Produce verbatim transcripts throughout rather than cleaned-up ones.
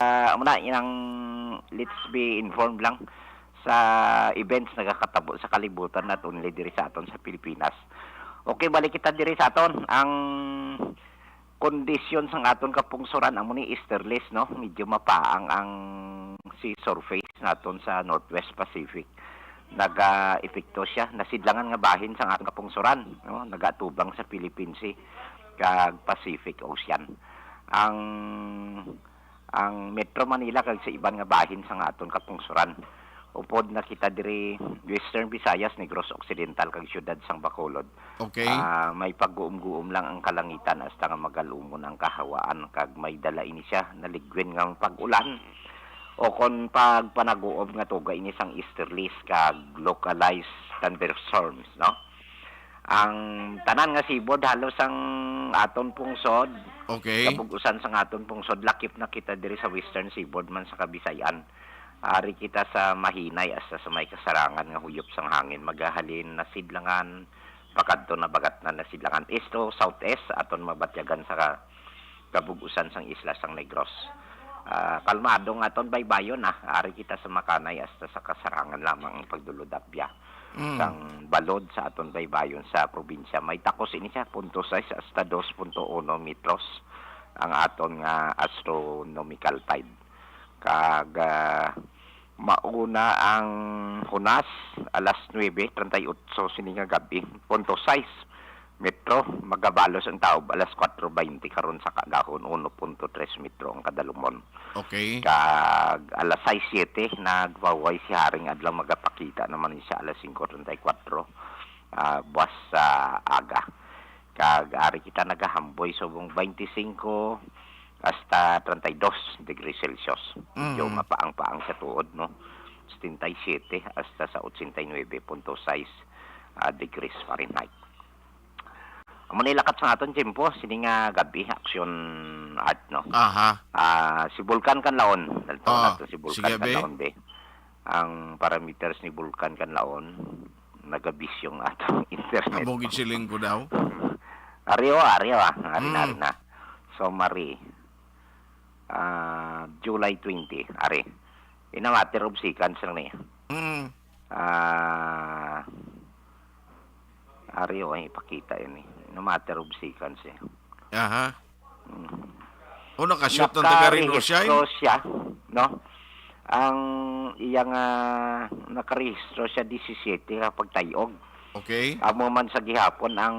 ah, amo na, inang let's be informed lang sa events nagakatabo sa kalibutan, not only diri sa aton sa Pilipinas. Okay, balik kita diri sa aton. Ang kondisyon sang aton kapungsoran amo ni easterlies, no? Medyo mapaang ang sea surface naton sa Northwest Pacific. Naga-epekto siya, nasidlangan nga bahin sang aton kapungsoran, no? Nagaatubang sa Philippine Sea kag Pacific Ocean. Ang, ang Metro Manila kag sa iban nga bahin sang aton kapungsoran. Upod na kita diri, Western Visayas, Negros Occidental, kag siyudad sang Bacolod. Okay. Ah, may pagguom-guom lang ang kalangitan hasta nga magalumon ang kahawaan, kag may dala ini siya naligwin nga pag-ulan o kon pagpanaguob nga tuga ini sang easterlies kag localized thunderstorms, no? Ang tanan nga seaboard halos ang aton pungsod, Okay. kabug-usan sang aton pungsod, lakip na kita diri sa western seaboard man sa Kabisayan. Ari kita sa Mahinay hasta sa may kasarangan nga huyop sang hangin, magahalin na sidlangan, pakadto na bagat na nasidlangan, east to southeast, aton mabatyagan sa ka-, kabug-usan sang isla sang Negros. Ah, kalmado nga aton baybayon na, ari kita sa Makanay hasta sa kasarangan lamang ang pagdulod apya Mm. sang balod sa aton baybayon sa probinsya. May takos ini siya, punto sais hasta dos punto uno metros ang aton nga astronomical tide. Kag, ah, mauna ang hunas alas nuebe treinta y ocho sini nga gab-i, punto sais metro, magabalos ang taob alas kuwatro baynte karon sa kaagahon, uno punto tres metro ang kadalumon. Okay. Kag alas sais siete, nagpahuway si Haring Adlaw, magapakita naman siya alas singko treinta y kuwatro, ah, buwas sa aga. Kag ari kita nagahamboy subong baynte singko hasta treinta y dos degrees Celsius. Medyo Mm. mapaang-paang sa tuod, no? Setenta y siete hasta sa ochenta y nuebe punto sais, ah, degrees Fahrenheit. Amo ni lakat sa aton tiyempo, sini nga gab-i, Action Art, no? Aha. Ah, si Bulkan Kanlaon, dalton Ah, nato si Bulkan sige, be. Kanlaon, be. Ang parameters ni Bulkan Kanlaon, nagabisyong atong internet. Amo gid siling ko daw. Ari o, ari o, ah. Ari na, Mm. ari na. Summary. Ah, July twenty, ari. In a matter of seconds lang ni. Mm. Ah, ari o, ay, ipakita ini. In a matter of seconds, eh. Aha. Mm. O, nakashoot ng taga Reno siya, eh. Nakarehistro siya, no? Ang iyang, ah, nakarehistro siya disisiete ka pagtayog. Okay. Amo man sa gihapon ang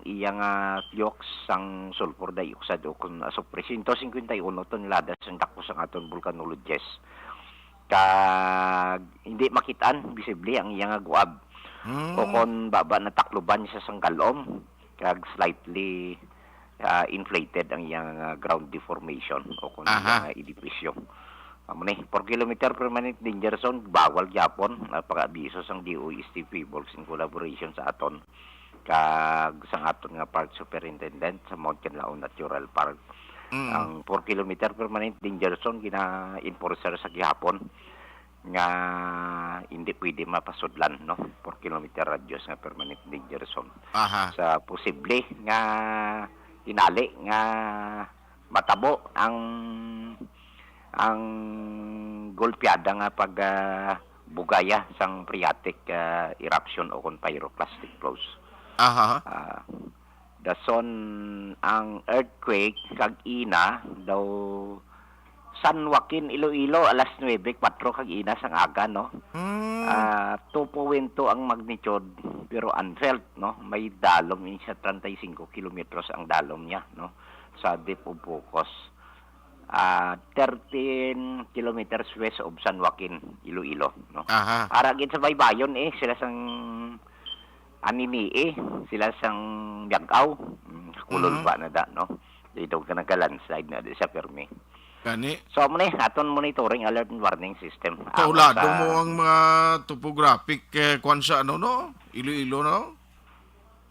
iyang, ah, fluox sang sulfur dioxide o kon asupre, siyento singkwenta y uno toneladas ang dakos sang aton volcanologist. Kag hindi makit-an, visible ang iyang guab. Hmm. O kon baba na takluban siya sang galom, kag slightly, ah, inflated ang iyang, ah, ground deformation o kon Aha. iyang, ah, edipisyo. Amo ni, four kilometer permanent danger zone, bawal gyapon, ah, pag-abiso sang D O S T P bulks in collaboration sa aton kag sang aton nga park superintendent sa Mount Kanlaon Natural Park. Mm. Ang four kilometer permanent danger zone gina-enforcer sa gihapon nga hindi pwede mapasudlan, no? Four kilometer radius nga permanent danger zone. Aha. Sa posible nga hinali nga matabo ang, ang golpeada nga pag, ah, bugaya sang phreatic, ah, eruption o kon pyroclastic flows. Aha. Ah, dason ang earthquake kag ina daw San Joaquin, Iloilo, alas nuebe kuwatro kag ina sang aga, no? Hmm. Ah, two point two ang magnitude, pero unfelt, no? May dalom ini siya, treinta y cinco kilometros ang dalom niya, no? Sa depth of focus. Ah, thirteen kilometers west of San Joaquin, Iloilo, no? Aha. Ara gid sa baybayon, eh, sila sang Anini, eh, sila sang Miag-aw. Mm, kulol Mhm. pa na da, no? Dito ka nagka-landslide na di sa Fermi. Gani. So, amo ni, aton monitoring alert and warning system. Ang Kaulado sa mo ang mga topographic, eh, kwan sa ano, no? Iloilo, no?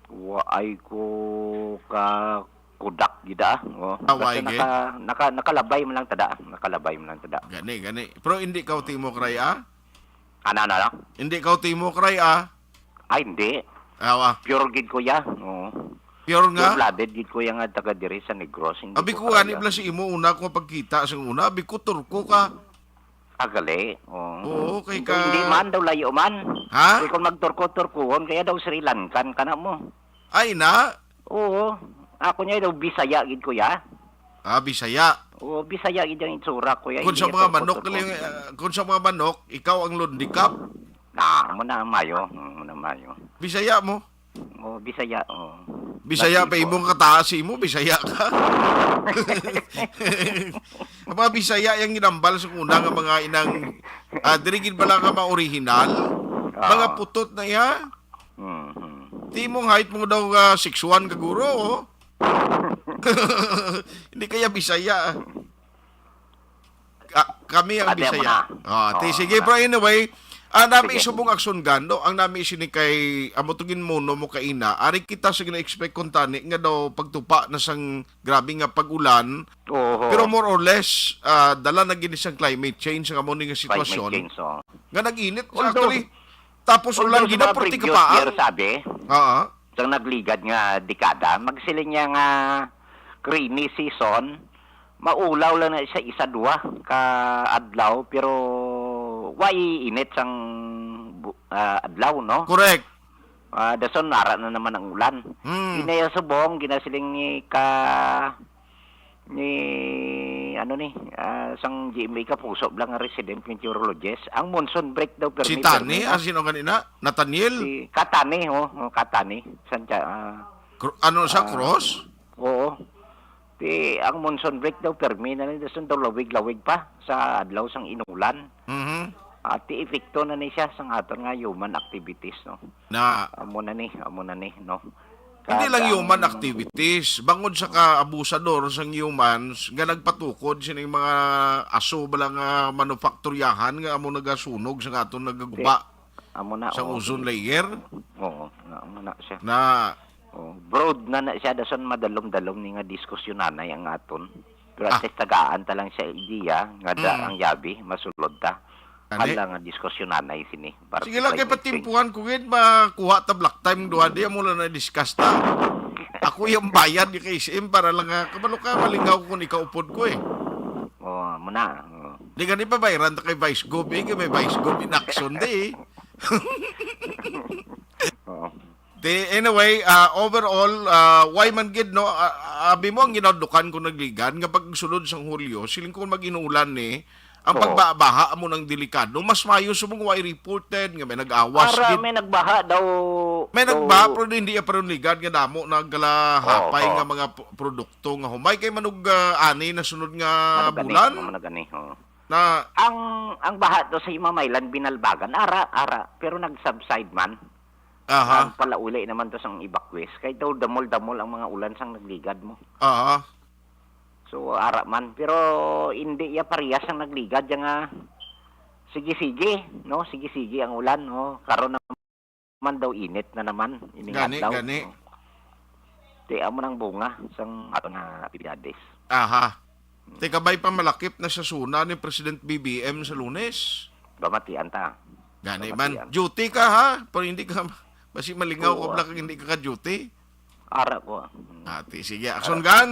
Wa ay ko ka kudak gida. Oh. Ah, wa Basta ay gid. naka, naka, nakalabay man lang tada. Nakalabay man lang tada. Gani, gani. Pero hindi ka Timok Ray, ah? Ano, ano, ano? Hindi ka Timok Ray, ah? Ay, hindi. Awa. Pure gid ko ya. Oo. Pure nga? Pure-blooded gid, kuya, nga taga diri sa Negros. Hindi Abi ko ko gani karaya. Bala si imo una ko pagkita sa una, abi ko Turko ka. Ah, gali. Oo. Oo, kay Hindi, ka hindi man daw, layo man. Ha? Kay kung magturko-turkuhon, kaya daw Sri Lankan ka na mo. Ay na? Oo. Ako niya daw Bisaya gid, kuya. Ah, Bisaya. Oo, Bisaya gid ang itsura, kuya. Kung Hindi sa niya mga manok, turko-turko. Gali, ah, kung sa mga manok, ikaw ang lundikap. Ah, mo na mayo. Mo na mayo. Bisaya mo? Oh, Bisaya, oh. Bisaya Bati pa ko. Imong kataas imo, Bisaya ka. Ang mga Bisaya yung ginambal sa una nga mga inang, ah, diri gid bala nga mga original. Ah. Mga putot na iya. Mhm. Ti imong height mo daw, ah, six one ka guro, oh. Hindi kaya Bisaya. Ka-, kami ang Bisaya. Ate, amo na. Ah, ti, Oo, sige, amo na. Bro, anyway, ah, nami Sige. Subong aksyon gando, ang nami sini kay amo to ginmuno mo kaina. Ari kita sa gina-expect kuntani nga daw pagtupa na sang grabe nga pag-ulan. Oo. Pero more or less, ah, dala na gini sang climate change ang amo ni nga Climate sitwasyon. Change, oo. Nga nag-init siya, Although, actually. Tapos although ulan sa gina mga purti previous kapaang. Year, sabi, Oo. Sang nagligad nga dekada, magsiling niya nga rainy season, maulaw lang na sa isa, duha ka adlaw, pero wa init sang bu-, ah, adlaw, no? Correct. Ah, dason nara na naman ang ulan. Hmm. Inaya subong, ginasiling ni ka, ni, ano ni, ah, sang G M A ka puso lang nga resident meteorologist. Ang monsoon break daw, permi, Si Tani, permi, no? Ah, sino ganina? Nathaniel? Si Katani, oh, oh, Katani. Santa, ah, Cru-, ano sa ah, Cross? Oo. Ti, ang monsoon break daw, permi na lang. Dason daw lawig-lawig pa sa adlaw sang inulan. Mhm. At ti epekto na ni siya sang aton nga human activities, no? Na Amo na ni, amo na ni, no? Hindi lang Kag human ang activities, bangod sa kaabusador sang humans nga nagpatukod sining mga aso bala nga manufakturyahan nga amo nagasunog sa aton nagaguba Amo na, sa oo. Ozone layer. Oo, na, amo na siya. Na Oh, broad na na siya, dason madalom-dalom ni nga diskusyon nanay ang aton. Pero at Ah. least tagaan ta lang siya idea nga da Mm. ang yabi, masulod ta. Ani? Hala nga diskusyon nanay sini. Para Sige sa lang kay climate change. Patimpuhan ko gid, makuha ta block time duha di, amo lang na-discuss ta. Ako yung bayad ni K C M para lang nga, kabalo ka, malingaw ko kung ikaupod ko eh. Oh, muna. Oh. Di gani pa bayran ta kay Vice Gov eh, kay may Vice Gov in action di eh. Oo. Di, anyway, ah, overall, ah, why man gid, no? Ah, abi mo ang ginadukan ko nagligad nga pagsulod sang Hulyo, siling ko mag-inuulan ni, ang Oo. pagbaha amo nang delikado. Mas maayo subong way reported nga may nag-awas Ara, gid. May nagbaha daw, May daw nagbaha, pero hindi pa ron ligad nga damo nagkalahapay Oo, oo. nga mga p-, produkto nga humay kay manug, ah, ani na sunod nga Manugani, bulan. Manugani, oo. Na Ang, ang baha daw sa Himamaylan, Binalbagan, ara, ara, pero nag-subside man. Aha. Nagpalauli naman to sang evacuees. Kay daw damol-damol ang mga ulan sang nagligad mo. Aha. So, ara man. Pero hindi ya parehas ang nagligad ya nga sige-sige, no? Sige-sige ang ulan, no? Karon naman daw init na naman ining Gani, adlaw, gani. no? Ti amo nang bunga sang aton nga aktibidades. Aha. Ti kabay pa malakip na sa suna ni President B B M sa Lunes. Bamatian ta. Gani man. Bamatian. Duty ka, ha? Pero hindi ka, basi malingaw ko Oo. bala kag hindi ka ka-duty. Ara ko. Mm. Ati, sige. Action Ara. gan.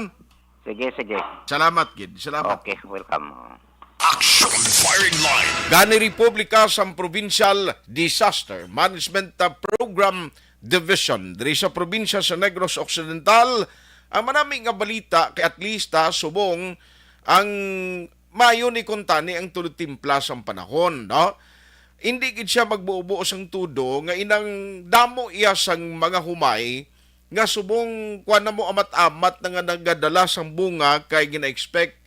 Sige, sige. Salamat, gid. Salamat. Okay, welcome. Action Firing Line. Gani Republika sang Provincial Disaster Management, uh, Program Division diri sa probinsya sa Negros Occidental. Ang manami nga balita kay at least, ah, subong ang maayo ni kuntani ang tulod timpla sang panahon, no? Hindi gid siya magbuo-buo sang tudo nga inang damo iya sang mga humay nga subong kuan na mo amat-amat na nga nagadala sang bunga kay gina-expect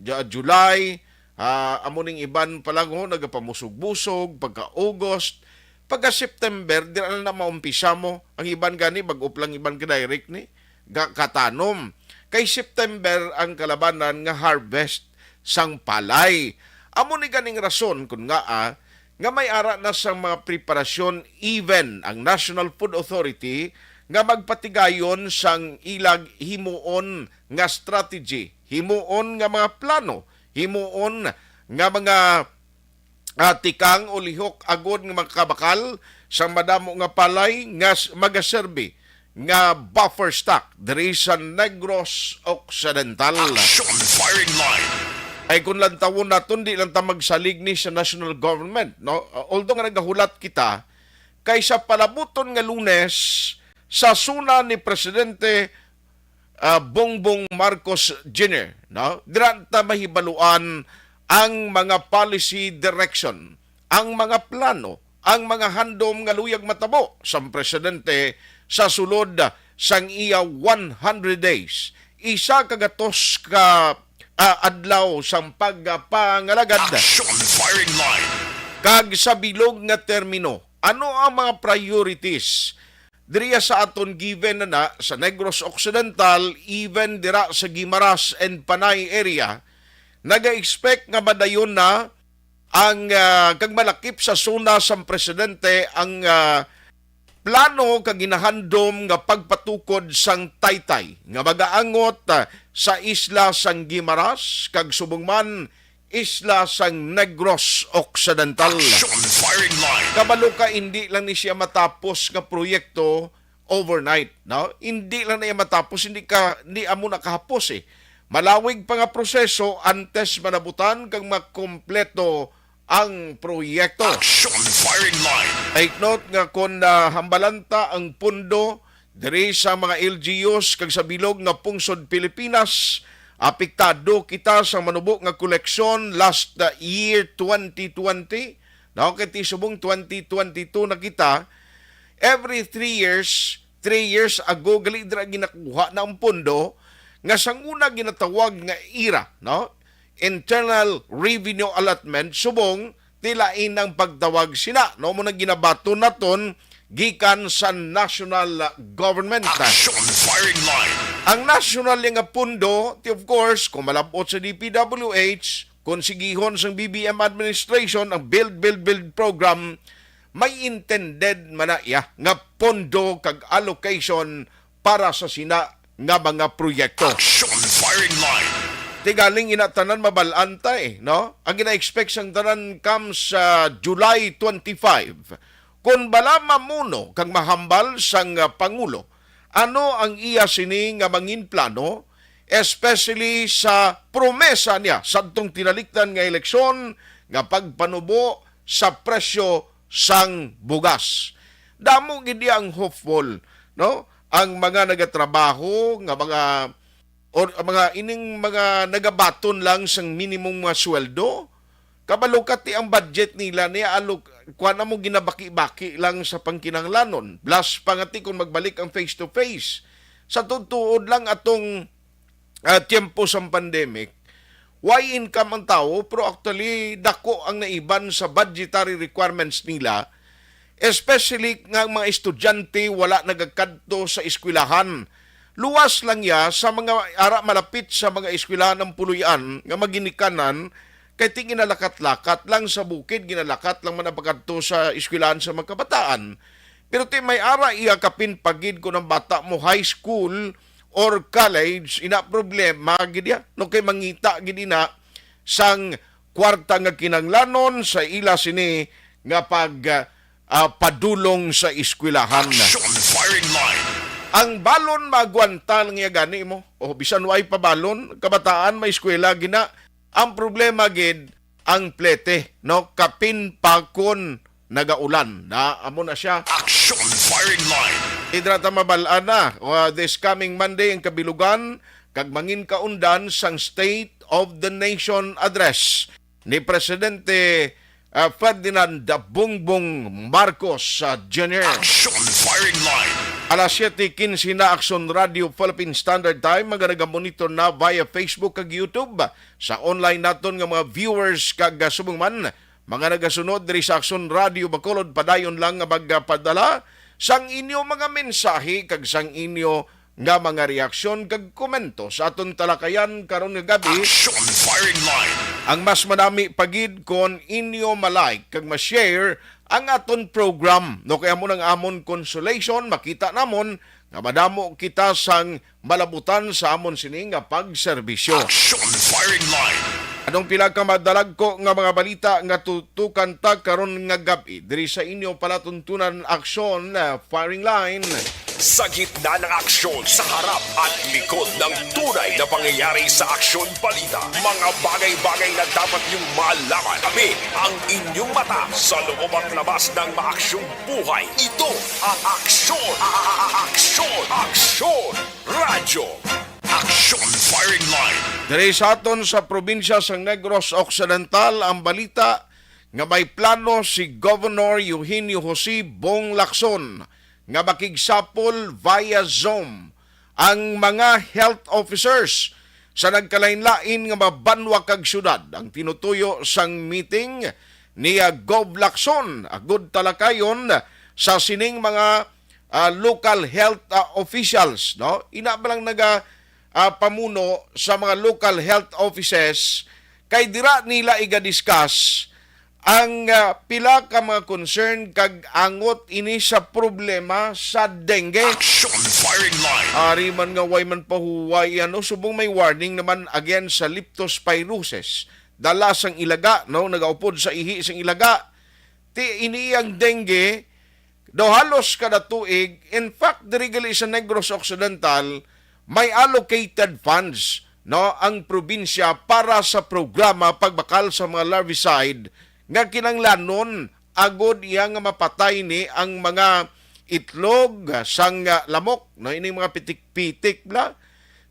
Ju-, July, ah, amo ning iban pa lang, ho, nagapamusog-busog, pagka August, pagka September, dira na na maumpisa mo. Ang iban gani, bag-o pa lang iban ka direct ni, ga-, katanom. Kay September ang kalabanan nga harvest sang palay. Amo ni ganing rason kun nga, ah, nga may ara na sang mga preparasyon even ang National Food Authority nga magpatigayon sang ilag himuon nga strategy, himuon nga mga plano, himuon nga mga, ah, tikang o lihok agod nga makabakal sang madamo nga palay nga s-, magaserbi nga buffer stock diri sa Negros Occidental. Action Firing Line. Ay, kung lantawon naton, di lang ta magsalig ni sa national government, no? Although nga nagahulat kita, kay sa palabuton nga Lunes, sa SONA ni Presidente, ah, Bongbong Marcos Junior, no? Dira ta mahibaluan ang mga policy direction, ang mga plano, ang mga handom nga luyag matabo sang presidente sa sulod sang iya one hundred days, isa ka gatos ka, ah, adlaw sang pagpangalagad. Action Firing Line. Kag sa bilog nga termino, ano ang mga priorities diriya sa aton, given na na sa Negros Occidental, even dira sa Guimaras and Panay area, naga-expect nga madayon na ang, ah, kag malakip sa SONA sang presidente ang, ah, plano kag ginahandom nga pagpatukod sang taytay nga magaangot, ah, sa isla sang Guimaras kag subong man isla sang Negros Occidental. Action Firing Line. Kabalo ka, hindi lang ni siya matapos nga proyekto overnight, no? Hindi lang na iya matapos, hindi ka, hindi amo na kahapos, eh. Malawig pa nga proseso antes manabutan kag makompleto ang proyekto. Action Firing Line. Take note nga kung nahambalan ta ang pondo diri sa mga L G Us kag sa bilog nga pungsod Pilipinas, apektado kita sa manubo nga koleksyon last, uh, year twenty twenty. No, kay ti subong twenty twenty-two na kita, every three years, three years ago, gali dira ginakuha na ang pondo nga sang una ginatawag nga IRA, no? Internal Revenue Allotment, subong ti lain ang pagtawag sina, no? Mo nang ginabaton naton gikan sa national government. Action Firing Line. Ang national nga pondo, ti, of course, kung malabot sa D P W H, kung sigihon sang B B M administration ang build, build, build program, may intended man na iya nga pondo kag allocation para sa sina nga mga proyekto. Action Firing Line. Ti galing ina tanan mabal-an ta, eh, no? Ang gina-expect sang tanan comes sa July twenty-five. Kung bala mamuno kag mahambal sang, ah, Pangulo, ano ang iya sini nga mangin plano, especially sa promesa niya sadtong tinalikdan nga eleksyon nga pagpanubo sa presyo sang bugas? Damo gid iya ang hopeful, no? Ang mga nagatrabaho nga mga, or ang mga ining mga nagabaton lang sang minimum nga sweldo, kabalo ka ti ang budget nila niya alok, kuan na mo, ginabaki-baki lang sa pangkinahanglanon. Plus pa nga ti kung magbalik ang face to face. Sa tuod-tuod lang atong, ah, tiyempo sang pandemic, way income ang tawo, pero actually dako ang naiban sa budgetary requirements nila, especially nga ang mga estudyante wala nagakadto sa eskwelahan. Luwas lang ya sa mga ara malapit sa mga eskwelahan ang puloy-an nga maginikanan, kay ti ginalakat-lakat lang sa bukid, ginalakat lang man ang pagkadto sa eskwelahan sa mga kabataan. Pero ti may ara iya kapin pagid kung ang bata mo high school or college, ina problema gid ya, no, kay mangita gid ina sang kwarta nga kinahanglanon sa ila sini nga pag, ah, padulong sa eskwelahan. Action Firing Line. Ang balon maagwanta lang iya gani mo. O bisan way pa balon, kabataan may eskwela gina. Ang problema gid ang plete, no? Kapin pa kon nagaulan. Na amo na siya. Action Firing Line. Idra ta mabal-an na, uh, this coming Monday ang kabilugan kag mangin kaundan sang State of the Nation Address ni Presidente, ah, Ferdinand Bongbong Marcos, ah, Junior. Action Firing Line. Alas siyete quince na, Action Radio Philippine Standard Time. Mga nagamonitor na via Facebook kag YouTube. Sa online naton nga mga viewers kag, ah, subong man, mga nagasunod diri sa Action Radio Bacolod, padayon lang nga magpadala sang inyo mga mensahe kag sang inyo nga mga reaksyon kag komento sa aton talakayan karon nga gabi. Action Firing Line. Ang mas manami pa gid kon inyo ma-like kag ma-share ang aton program, no, kay amo nang amon consolation, makita namon nga madamo kita sang malabutan sa amon sini nga pagserbisyo. Action Firing Line. Anong pila ka madalagko nga mga balita nga tutukan ta karon nga gab-i diri sa inyo palatuntunan, Action, ah, Firing Line. Sa gitna ng aksyon, sa harap at likod ng tunay na pangyayari sa Aksyon Balita, mga bagay-bagay na dapat niyong malaman. Tabi ang inyong mata sa loob at labas ng maaksyong buhay. Ito ang Aksyon, a- a- a- Aksyon, Aksyon Radyo. Aksyon Firing Line. Diri sa aton sa probinsya sang Negros Occidental, ang balita nga may plano si Governor Eugenio Jose Bong Lacson nga makigsapol via Zoom ang mga health officers sa nagkalain-lain nga mga banwa kag syudad. Ang tinutuyo sang meeting ni, ah, Gov Lacson agud talakayon sa sining mga, ah, local health, ah, officials, no? Ina ba lang naga, ah, pamuno sa mga local health offices kay dira nila iga-discuss ang, ah, pila ka mga concern kag angot ini sa problema sa dengue. Action Firing Line. Ari man nga way man pahuway, ano, subong may warning naman again sa leptospirosis. Dala sang ilaga, no, nagaupod sa ihi sang ilaga. Ti ini ang dengue, daw halos kada tuig. In fact, diri gali sa Negros Occidental, may allocated funds, no, ang probinsya para sa programa pagbakal sa mga larvicide nga kinanglanon agud iya nga mapatay ni ang mga itlog sang, ah, lamok, no, ining mga pitik-pitik bla.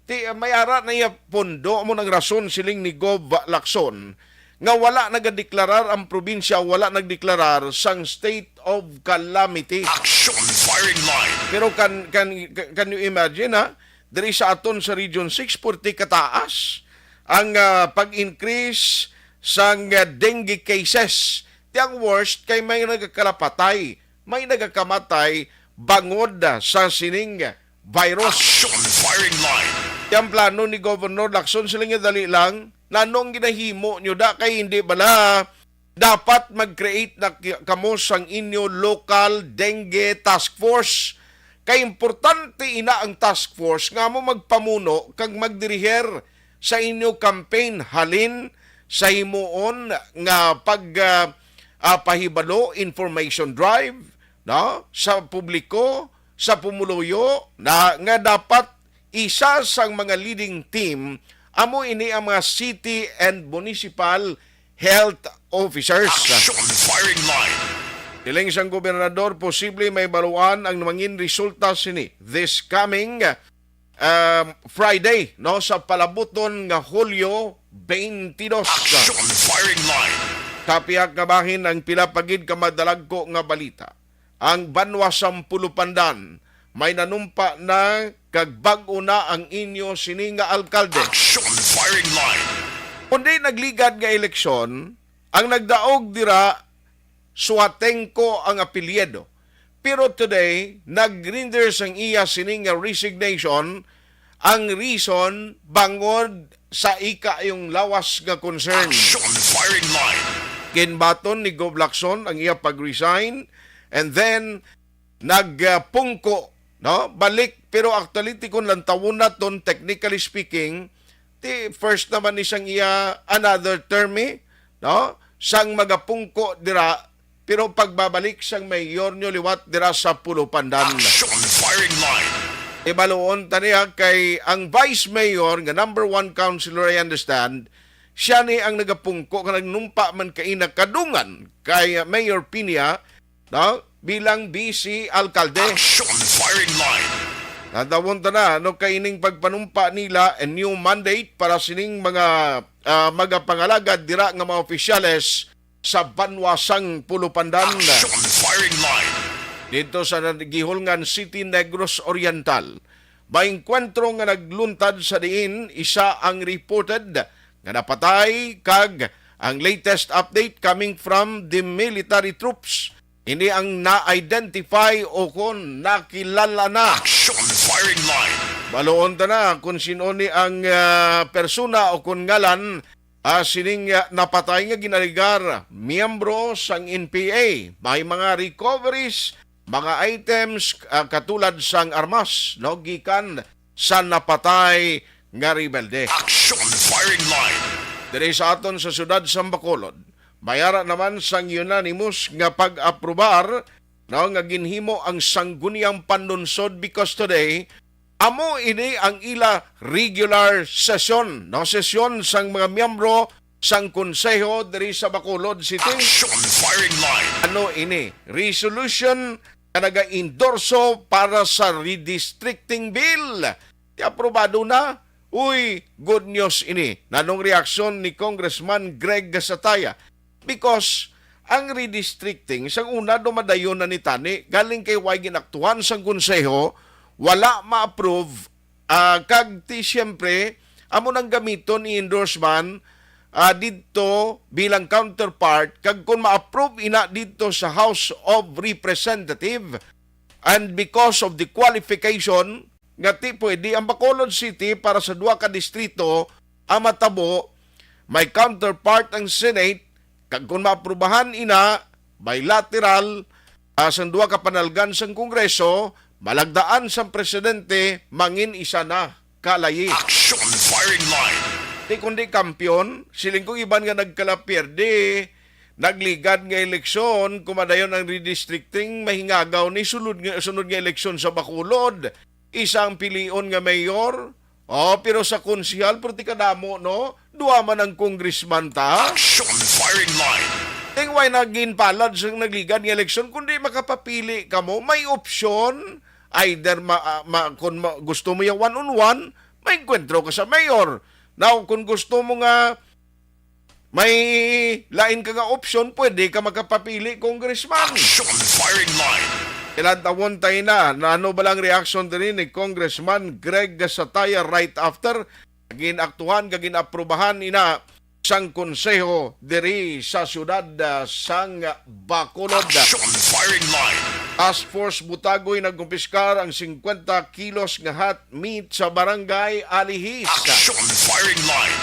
Ti, may ara na iya pondo, amo nang rason, siling ni Gov Lacson, nga wala nagadeklarar ang probinsya, wala nagdeklarar sang state of calamity. Action Firing Line. Pero can, can, can you imagine, ha? Diri sa aton sa Region six, forty kataas ang, ah, pag-increase sang, ah, dengue cases. Ti ang worst kay may nagkalapatay, may nagakamatay bangod, ah, sa sining virus. Action Firing Line. Ti ang plano ni Governor Lacson, sila nga dali lang, nanong ginahimo nyo da kay hindi bala dapat mag-create na ki-, kamo sang inyo local dengue task force. Kay importante ina ang task force nga mo magpamuno kag magdiriher sa inyo campaign halin sa himuon nga pag, ah, ah, pahibalo, information drive, no, sa publiko, sa pumuluyo, na, nga dapat isa sang mga leading team amo ini ang mga city and municipal health officers. Action Firing Line. Siling sang gobernador, posible may baluan ang mangin resulta sini this coming, um, Friday, no, sa palabuton nga Hulyo twenty-two. Action Firing Line. Sa pihak nga bahin, ang pila pa gid ka madalagko nga balita. Ang banwa sang Pulupandan may nanumpa na kag bag-o na ang inyo sini nga alkalde. Action Firing Line. Kundi nagligad nga eleksyon, ang nagdaog dira Suatenco ang apelyido. Pero today, nag-render sang iya sini nga resignation, ang reason bangod sa ika yung lawas nga concern. Action Firing Line. Ginbaton ni Gov Lacson ang iya pag-resign, and then nagpungko, no? Balik, pero actually, ti kon lantawon naton, technically speaking, ti first naman ni sang iya another term, eh, no? Sang magapungko dira, pero pagbabalik sang mayor nyo liwat dira sa Pulupandan. Action Firing Line. Ibaluon ta niya kay ang vice mayor nga number one councilor, I understand, siya ni ang nagapungko nga nagnumpa man kaina kadungan kay Mayor Piña, no, bilang vice alkalde. Action Firing Line. Nadawon ta na, no, kay ining pagpanumpa nila a new mandate para sining mga, ah, magapangalagad dira nga mga opisyales sa banwa sang Pulupandan. Action Firing Line. Dito sa Gihulngan City, Negros Oriental, may engkwentro nga nagluntad sa diin isa ang reported nga napatay, kag ang latest update coming from the military troops, hindi ang na-identify o kon nakilala na. Action Firing Line. Baluon ta na kung sino ni ang, ah, persona o kon ngalan, ah, sining, ah, napatay nga ginaligar, miyembro sang N P A. May mga recoveries, mga items, ah, katulad sang armas, no, gikan sa napatay nga rebelde. Action Firing Line. Diri sa aton sa siyudad sa Bacolod, may ara naman sang unanimous nga pag-aprobar no, nga ginhimo ang Sangguniang Panlunsod, because today amo ini ang ila regular session, no, sesyon sang mga miyembro sang konseho diri sa Bacolod City. Action Firing Line. Ano ini? Resolution nga naga-endorso para sa redistricting bill. Ti aprobado na. Uy, good news ini. Nanong reaksyon ni Congressman Greg Gasataya? Because ang redistricting, sang una, dumadayon na ni tani, galing kay way ginaktuhan sang konseho, wala ma-approve, ah, kag ti siyempre, amo nang gamiton i-endorse man, ah, didto bilang counterpart, kag kung ma-approve ina didto sa House of Representative, and because of the qualification, nga ti pwede ang Bacolod City para sa duha ka distrito ang matabo, may counterpart ang Senate, kag kung maaprubahan ina, bilateral, ah, sang duha ka panalgan sang Kongreso, malagdaan sang presidente, mangin isa na kalayi. Action Firing Line. Ti kundi kampiyon, siling kong iban nga nagkalapierde, nagligad nga eleksyon, kumadayon ang redistricting, mahingagaw ni sulod nga, sunod nga eleksyon sa Bacolod. Isa ang pilion nga mayor, oh, pero sa konsehal, pero ti kadamo, no? Duha man ang congressman ta. Action Firing Line. Ting way na ginpalad sa nagligad nga eleksyon, kundi makapapili ka mo, may opsyon, either ma, ah, ma, kung ma, gusto mo yung one-on-one, may enkwentro ka sa mayor. Now, kung gusto mo nga may lain ka nga opsyon, pwede ka makapapili, congressman. Action Firing Line. Ilantawon tayo na, na ano ba lang reaksyon diri ni Congressman Greg Sataya right after ginaktuhan kag ginaprubahan ina sang konseho diri sa siyudad, ah, sang Bacolod. Action Firing Line. Task Force Butagoy nagkumpiskar ang singkwenta kilos nga hot meat sa Barangay Alihis. Action Firing Line.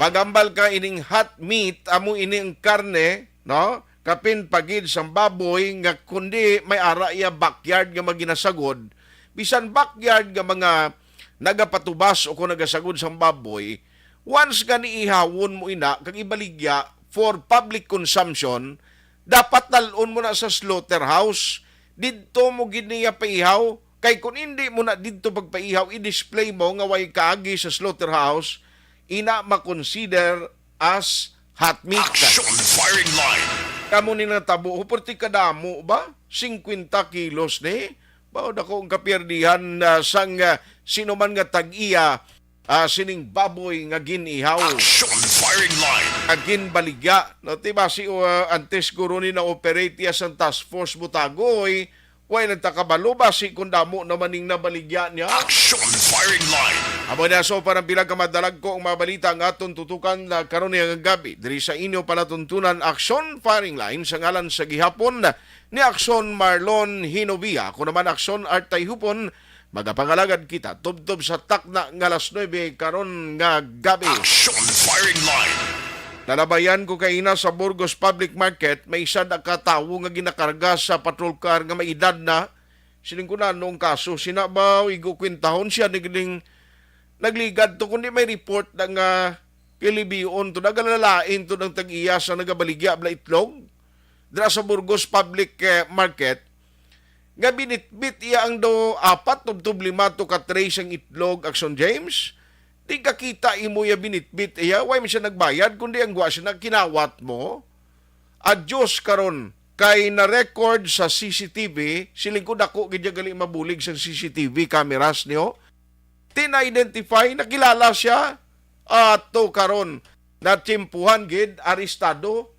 Magambal ka ining hot meat, amo ini ang karne, no? Kapin pagid sang baboy nga kundi may ara iya backyard nga maginasagod. Bisan backyard nga mga nagapatubas o kung nagasagod sang baboy, once nga niihawon mo ina kag ibaligya for public consumption, dapat dal-on mo na sa slaughterhouse. Didto mo gid niya paihaw. Kay kung hindi mo na didto pagpaihaw, i-display mo nga way kaagi sa slaughterhouse, ina ma-consider as hot meat. Action Firing Line. Kamo ni natabo, perti kadamo ba? Singkwenta kilos ni. Ba, dako ang kapiyerdihan, ah, sang, ah, sino man nga tag-iya, ah, sining baboy nga gin-ihaw. Action Firing Line. Nga ginbaligya. No, ti basi, uh, antes guro ni na-operate iya sang Task Force Butagoy, way nagtakabalo basi kung damo naman ning nabaligya niya. Action Firing Line. Amo na, so, para ang pila ka madalagko ang mga balita ang aton tutukan na karon nga gabi. Diri sa inyo palatuntunan, Action Firing Line sa ngalan sa gihapon ni Action Marlon Hinovia. Ako naman, Action Art Tayhupon, magapangalagad kita tubtob sa takna nga alas nuebe karon nga gabi. Action Firing Line. Nalabayan ko kaina sa Burgos Public Market, may isa na ka tawo nga ginakarga sa patrol car nga may edad na. Siling ko, na anong kaso? Sina ba, igo kwintahon siya, nagling, nagligad to, kundi may report na nga kilibion to, nagalalain to ng tag-iya sa nagabaligya bla itlog. Dira sa Burgos Public, eh, Market, nga binitbit iya ang do apat tubtob lima to ka tray sang itlog, Action James. Di ka kita imo iya binitbit iya, way man siya nagbayad, kundi ang gwa siya nagkinawat mo. Adyos karon, kay na-record sa C C T V, siling ko dako gid ya gali mabulig sa C C T V cameras niyo. Ti na-identify, nakilala siya. Ato karon, natimpuhan gid, arestado.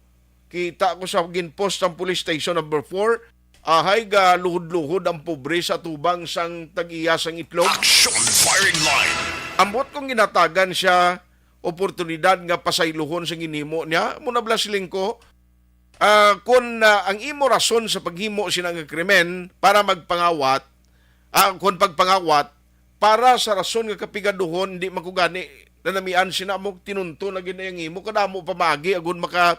Kita ko sa ginpost sang Police Station number four, ahay ga luhod-luhod ang pobre sa tubang sang tag-iya sang itlog. Action Firing Line. Ambot kung ginatagan siya oportunidad nga pasaylohon sa ginhimo niya, mo na bla siling ko, ah, kun, ah, ang imo rason sa paghimo sina nga krimen para magpangawat, ah, kun pagpangawat, para sa rason nga kapigaduhon, di man ko gani nanamian sina mo tinunto na gid ang imo kadamo pamagi agon maka,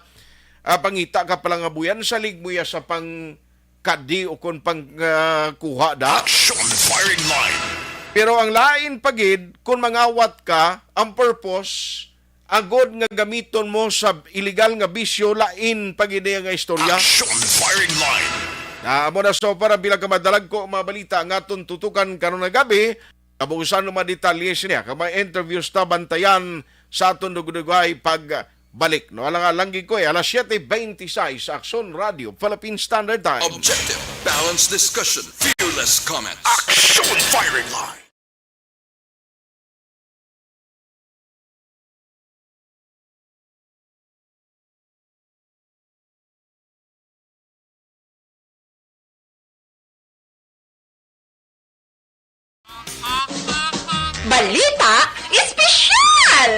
ah, pangita ka palangabuyan, salig mo ya sa pang kadi o kon pang, ah, kuha da. Action Firing Line. Pero ang lain pa gid, kung mangawat ka, ang purpose, agod nga gamiton mo sa illegal nga bisyo, lain pa gid iya nga istorya. Action Firing Line. Na amo na so para bilang ka madalagko mga balita nga aton tutukan karon nga gabi. Kabuusan naman detalye niya kag mga interviews ta bantayan sa aton dugdugay pagbalik. No, alang-alang gid ko, eh, alas siete veintiséis, Aksyon Radio, Philippine Standard Time. Objective, balanced discussion, fearless comments. Action Firing Line. Balita Espesyal!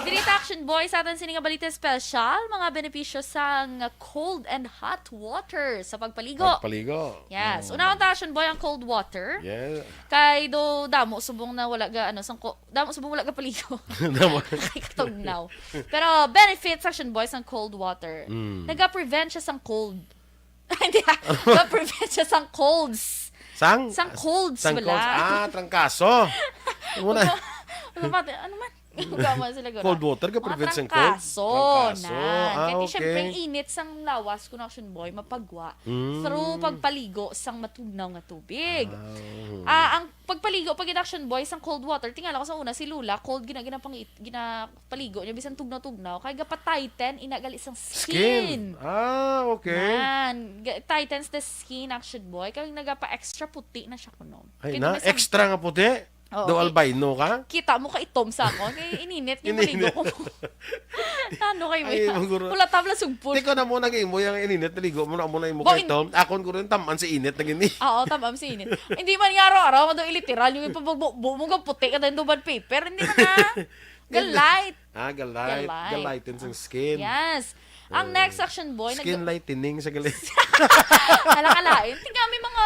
Diri ta, Action Boy, sa aton sini nga balita espesyal, mga benepisyo sang cold and hot water sa pagpaligo. Pagpaligo. Yes. Mm. Unahon ta, Action Boy, ang cold water. Yeah. Kay do damo subong na wala ga, ano, sang ko-, damo subong wala ga paligo. Damo. Kay katugnaw. Pero benefits, Action Boy, sang cold water. Mm. Naga-prevent siya sang cold. Hindi, ah. Naga-prevent siya sang colds. Sang? Sang colds, sang bala. Colds. Ah, trangkaso. Ano na? Ano man? Ano man? Hugaw man sila gura. Cold water ka, mga prevent sang cold? Trangkaso. Trangkaso. Nan. Ah, kaya okay. Siyempre, init sang lawas, kun, Action Boy, mapagwa Mm. through pagpaligo sang matugnaw nga tubig. Ah, oo. Ah, ang pagpaligo pa gid, Action Boy, sang cold water, tingala ko sa una, si Lola, cold gina-, ginapangit-, ginapaligo niya, bisan tugnaw-tugnaw, kay gapa-tighten ina gali sang skin. Skin. Ah, okay. Nan, ga-, tightens the skin, Action Boy, kay nagapa-extra puti na siya kuno. Ay, kay na, di may sab- extra nga puti? Oo, daw ki-, albino ka? Kita mo ka itom sa ako. Kay ininit nga Ininit. Maligo ko mo. Ano kayo mo Ay, yan? Maguro. Wala tabla sugpon. Tiko na mo nag-imo yung ininit, naligo mo na mo na imo Bo, kay in- Tom. Akon ko rin, taman si init na gini. Oo, taman si init. Hindi man nga araw-araw, nga daw iliteral yung ipabugbo mo, nga puti ka tayong duban paper. Hindi man na. Galight. Ah, galight. Galight. Galight din sa skin. Yes. Ang Eh, next, Action Boy, skin nag- lightening sa gali. Hala ka lain. Tingnan, may mga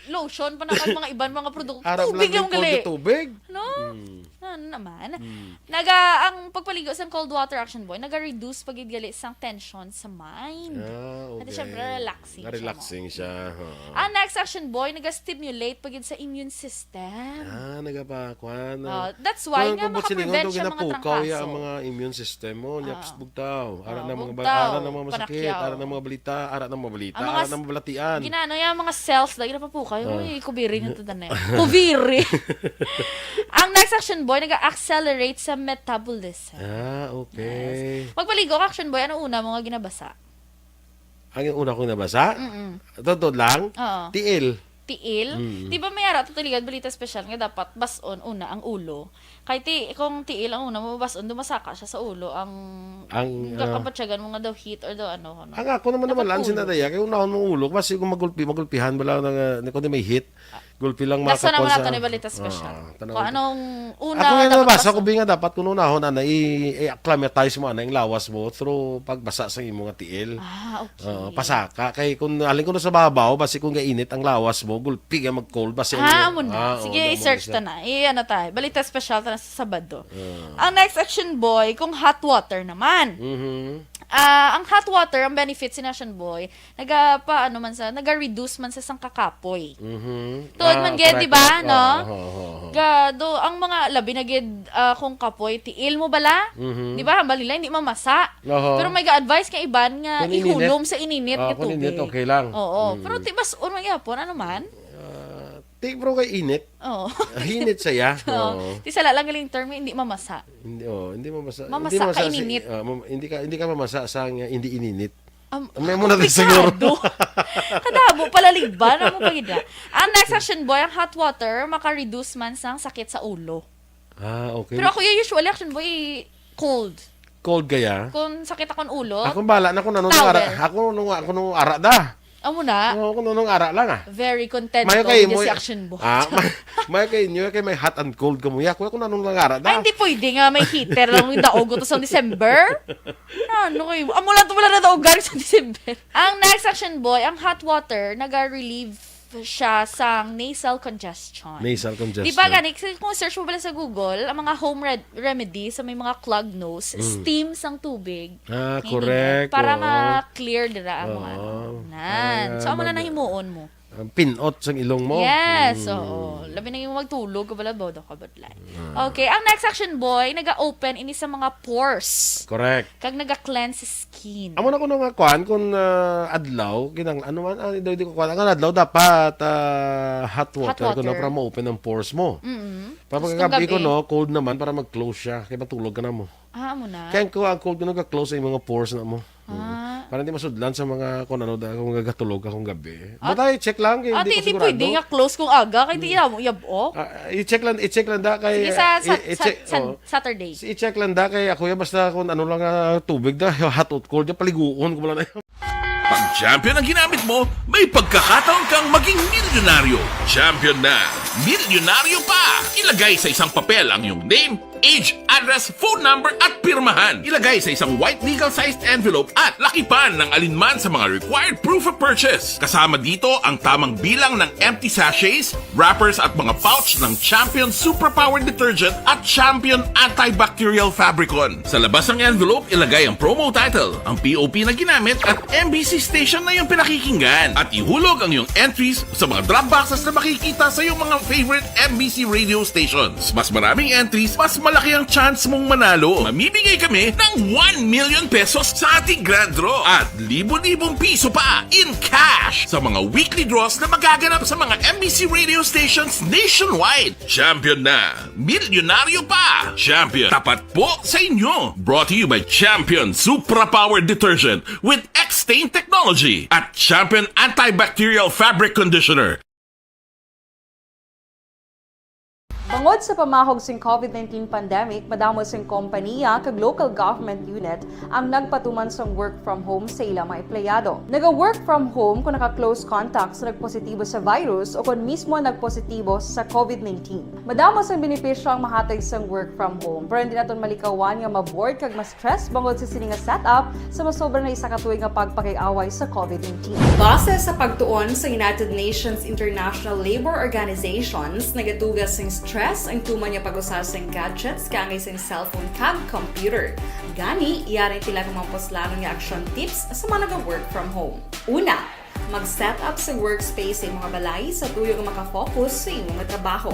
lotion pa na kag mga iban, mga produkto. Harap Tubig lang yung yung cold gali. Tubig. No? Mm. Ano naman? Mm. Naga, ang pagpaligo sa cold water, Action Boy, naga-reduce pa gid gali sang tension sa mind. Ah, At okay. Syempre, relaxing siya mo. Relaxing siya, oo. Ang next, Action Boy, naga-stimulate pa gid sa immune system. Ah, nagapakuan. Oh, that's why nga makaprevent siya mga trangkaso. Kung buot silingon, daw ginapukaw ya ang mga immune system mo, nya, ah, psst, bugtaw. Ara na mga ba-, ara na mga masakit, ara na mga balita, ara na mga balita, ara na mga balatian. Ginano ya mga cells, dahil napapukaw. Ah. Uy, kubiri nga to, tanay. Kubiri. Ang next, Action Boy, nag-accelerate sa metabolism. Ah, okay. Yes. Magpaligo ka, Action Boy, ano una mo nga ginabasa? Ang una kong nabasa? Mm-mm. Totoo lang? Oo. Tiil. Tiil? Mm. Di ba may ara to taligan balita special nga dapat bas-on una ang ulo? Kay ti-, kung tiil ang una mo bas-on, dumasaka siya sa ulo. Ang, ang, ah, kakabatyagan mo nga daw heat or daw ano, ano. Ang ako naman naman lang sinadaya, kay unahon mong ulo, kasi kung magulpi, magulpihan, wala na, uh, kung di may heat, gulpi lang. Nasa naman nato ni balita special. Ah, tanaw. Kung anong una. Ako nga nabasa ko, bi nga dapat kung unahon, ana, i-, i-acclimatize mo, ana, yung lawas mo through pagbasa sa imo nga tiil. Ah, okay. Oo, pasaka. Kay kung halin ko na sa babaw, basi kung gainit ang lawas mo, gulpi ka mag-cold, basi ang, ah, amo na. Ah, oo, sige, i-search ta na. I-, ano ta, balita special ta na sa Sabado. Ah. Ang next, Action Boy, kung hot water naman. Mhm. Ah, ang hot water, ang benefits ni Action Boy, naga pa, ano man sa, naga-reduce man sa sang kakapoy. Mhm. Tuod man gid, di ba, no? Ah, correct, correct. Oo, oo, oo. Ga, do, ang mga labi na gid, ah, kung kapoy, tiil mo bala? Mhm. Di ba, hambal nila, hindi mamasa. Oho. Pero may ga-advise nga iban nga ihulom sa ininit nga tubig. Kung ininit, okay lang. Oo. Mm. Pero ti bas-on man gyapon, ano man? Ah, ti, bro, kay init. Oo. Ah, init saya. Oo. Oo. Ti sala lang galing term, hindi mamasa. Hindi, oh, hindi mamasa. Mamasa ka ininit. Hindi mamasa si, ah, mam-, hindi ka, hindi ka mamasa sa nga hindi ininit. Am-, may muna tayo siguro. Komplikado. Kadamo pala liban, amo pa gid na. Ang next, Action Boy, ang hot water maka-reduce man sang sakit sa ulo. Ah, okay. Pero ako, yung usually, Action Boy, cold. Cold kaya? Kung sakit akong ulo, towel. Ako bala na kung anong ara, ako nung, ako nung ara da. Amo na. Oo, kung anong ara lang, ah. Very content daw si Action Boy. Ah, may, may kay inyo, kay may hot and cold ka mo. Ya, kuya, kung anong lang ara da. Ay, hindi pwede nga may heater lang yung daog to sa December. Ano kayo? Amo lang to wala na daogan sa December. Ang next, Action Boy, ang hot water, naga-relieve siya sang nasal congestion. Nasal congestion. Di ba gani, kasi kung search mo pala sa Google, ang mga home red-, remedy sa may mga clogged nose, mm, steam sang tubig. Ah, correct. Para ma-clear dira ang mga ano. Oo. Nan. So, amo na nahimuon mo. Ang pinot sang ilong mo. Yes, Mm. oo. Labi na yung magtulog, kabalo, bodo ka, budlay. Okay, ang next section, boy, naga-open ini sa mga pores. Correct. Kag naga-cleanse skin. Amo na ko nga kuan kung ah, adlaw, kinang ano man, ah, di, di ko kuan. Ang adlaw dapat ah, hot water, Hot kuno water. Para ma-open ang pores mo. Mm. Pag Tapos pagkagabi kung ko gabi. No, cold naman para mag-close siya, kay matulog ka na mo. Ah, amo na. Kaya ko ang cold ko nag-close sa mga pores na mo. Ah. Para hindi masudlan sa mga kung ano dahil kung gagatulog akong gabi. Ah. Butay, check lang. Kay Ate, hindi ko hindi sigurado. pwede nga close kung aga kay di mo yabo. Ah, i-check lang, i-check lang da kay Sige, sa, sa, i- sa, i-check, sa, oh. Saturday. I-check lang da kay ako ya basta kung ano lang ah, tubig da, hot or cold, ya paliguon ko lang na. Pag champion ang ginamit mo, may pagkakataon kang maging milyonaryo. Champion na, milyonaryo pa! Ilagay sa isang papel ang iyong name, age, address, phone number at pirmahan. Ilagay sa isang white legal-sized envelope at lakipan ng alinman sa mga required proof of purchase. Kasama dito ang tamang bilang ng empty sachets, wrappers at mga pouch ng Champion Superpower Detergent at Champion Antibacterial Fabricon. Sa labas ng envelope, ilagay ang promo title, ang P O P na ginamit at M B C station na iyong pinakikinggan. At ihulog ang iyong entries sa mga drop boxes na makikita sa iyong mga favorite M B C radio stations. Mas maraming entries, mas malaki ang chance mong manalo. Mamimigay kami ng one million pesos sa ating grand draw at libo-libong piso pa in cash sa mga weekly draws na magaganap sa mga M B C radio stations nationwide. Champion na! Milyonaryo pa! Champion, tapat po sa inyo! Brought to you by Champion Supra Power Detergent with X-Stain Technology at Champion Antibacterial Fabric Conditioner. Bangod sa pamahog sing COVID nineteen pandemic, madamo sing kompaniya kag local government unit ang nagpatuman sang work from home sa ila mga empleyado. Naga-work from home kung naka-close contact sa nagpositibo sa virus o kon mismo nagpositibo sa COVID nineteen. Madamo sang benepisyo ang mahatag sang work from home, pero hindi naton malikawan nga ma-bored kag ma-stress bangod sa sini nga setup sa masobra na isa ka tuig nga pagpakig-away sa COVID nineteen. Base sa pagtuon sa United Nations International Labour Organizations, nagatuga sing stress ang tuman nga pag-usa sing gadgets kaangay sing cellphone kag computer. Gani, yari tila ka mga puslanon nga action tips sa mga naga-work from home. Una, mag-set up sa workspace sa imong balay sa tuyo nga makafocus sa imong trabaho.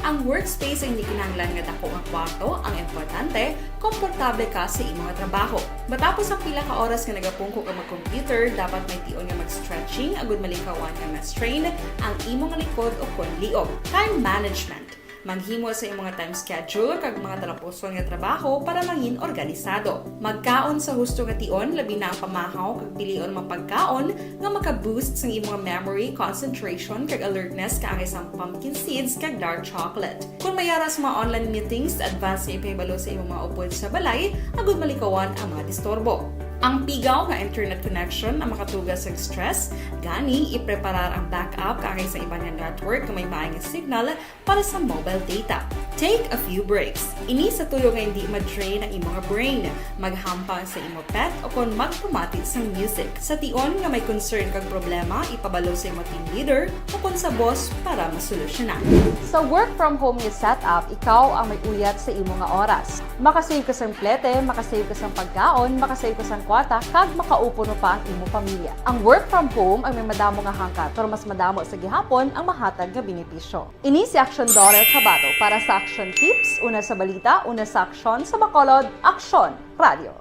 Ang workspace ay hindi kinahanglan nga dako nga kwarto, ang importante, komportable ka sa imong trabaho. Matapos ang pila ka oras nga nagapungko ka mag-computer, dapat may tion nga mag-stretching agud malikawan nga ma-strain ang imong likod o kon liog. Time management. Maghimo sa imong time schedule kag mga talapuson nga trabaho para mangin organisado. Magkaon sa husto nga tion, labi na ang pamahaw kag pilion mga pagkaon nga maka-boost sang imong memory, concentration kag alertness kaangay sang pumpkin seeds kag dark chocolate. Kung may ara sa mga online meetings, advance nga ipahibalo sa imong mga upod sa balay agud malikawan ang mga disturbo. Ang pigaw nga internet connection ang makatuga sa stress, gani ipreparar ang backup kaangay sa iban nga network nga may maay nga signal para sa mobile data. Take a few breaks. Ini sa tuyo nga hindi ma-drain ang imong brain. Maghampang sa imo pet o kon magpamati sang music. Sa tion nga may concern kag problema, ipabalo sa imo team leader o kon sa boss para masolusyonan. Sa work from home nga setup, ikaw ang may uyat sa imo nga oras. Makasave ka sang plete, makasave ka sang pagkaon, makasave ka sang kwarta, kag makaupo no pa ang imo pamilya. Ang work from home ang may madamo nga hangkat, pero mas madamo sa gihapon ang mahatag nga benepisyo. Ini si Action Dollar Kabato para sa Action Tips, una sa balita, una sa aksyon, sa Bacolod, Aksyon Radio.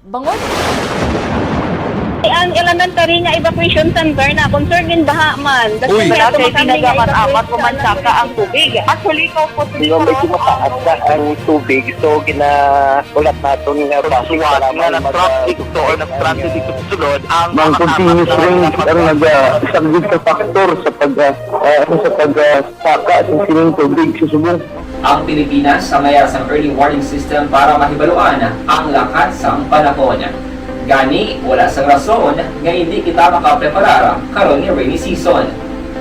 Bangod Ang elementary nga evacuation center na concern in baha man. Uy. Kaya Barangay tumakami nga Binagawan evacuation apat, pumansa center. Ka ang tubig. Actually, ikaw po, Di ba medyo mataas na ang tubig, so ginaulat naton nga Pagsuwat pasensya nga lamang nag-traffic mag- to or nag-traffic dito sa sulod, ang Mang mga continuous kasama rain na ang nag-saglit sa factor sa pag ah, ah, ano, sa pag ah, saka sa sining tubig sa subong. Ang Pilipinas ang may sang early warning system para mahibaluan ang lakat sang panahon. Gani, wala sang rason nga hindi kita makapreparar karon nga rainy season.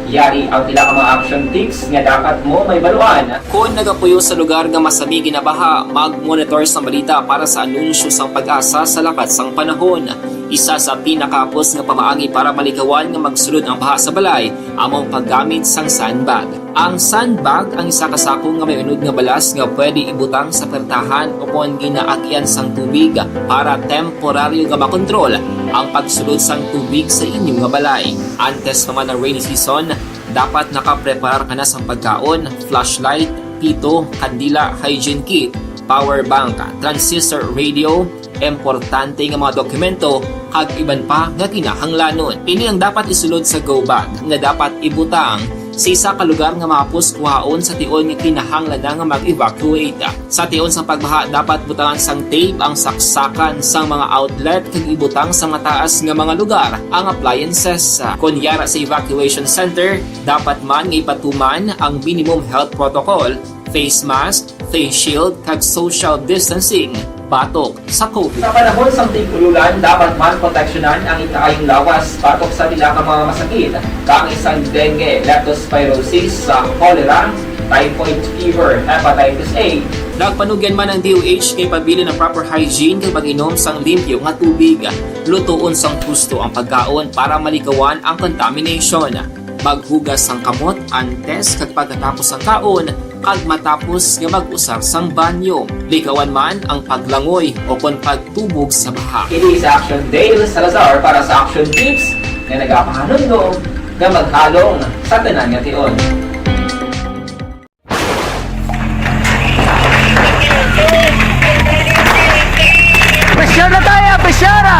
Yari ang pila ka mga action tips nga dapat mo mahibaluan. Kon nagapuyo sa lugar nga masabi ginabaha, mag-monitor sang balita para sa anunsyo sang PAGASA sa lakat sang panahon. Isa sa pinakahapos nga pamaagi para malikawan nga magsulod ang baha sa balay amo ang paggamit sang sandbag. Ang sandbag ang isa ka sako nga may unod nga balas nga pwede ibutang sa pertahan o kon ginaagyan sang tubig para temporaryo nga makontrol ang pagsulod sang tubig sa inyo nga balay. Antes pa man ang rainy season, dapat nakapreparar ka na sang pagkaon, flashlight, pito, kandila, hygiene kit, power bank, transistor radio, importante nga mga dokumento, kag iban pa nga kinahanglanon. Ini ang dapat isulod sa go bag nga dapat ibutang sa isa ka lugar nga mahapos kuhaon sa tion nga kinahanglan na nga mag-evacuate. Sa tion sang pagbaha, dapat butangan sang tape ang saksakan sang mga outlet kag ibutang sa mataas nga mga lugar ang appliances. Kon yara sa evacuation center, dapat man nga ipatuman ang minimum health protocol, face mask, face shield, kag social distancing batok sa COVID. Sa panahon sang tig-ululan, dapat man proteksyonan ang ikaayong lawas batok sa pila ka mga masakit, kaangay sang dengue, leptospirosis, sa cholera, typhoid fever, hepatitis A. Nagpanugyan man ang D O H kay pabilin ang proper hygiene kag pag-inom sang limpyo nga tubig. Lutoon sang husto ang pagkaon para malikawan ang contamination. Maghugas sang kamot antes kag pagkatapos sang kaon kag matapos nga mag-usar sang banyo. Likawan man ang paglangoy o kon pagtubog sa baha. Ini sa Action Dale Salazar para sa Action Tips nga nagapahanumdom nga maghalong sa tanan nga tion. Pressure na tayo, pressure na!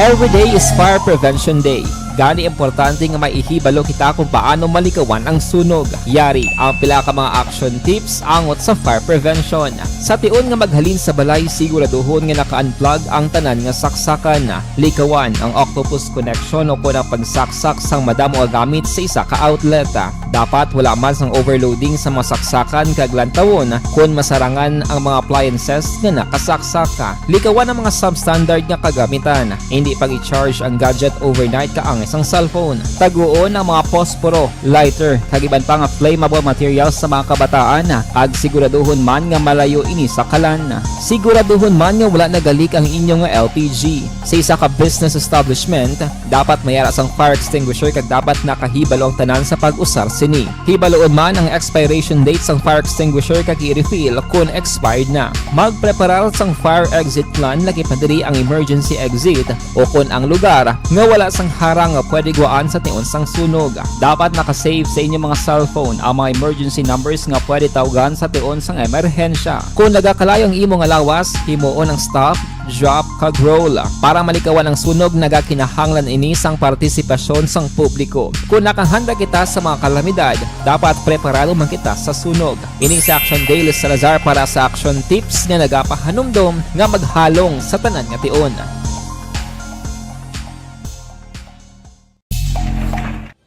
Every day is Fire Prevention Day. Gani, importante nga may ihibalo kita kung paano malikawan ang sunog. Yari ang pila ka mga action tips angot sa fire prevention. Sa tion nga maghalin sa balay, siguraduhon nga naka-unplug ang tanan nga saksakan. Likawan ang octopus connection o kon ang pagsaksak sang madamo nga gamit sa isa ka outlet. Dapat wala man sang overloading sa mga saksakan kag lantawon kon masarangan ang mga appliances nga nakasaksak. Likawan ang mga substandard nga kagamitan. Indi pag-i-charge ang gadget overnight kaangay sang cellphone. Taguon ang mga posporo, lighter, kag iban pa nga flammable materials sa mga kabataan, kag siguraduhon man nga malayo ini sa kalan. Siguraduhon man nga wala nagalik ang inyo nga L P G. Sa isa ka business establishment, dapat may ara sang fire extinguisher kag dapat nakahibalo ang tanan sa pag-usar sini. Hibaloon man ang expiration date sang fire extinguisher kag i-refill kon expired na. Magpreparar sang fire exit plan, lakip na diri ang emergency exit o kon ang lugar nga wala sang harang nga pwede guwaan sa tion sang sunog. Dapat naka-save sa inyo mga cellphone ang mga emergency numbers nga pwede tawgan sa tion sang emerhensya. Kon nagakalayo ang imo nga lawas, himuon ang stop, drop, kag roll. Para malikawan ang sunog, nagakinahanglan ini sang partisipasyon sang publiko. Kon nakahanda kita sa mga kalamidad, dapat preparado man kita sa sunog. Ini si Action Dale Salazar para sa Action Tips nga nagapahanumdom nga maghalong sa tanan nga tion.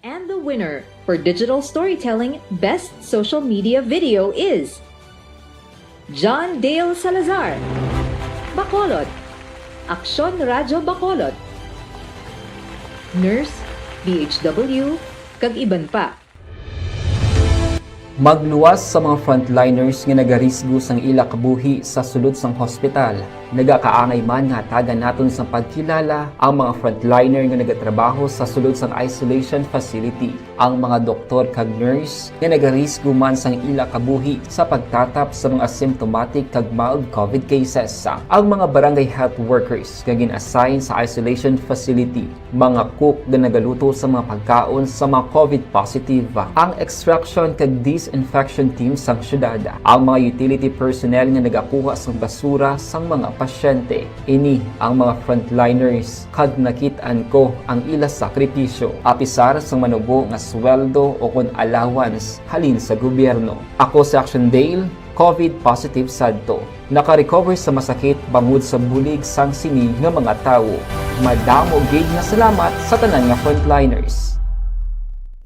And the winner for Digital Storytelling Best Social Media Video is John Dale Salazar, Bacolod, Aksyon Radyo Bacolod, Nurse, D H W, kag iban pa. Magluwas sa mga frontliners nga nagarisgo sang ila kabuhi sa sulod sang hospital. Nagakaangay man nga hatagan naton sang pagkilala ang mga frontliner nga nagatrabaho sa sulod sang isolation facility, ang mga doktor kag nurse nga nagarisgo man sang ila kabuhi sa pagtatap sa mga asymptomatic kag mild COVID cases, ang mga barangay health workers nga gin-assign sa isolation facility, mga cook nga nagaluto sa mga pagkaon sa mga COVID positive, ang extraction kag disinfection team sang syudad, ang mga utility personnel nga nagakuha sang basura sang mga pasyente. Ini ang mga frontliners, kag nakit-an ko ang ila sakripisyo, apisar sang manubo nga sweldo o kon allowance halin sa gobyerno. Ako si Action Dale, COVID positive sadto. Naka-recover sa masakit bangod sa bulig sang sini nga mga tawo. Madamo gid nga salamat sa tanan nga frontliners.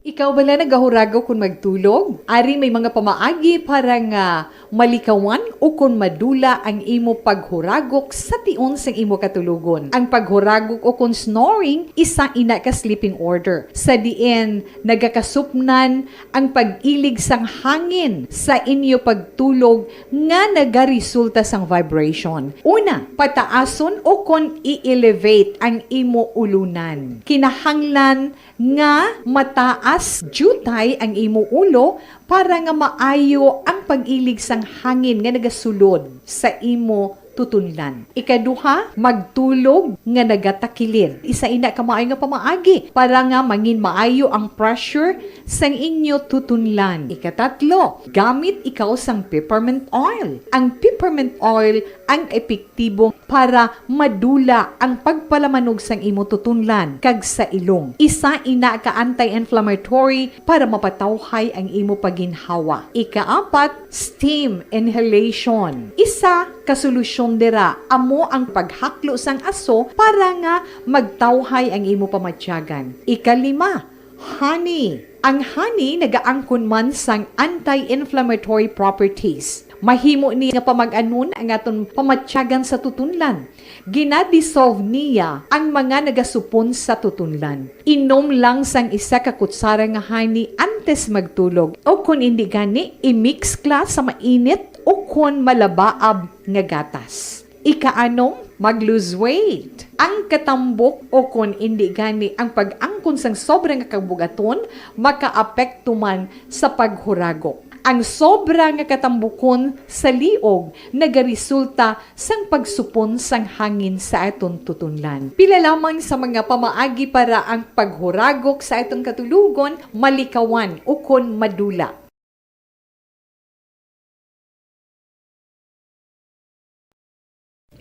Ikaw bala nagahuragok kon magtulog? Ari may mga pamaagi para nga malikawan ukon madula ang imo paghuragok sa tion sang imo katulogon. Ang paghuragok ukon snoring, isa ina ka sleeping order, sa diin nagakasupnan ang pag-ilig sang hangin sa inyo pagtulog nga nagaresulta sang vibration. Una, pataason ukon i-elevate ang imo ulunan. Kinahanglan nga mataas diutay ang imo ulo para nga maayo ang pag-ilig sang hangin nga nagasulod sa imo tutunlan. Ikaduha, magtulog nga nagatakilid. Isa ina ka maayo nga pamaagi para nga mangin maayo ang pressure sang inyo tutunlan. Ikatatlo, gamit ikaw sang peppermint oil. Ang peppermint oil ang epektibo para madula ang pagpalamanog sang imo tutunlan kag sa ilong. Isa ina ka anti-inflammatory para mapatawhay ang imo paginhawa. Ikaapat, steam inhalation. Isa ka solusyon dira amo ang paghaklo sang aso para nga magtawhay ang imo pamatyagan. Ikalima, honey. Ang honey nagaangkon man sang anti-inflammatory properties. Mahimo ni nga pamag-anon ang aton pamatyagan sa tutunlan. Gina-dissolve niya ang mga nagasupon sa tutunlan. Inom lang sang isa ka kutsara nga honey antes magtulog, o kon indi gani, i-mix ka sa mainit o kon malabaab nga gatas. Ikaanom, mag-lose weight. Ang katambok o kon indi gani ang pag-angkon sang sobra nga kabugaton makaapekto man sa paghuragok. Ang sobra nga katambukon sa liog nagaresulta sang pagsupon sang hangin sa aton tutunlan. Pila lamang sa mga pamaagi para ang paghuragok sa aton katulogon malikawan ukon madula.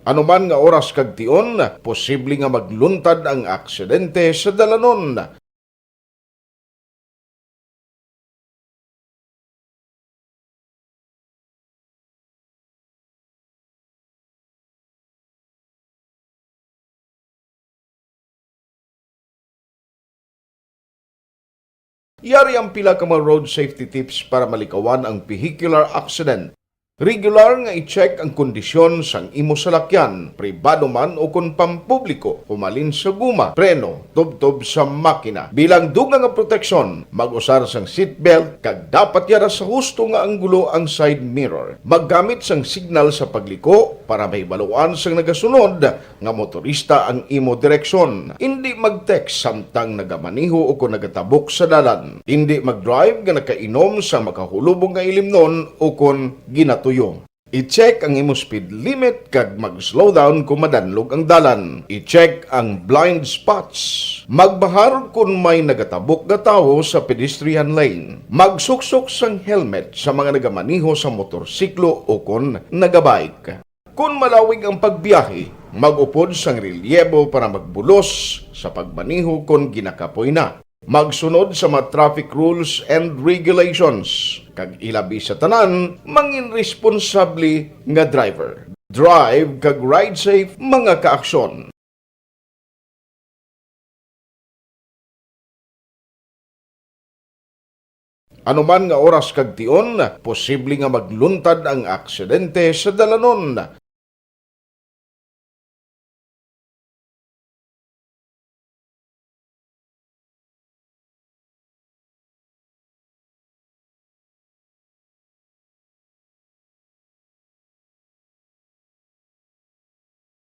Ano man nga oras kag tion, posible nga magluntad ang aksidente sa dalanon. Yari ang pila ka mga road safety tips para malikawan ang vehicular accident. Regular nga i-check ang kondisyon sang imo salakyan, pribado man o kon pampubliko, humalin sa guma, preno, tubtob sa makina. Bilang dugang nga proteksyon, mag-usar sang seatbelt kag dapat yara sa husto nga anggulo ang side mirror. Maggamit sang signal sa pagliko para mahibaluan sang nagasunod nga motorista ang imo direksyon. Indi mag-text samtang nagamaneho o kon nagatabok sa dalan. Indi mag-drive nga nakainom sa makahulubong nga ilimnon o kon ginatuyo. I-check ang imo speed limit kag mag-slow down kon madanlog ang dalan. I-check ang blind spots. Magbahar kon may nagatabok nga tawo sa pedestrian lane. Magsuksok sang helmet sa mga nagamaneho sa motorsiklo o kon nagabike. Kon malawig ang pagbiyahe, mag-upod sang relyebo para magbulos sa pagmaneho kon ginakapoy na. Magsunod sa mga traffic rules and regulations, kag ilabi sa tanan, mangin responsable nga driver. Drive kag ride safe, mga kaaksyon. Ano man nga oras kag tion, posible nga magluntad ang aksidente sa dalanon.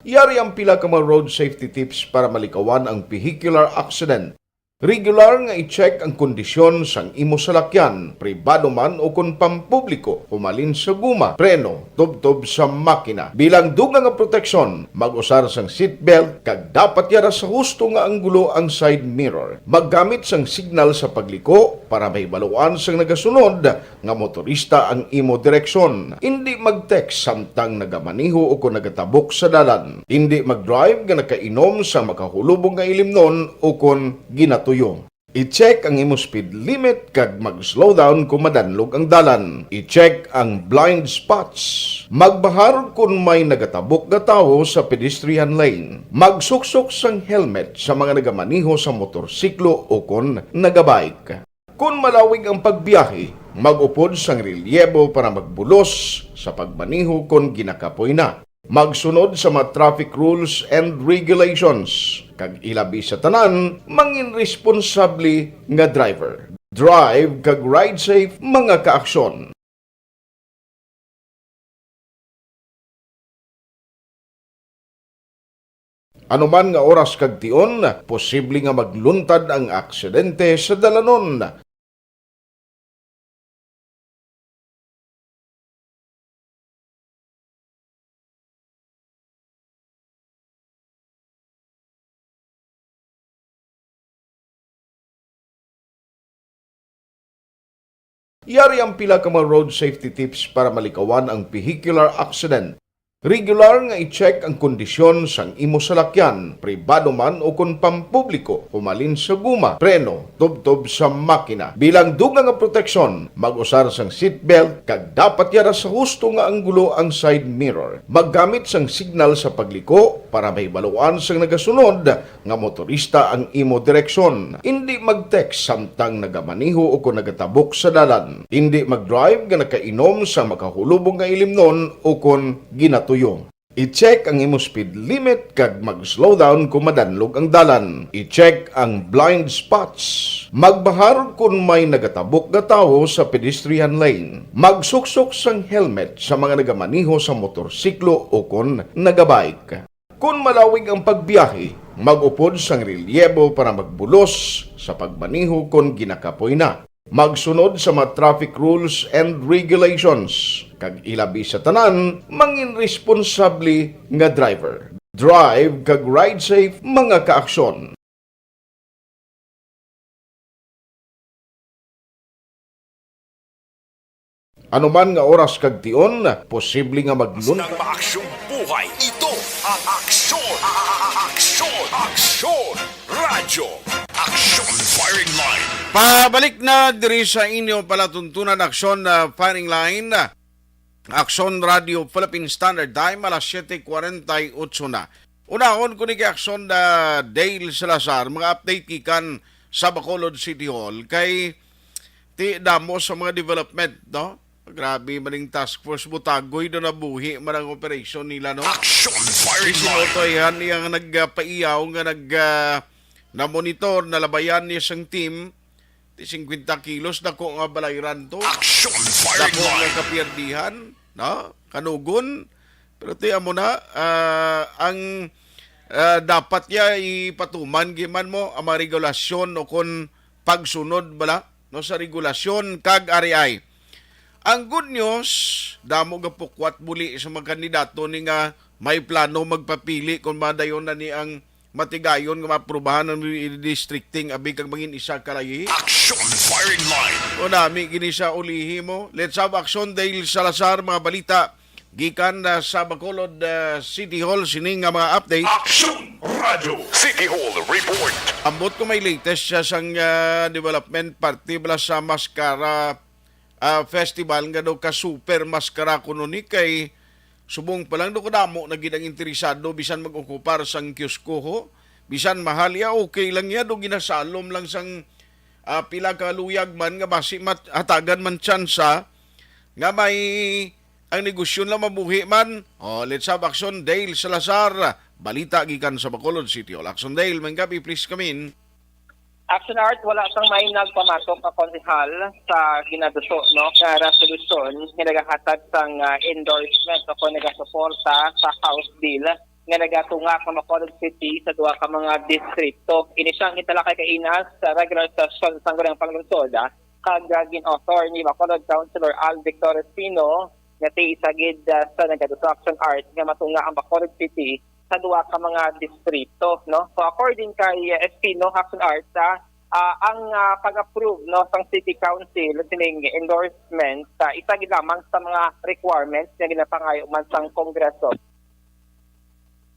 Yari ang pila ka mga road safety tips para malikawan ang vehicular accident. Regular nga i-check ang kondisyon sang imo salakyan, pribado man o kon pampubliko, humalin sa guma, preno, tubtob sa makina. Bilang dugang nga proteksyon, mag-usar sang seatbelt kag dapat yara sa husto nga anggulo ang side mirror. Maggamit sang signal sa pagliko para mahibaluan sang nagasunod nga motorista ang imo direksyon. Indi mag-text samtang nagamaneho o kon nagatabok sa dalan. Indi mag-drive nga nakainom sa makahulubong nga ilimnon o kon ginatuyo. I-check ang imo speed limit kag mag-slow down kon madanlog ang dalan. I-check ang blind spots. Magbahar kon may nagatabok nga tawo sa pedestrian lane. Magsuksok sang helmet sa mga nagamaneho sa motorsiklo o kon Kon malawig ang pagbiyahe, mag-upod sang relyebo para magbulos sa pagmaneho kon ginakapoy na. Magsunod sa mga traffic rules and regulations, kag ilabi sa tanan, mangin responsable nga driver. Drive kag ride safe, mga kaaksyon. Anuman nga oras kag tion, posible nga magluntad ang aksidente sa dalanon. Yari ang pila ka mga road safety tips para malikawan ang vehicular accident. Regular nga i-check ang kondisyon sang imo salakyan, pribado man o kon pampubliko, humalin sa guma, preno, tubtob sa makina. Bilang dugang nga proteksyon, mag-usar sang seatbelt kag dapat yara sa husto nga anggulo ang side mirror. Maggamit sang signal sa pagliko para mahibaluan sang nagasunod nga motorista ang imo direksyon. Indi mag-text samtang nagamaneho o kon nagatabok sa dalan. Indi mag-drive nga nakainom sa makahulubong nga ilimnon o kon ginatuyo. I-check ang imo speed limit kag mag-slow down kon madanlog ang dalan. I-check ang blind spots. Magbahar kon may nagatabok nga tawo sa pedestrian lane. Magsuksok sang helmet sa mga nagamaneho sa motorsiklo o kon nagabike. Kon malawig ang pagbiyahe, mag-upod sang relyebo para magbulos sa pagmaneho kon ginakapoy na. Magsunod sa mga traffic rules and regulations, kag ilabi sa tanan, mangin responsable nga driver. Drive kag ride safe, mga kaaksyon. Anuman nga oras kag tion, posible nga maglun- Basta maaksyong buhay, ito ang aksyon. Aksyon! Aksyon! Radyo Aksyon Firing Line. Pabalik na diri sa inyo palatuntunan, Aksyon, ah, Firing Line. Aksyon Radio Philippine Standard Time, alas siyete kuwarenta y otso na. Unahon ko ni kay Aksyon, ah, Dale Salazar, mga update gikan sa Bacolod City Hall. Kay ti damo sa mga development, no? Grabe man ning task force, butagoy do nabuhi man ang operasyon nila, no? Action Firing Line. Sinutoy han iya nga nagpaiyaw, nga nag, ah, namonitor, nalabayan niya sang team, ti singkwenta kilos, dako nga balayran to. Action Firing Line. Dako nga kapiyerdihan, no? Kanugon. Pero ti amo na, ah, ang, ah, dapat ya ipatuman giman mo ang mga regulasyon o kon pagsunod bala, no, sa regulasyon kag R A I. Ang good news, damo gapukwat buli sa mga kandidato ni nga may plano magpapili kon madayon na ni ang matigayon nga maaprubahan ang redistricting abi kag mangin isa ka layi. Action Firing Line. O nami gini sa ulihi mo. Let's have action, Dale Salazar, mga balita gikan na sa Bacolod, ah, City Hall, sini nga mga update. Action Radyo City Hall Report. Ambot ko may latest siya sang, ah, development parte bala sa Mascara, ah, Festival nga daw ka super Mascara kuno ni kay subong pa lang daw kadamo na gid ang interesado bisan mag-okupar sang kiosko ho. Bisan mahal ya, okay lang ya, do ginasalom lang sang, ah, pila ka luyag man nga basi mat-, hatagan man tsansa nga may ang negosyo lang mabuhi man. Oh, let's have action, Dale Salazar. Balita gikan sa Bacolod City Hall. Action Dale, may gabi, please come in. Action Art, wala sang may nagpamatok nga konsehal sa ginaduso, no, nga resolusyon nga nagahatag sang, ah, endorsement o kon nagasuporta sa House Bill nga nagatunga sa Bacolod City sa duha ka mga distrito. Ini siyang gintalakay kaina sa regular session sang Sangguniang Panlungsod, ah, kag, ah, gin-author ni Bacolod Councilor Al Victor Espino, nga ti isa gid, ah, sa nagaduso, Action Art, nga matunga ang Bacolod City sa duha ka mga distrito, no? So, according kay, ah, Espino, Action Art, ah, ah, ang, ah, pag-approve, no, sang City Council sining endorsement, ah, isa gid lamang sa mga requirements nga ginapangayo man sang Kongreso.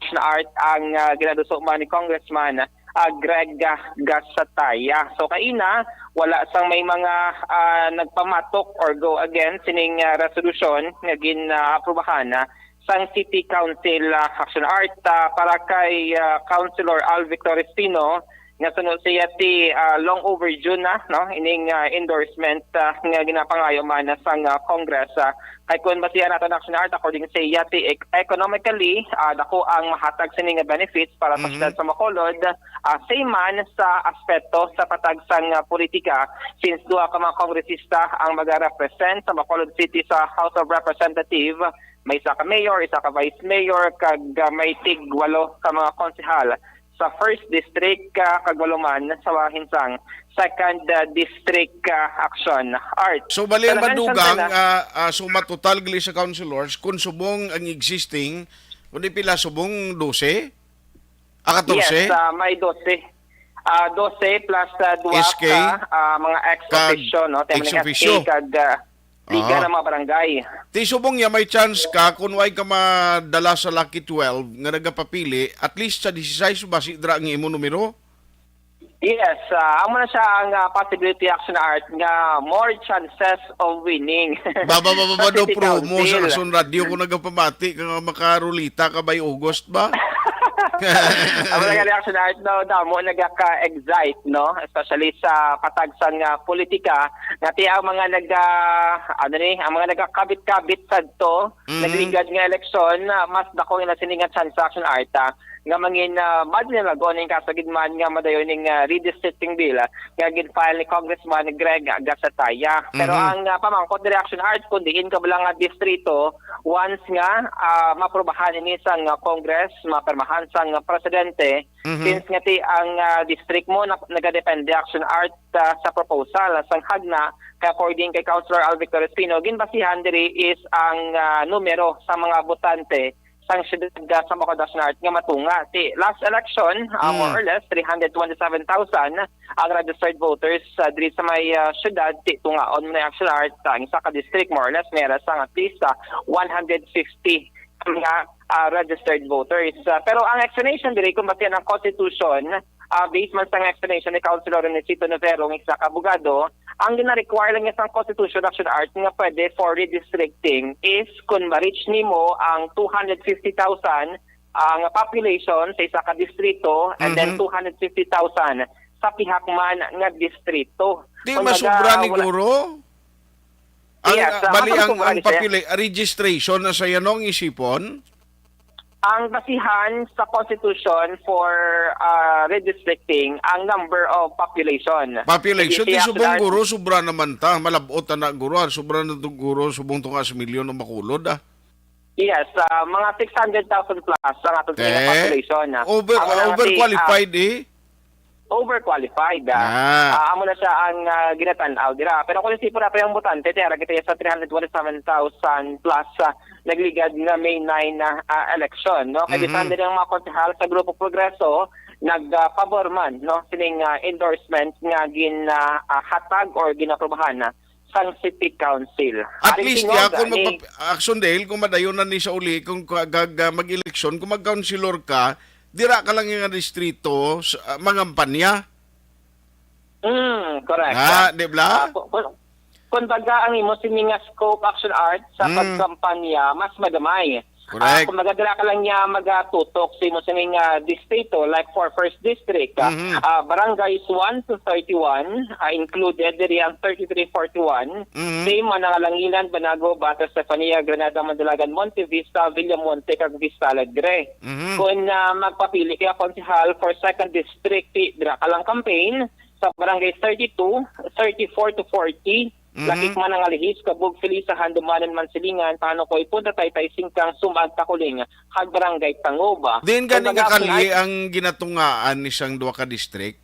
Action Art, ang, ah, ginaduso man ni Congressman, ah, Greg, ah, Gasataya. So, kaina, wala sang may mga, ah, nagpamatok or go against sining, ah, resolusyon nga gin-aprubahan, ah, sang City Council, ah, Action Art. Ah, para kay, ah, Councilor Al Victor Espino, nga suno siya ti, ah, long overdue na, no, ining, ah, endorsement, ah, nga ginapangayo man sang, ah, Congress. Ah, kay kun basihan nato ang Action Art, according sa iya, ti ec-, economically, ah, dako ang mahatag sini nga benefits para sa Mhm. siyudad sa Bacolod, ah, same man sa aspeto sa patag sang, ah, politika, since duha ka mga kongresista ang magarepresent sa Bacolod City sa House of Representatives. May isa ka mayor, isa ka vice mayor, kag, ah, may tig walo ka mga konsehal sa first district, ah, kag walo man sa bahin sang second, ah, district, ah, Action Art. So, bali ang Sa Madugang, ah, ah, suma total gali sa councilors, kung subong ang existing, kung di pila subong, dose? Ah, katorse? Yes, ah, may dose. Ah, dose plus, ah, duha S K? ka, ah, mga ex Kag officio, no? Tayo ex mga officio? S K kag, ah, Liga Aha. ng mga Barangay. Ti subong niya may chance ka kung way ka madala sa Lucky Twelve nga nagapapili, at least sa dieciséis ba si dra ang imo numero? Yes, ah, amo na siya ang, ah, possibility, Action Art, nga more chances of winning Baba, baba, sa baba, do City promo sa Council. Action Radio kung nagapamati ka nga makarulita ka by August ba? Ang mga reaction art, no, damo nagaka-excite, no? Especially sa patag sang, ah, politika, nga ti ang mga nag, ah, ano ni, ang mga nagakabit-kabit sadto, Mhm. nagligad nga eleksyon, ah, mas dako nga sini nga chance, Action Art, ah, nga mangin, ah, madali na lagon ning kasagid man nga madayon ning, ah, redistricting bill, ah, nga gin-file ni Congressman Greg Gasataya. Pero Mhm. ang, ah, pamangkot ni Action Art, kung diin ka bala nga distrito, once nga, ah, maprubahan ini sang, ah, Congress, mapirmahan sang, ah, presidente, Mhm. since nga ti ang, ah, district mo na, nagadepende, Action Art, ah, sa proposal sang hagna, kay according kay Councilor Alvictor Espino, ginbasihan diri is ang, ah, numero sa mga botante sang siyudad, ah, sa Bacolod, Action Art, nga matunga. Ti last election, ah, more Mm. or less, three hundred twenty-seven thousand ang registered voters, ah, diri sa may, ah, siyudad. Ti tungaon mo na, Action Art, ah, ang isa ka district, more or less, may ra sang at least, ah, one hundred fifty nga, ah, registered voters. Ah, pero ang explanation diri, kung basihan ang constitution, ah, based man sa explanation ni Councilor Renesito Novero, ang isa ka abogado, ang gina-require lang niya sa constitution, Action Art, nga pwede for redistricting is kung ma-reach nimo ang two hundred fifty thousand ang population sa isa ka distrito, and then Mhm. two hundred fifty thousand sa pihak man nga distrito. Di Kumbaga, masubra ni wala Guro? Ang, Yes, ah, ah, bali ang, ang, ang sir. Popula-, registration na sa yanong isipon? Ang basihan sa constitution for, ah, redistricting ang number of population. Population, Hindi di siya subong, actual Guro, sobra naman ta. Malabot na na, Guro, ah. Sobra na to, Guro, subong to nga sa milyon ang Bacolod, ah. Yes, ah, mga six hundred thousand plus ang aton sa Eh, population, ah. over, Ang mga overqualified, ti, ah, eh. Overqualified, ah. Ah. Ah, amo na siya ang, ah, ginatan-aw dira. Pero kung isipon nato ang botante, tiyara kita sa three hundred twenty-seven thousand plus, ah, nagligad nga May nine na, ah, election, no? Kay Mhm. bisan din ang mga konsehal sa Grupo Progreso, nag, ah, pabor man, no? Sining, ah, endorsement nga gin, ah, ah, hatag or ginaprobahan na sang City Council. At Aring least, tingog, ya, kung ni magpa-, Action Dale, kung madayon na ni sa uli, kung ka-, gag-, ah, mag-eleksyon, kung mag-councilor ka, dira ka lang nga distrito, sa, ah, mangampanya. Mm, correct. Ah, di ba? Ah, ku-, ku-, kumbaga, ang imo sini nga scope, Action Art, sa Mm. pagkampanya, mas magamay. Correct. Ah, kumbaga, dira ka lang niya magatutok sa imo sini nga distrito, like for first district, ah, Mhm. ah, barangays one to thirty-one, ah, included diri ang thirty-three forty-one. Mhm. Same man ang Alangilan, Banago, Batas, Estefanía, Granada, Mandalagan, Monte Vista, Villamonte, kag Vista Alegre. Mhm. Kung, ah, magpapili ka konsehal for second district, ti-, dira ka lang campaign sa barangay thirty-two, thirty-four to forty, Mhm. Lakip man ang Alihis, Cabug, Felisa, Handumanan, Mansilingan, Panukoy, Punta Taytay, Singkang, Sumag, Takuling, kag Barangay Tangoba. Diin gani nga kalye ang ginatungaan ni sang duha ka district?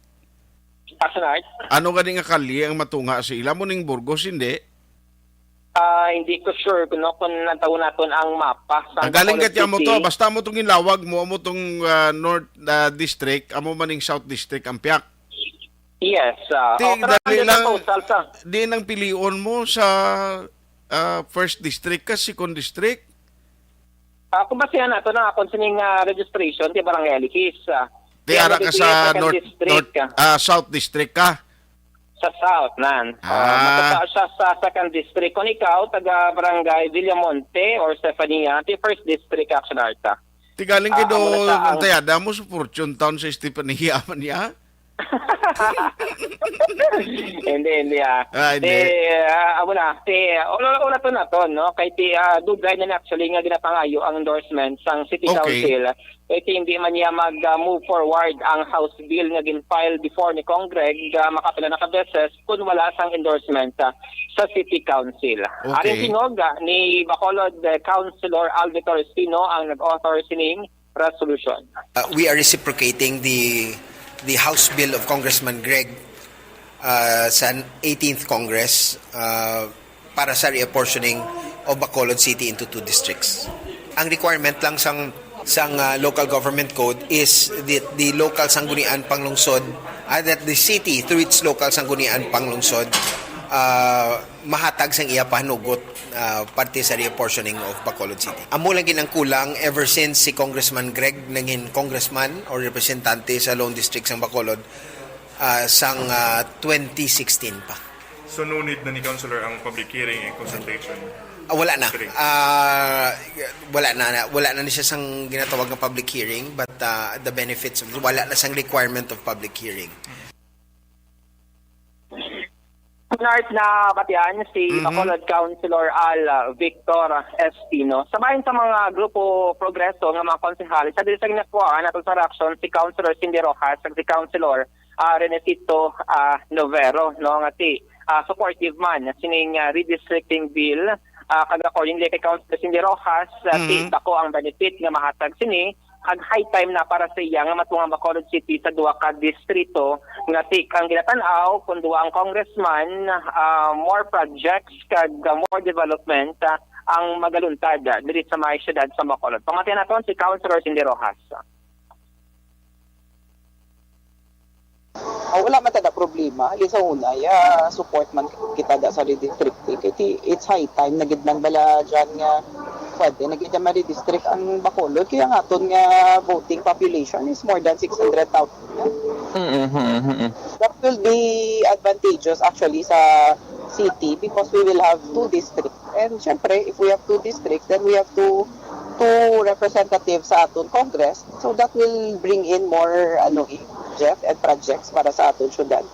Action Art? Ano gani nga kalye ang matunga sa ila? Mo ning Burgos, hindi? Ah, hindi ko sure kung, no, kung nataon naton ang mapa sa Ang galing Bacolod kat amo to, City. Basta amo tong ginlawag mo, amo tong, ah, North, ah, District, amo man ning South District ang piyak. Yes, ah, Ti, oh, pero dali ang lang, proposal sa di nang pilion mo sa, ah, First District ka, Second District? Ah, kung basihan nato na akon sining, ah, registration, ti Barangay Alihis, ah. Ti Kaya ara ka nabibigay sa sa North, District, North, ah. Ah, South District ka? Sa South, nan. Ah. Ah, matata siya sa Second District. Kung ikaw, taga Barangay Villamonte or Stefania, ti First District, Action Arta. Ti galing Ah, kay do, amo na siya ang ang tayada mo sa Fortune Town sa Stefania man niya? Hindi, hindi, ah. Ah, hindi. Ti, ah, amo na, ti, ula, ula to na to, no? Kay ti, ah, dugay na actually nga ginapangayo ang endorsement sang City Okay. Council. Kay ti hindi man niya mag, ah, move forward ang House Bill nga gin-file before ni Congreg, ah, makapila na ka beses kung wala sang endorsement, ah, sa City Council. Okay. Aring tingog, ah, ni Bacolod, eh, Councilor Alvin Torres Pino ang nag-author sining resolution. Uh, we are reciprocating the the House Bill of Congressman Greg, uh, sa eighteenth Congress, uh, para sa reapportioning of Bacolod City into two districts. Ang requirement lang sang sang, uh, local government code is the, the local sanggunian panglungsod, uh, that the city through its local sanggunian panglungsod, uh, mahatag sang iya pahanugot, ah, parte sa reapportioning of Bacolod City. Amo lang gid ang kulang ever since si Congressman Greg nangin congressman or representante sa Lone District sang Bacolod, ah, sang, ah, twenty sixteen pa. So, no need na ni Councilor ang public hearing and consultation? Ah, wala na. Hearing. Ah, wala na, wala na ni siya sang ginatawag nga public hearing, but, ah, the benefits of, wala na sang requirement of public hearing. Nart na batian si Mhm. Bacolod Councilor Al, uh, Victor Espino. Sa bahin sa mga Grupo Progreso nga mga konsehal, sa dili sa ginakuhaan nato sa reaksyon si Councilor Cindy Rojas kag si Councilor, uh, Renesito, uh, Novero, no, nga ti, uh, supportive man sining, uh, redistricting bill, uh, kag accordingly kay Councilor Cindy Rojas, uh, ti Mhm. dako ang benefit nga mahatag sini, kag high time na para sa iya nga matunga ang Bacolod City sa duha ka distrito nga ti ang ginatan-aw kon duha ang congressman, ah, more projects kag, ah, more development, ah, ang magaluntad, ah, diri sa may siyudad sa Bacolod. Pamatian naton si Councilor Cindy Rojas. Ah, wala man ta da problema. Halin sa una, ya, support man kita da sa redistricting. Kay ti, it's high time na gid man bala dyan nga pwede na gid man redistrict ang Bacolod. Kaya nga aton nga voting population is more than six hundred thousand. Mm-mm, mm-mm, mm-mm. That will be advantageous actually sa city because we will have two districts. And syempre, if we have two districts, then we have two two representatives sa aton Congress. So that will bring in more, ano, eh, Jeff, and projects para sa aton syudad.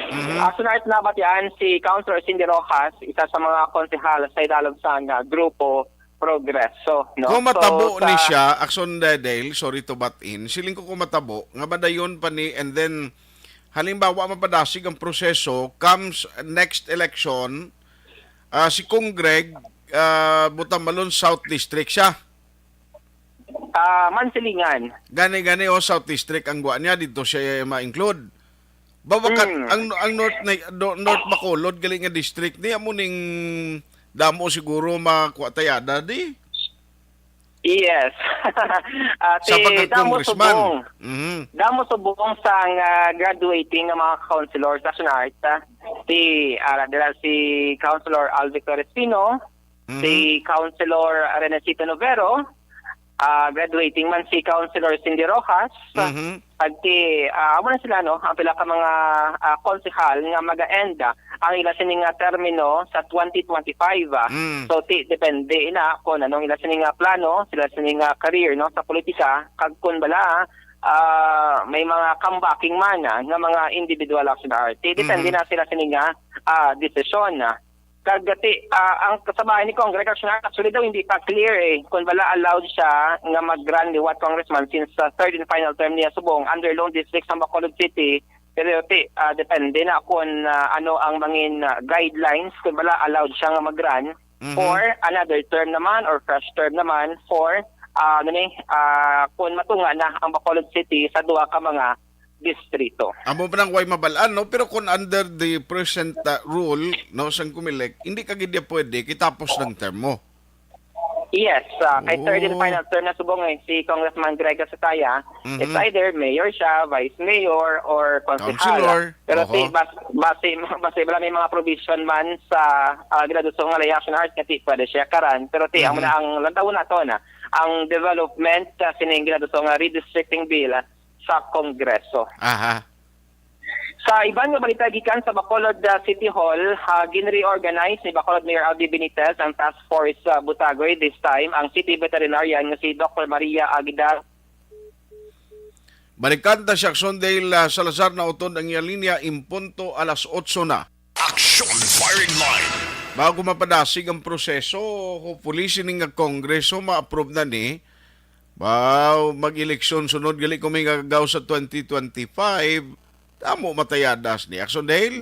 Mhm. Ah, sunod na batian si Councilor Cindy Rojas, isa sa mga konsehal sa idalom sang, ah, Grupo Progreso, no? Kung matabo So, ni sa siya, Action Dale, sorry to butt in, siling ko kung matabo, nga madayon pa ni, and then, halimbawa, mapadasig ang proseso, comes next election, ah, si Congreg, ah, butang malon South District siya. Ah, Mansilingan. Gani, gani, oh, South District ang gwa niya, dito siya ma-include. Babakat, Mm. ang, ang North na, do-, North Bacolod, gali nga district, ni amo ning damo siguro makuha tayada, di? Yes. Ah, Sa si Damo pagka-congressman. Subong. Mhm. Damo Subong sang, ah, graduating nga mga councilor sa Senate, ah, si, ah, dira si Councilor Alvin Torres Pino, Mhm. si Councilor Renesito Novero, ah, graduating man si Councilor Cindy Rojas, Mhm. kag ti, ah, amo na sila, no, ang pila ka mga, ah, konsehal nga maga-end, ah, ang ila sini nga termino sa twenty twenty-five, ah. Mm. So, ti, depende ina kung anong ila sini nga plano, sila sini nga career, no, sa politika, kag kun bala, ah, may mga comebacking man, ah, nga mga individual action art. Ti, depende Mhm. na sila sini nga, ah, desisyon, ah. Kag ti, ah, ang kasabayan ni Congre Congressional, actually daw hindi pa clear, eh, kung bala allowed siya nga mag-run liwat congressman since sa third and final term niya subong under Lone District sa Bacolod City. Pero ti, ah, depende na kung, ah, ano ang mangin, ah, guidelines kung bala allowed siya nga mag-run Mhm. for another term naman or fresh term naman for, ah, ano ni, ah, kung matunga na ang Bacolod City sa duha ka mga distrito. Amo pa nang way mabal-an, no? Pero kung under the present, uh, rule, no, sang Comelec, hindi ka gid pwede kitapos ng term mo. Yes, ah, kay third and Oh. final term na subong, eh, si Congressman Greg Gasataya, Mhm. it's either mayor siya, vice mayor, or konsehal. Councilor. Pero ti, Oho. bas-, base, base bala may mga provision man sa, ah, ginaduso nga election art nga ti pwede siya karan. Pero ti, amo Mhm. na ang lantawon nato na ang development sa sining ginaduso nga redistricting bill, ah, sa Kongreso. Aha. Sa iban nga balita gikan sa Bacolod, ah, City Hall, ah, ginreorganize ni Bacolod Mayor Albi Benitez ang Task Force, ah, Butagoy. This time, ang city veterinarian nga si Doctor Maria Aguilar. Balikan ta si Aksyon Dale, ah, Salazar, nautod ang iya linya, in punto alas otso na. Action Firing Line. Bago mapadasig ang proseso, hopefully sining nga Kongreso ma-approve na ni. Ba, mag-eleksyon sunod gali kung may gagaw sa twenty twenty-five. Tamo matayadas ni Aksyon Dale.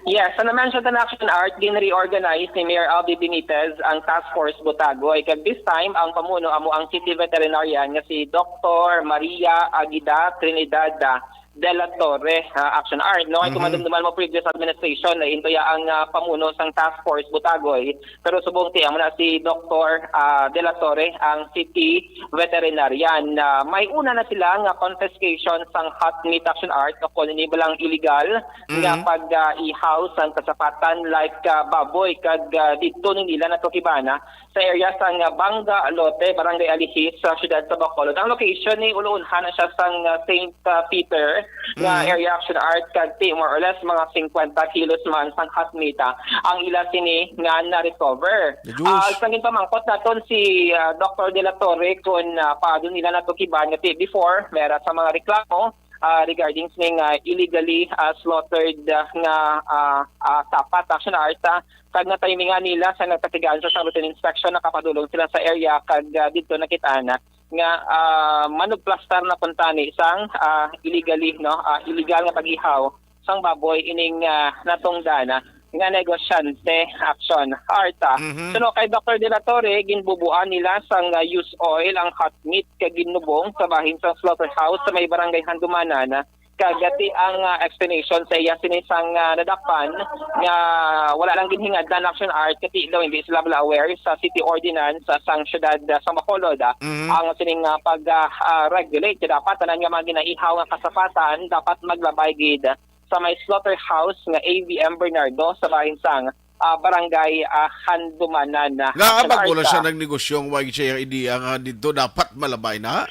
Yes, sa na-mention na Action Art, gin-reorganize ni Mayor Albi Benitez ang Task Force Butagoy. Kag this time, ang pamuno amo ang city veterinarian nga si Doktor Maria Agida Trinidad, ah, de la Torre, ah, Action Art. No, ay Mhm. Kung madumduman mo, previous administration na intuya ang, ah, pamuno sang Task Force Butagoy. Pero subong ti amo na si Doktor, ah, de la Torre ang city veterinarian. Ah, may una na sila nga confiscation sang hot meat, Action Art, o kung ini ba lang illegal nga Mhm. pag, ah, ihaw sang kasapatan like, ah, baboy kag, ah, didto ni nila natukibana sa area sang, ah, Banga Lote, Barangay Alihis, sa siyudad sa Bacolod. Ang location ni uluunhan na siya sang, ah, Saint, ah, Peter nga Mm. area, Action Art, kag ti more or less mga fifty kilos man sang hot meat, ah, ang ila sini nga na-recover. Diyos. Ah, sang ginpamangkot naton si, ah, Doktor De La Torre kung, ah, paano nila natukiban nga ti before, mera sa mga reklamo, ah, regarding sining, ah, illegally, ah, slaughtered, ah, nga, ah, ah, sapat, Action Art, ah, kag natimingan nila sa nagkatigaan sa routine inspection, nakapadulong sila sa area kag, ah, didto nakit-an nga, ah, manugplastar na kuntani sang, ah, illegally, no, ah, illegal nga pag-ihaw sang baboy ining, ah, natungdan, ah, nga negosyante, Action Art, ah. Mhm. So, no, kay Doktor De La Torre, ginbubuan nila sang, ah, used oil ang hot meat kag ginubong sa bahin sang slaughterhouse sa may barangay Handumanan, ah, kag ati ang, ah, explanation sa iya sini sang, ah, nadakpan nga wala lang ginhingadlan, Action Art, kasi daw hindi sila wala aware sa city ordinance, ah, sang siyudad, ah, sa Bacolod, ah. Mhm. Ang sining, ah, pag, ah, ah, regulate, dapat tanan nga mga ginaihaw nga kasapatan dapat maglabay gid sa may slaughterhouse nga A V M Bernardo sa bahin sang, ah, barangay, ah, Handumanan, ah, Nga Action abag wala Art, siya ah. Nagnegosyo ang way siya idea nga dito dapat malabay na?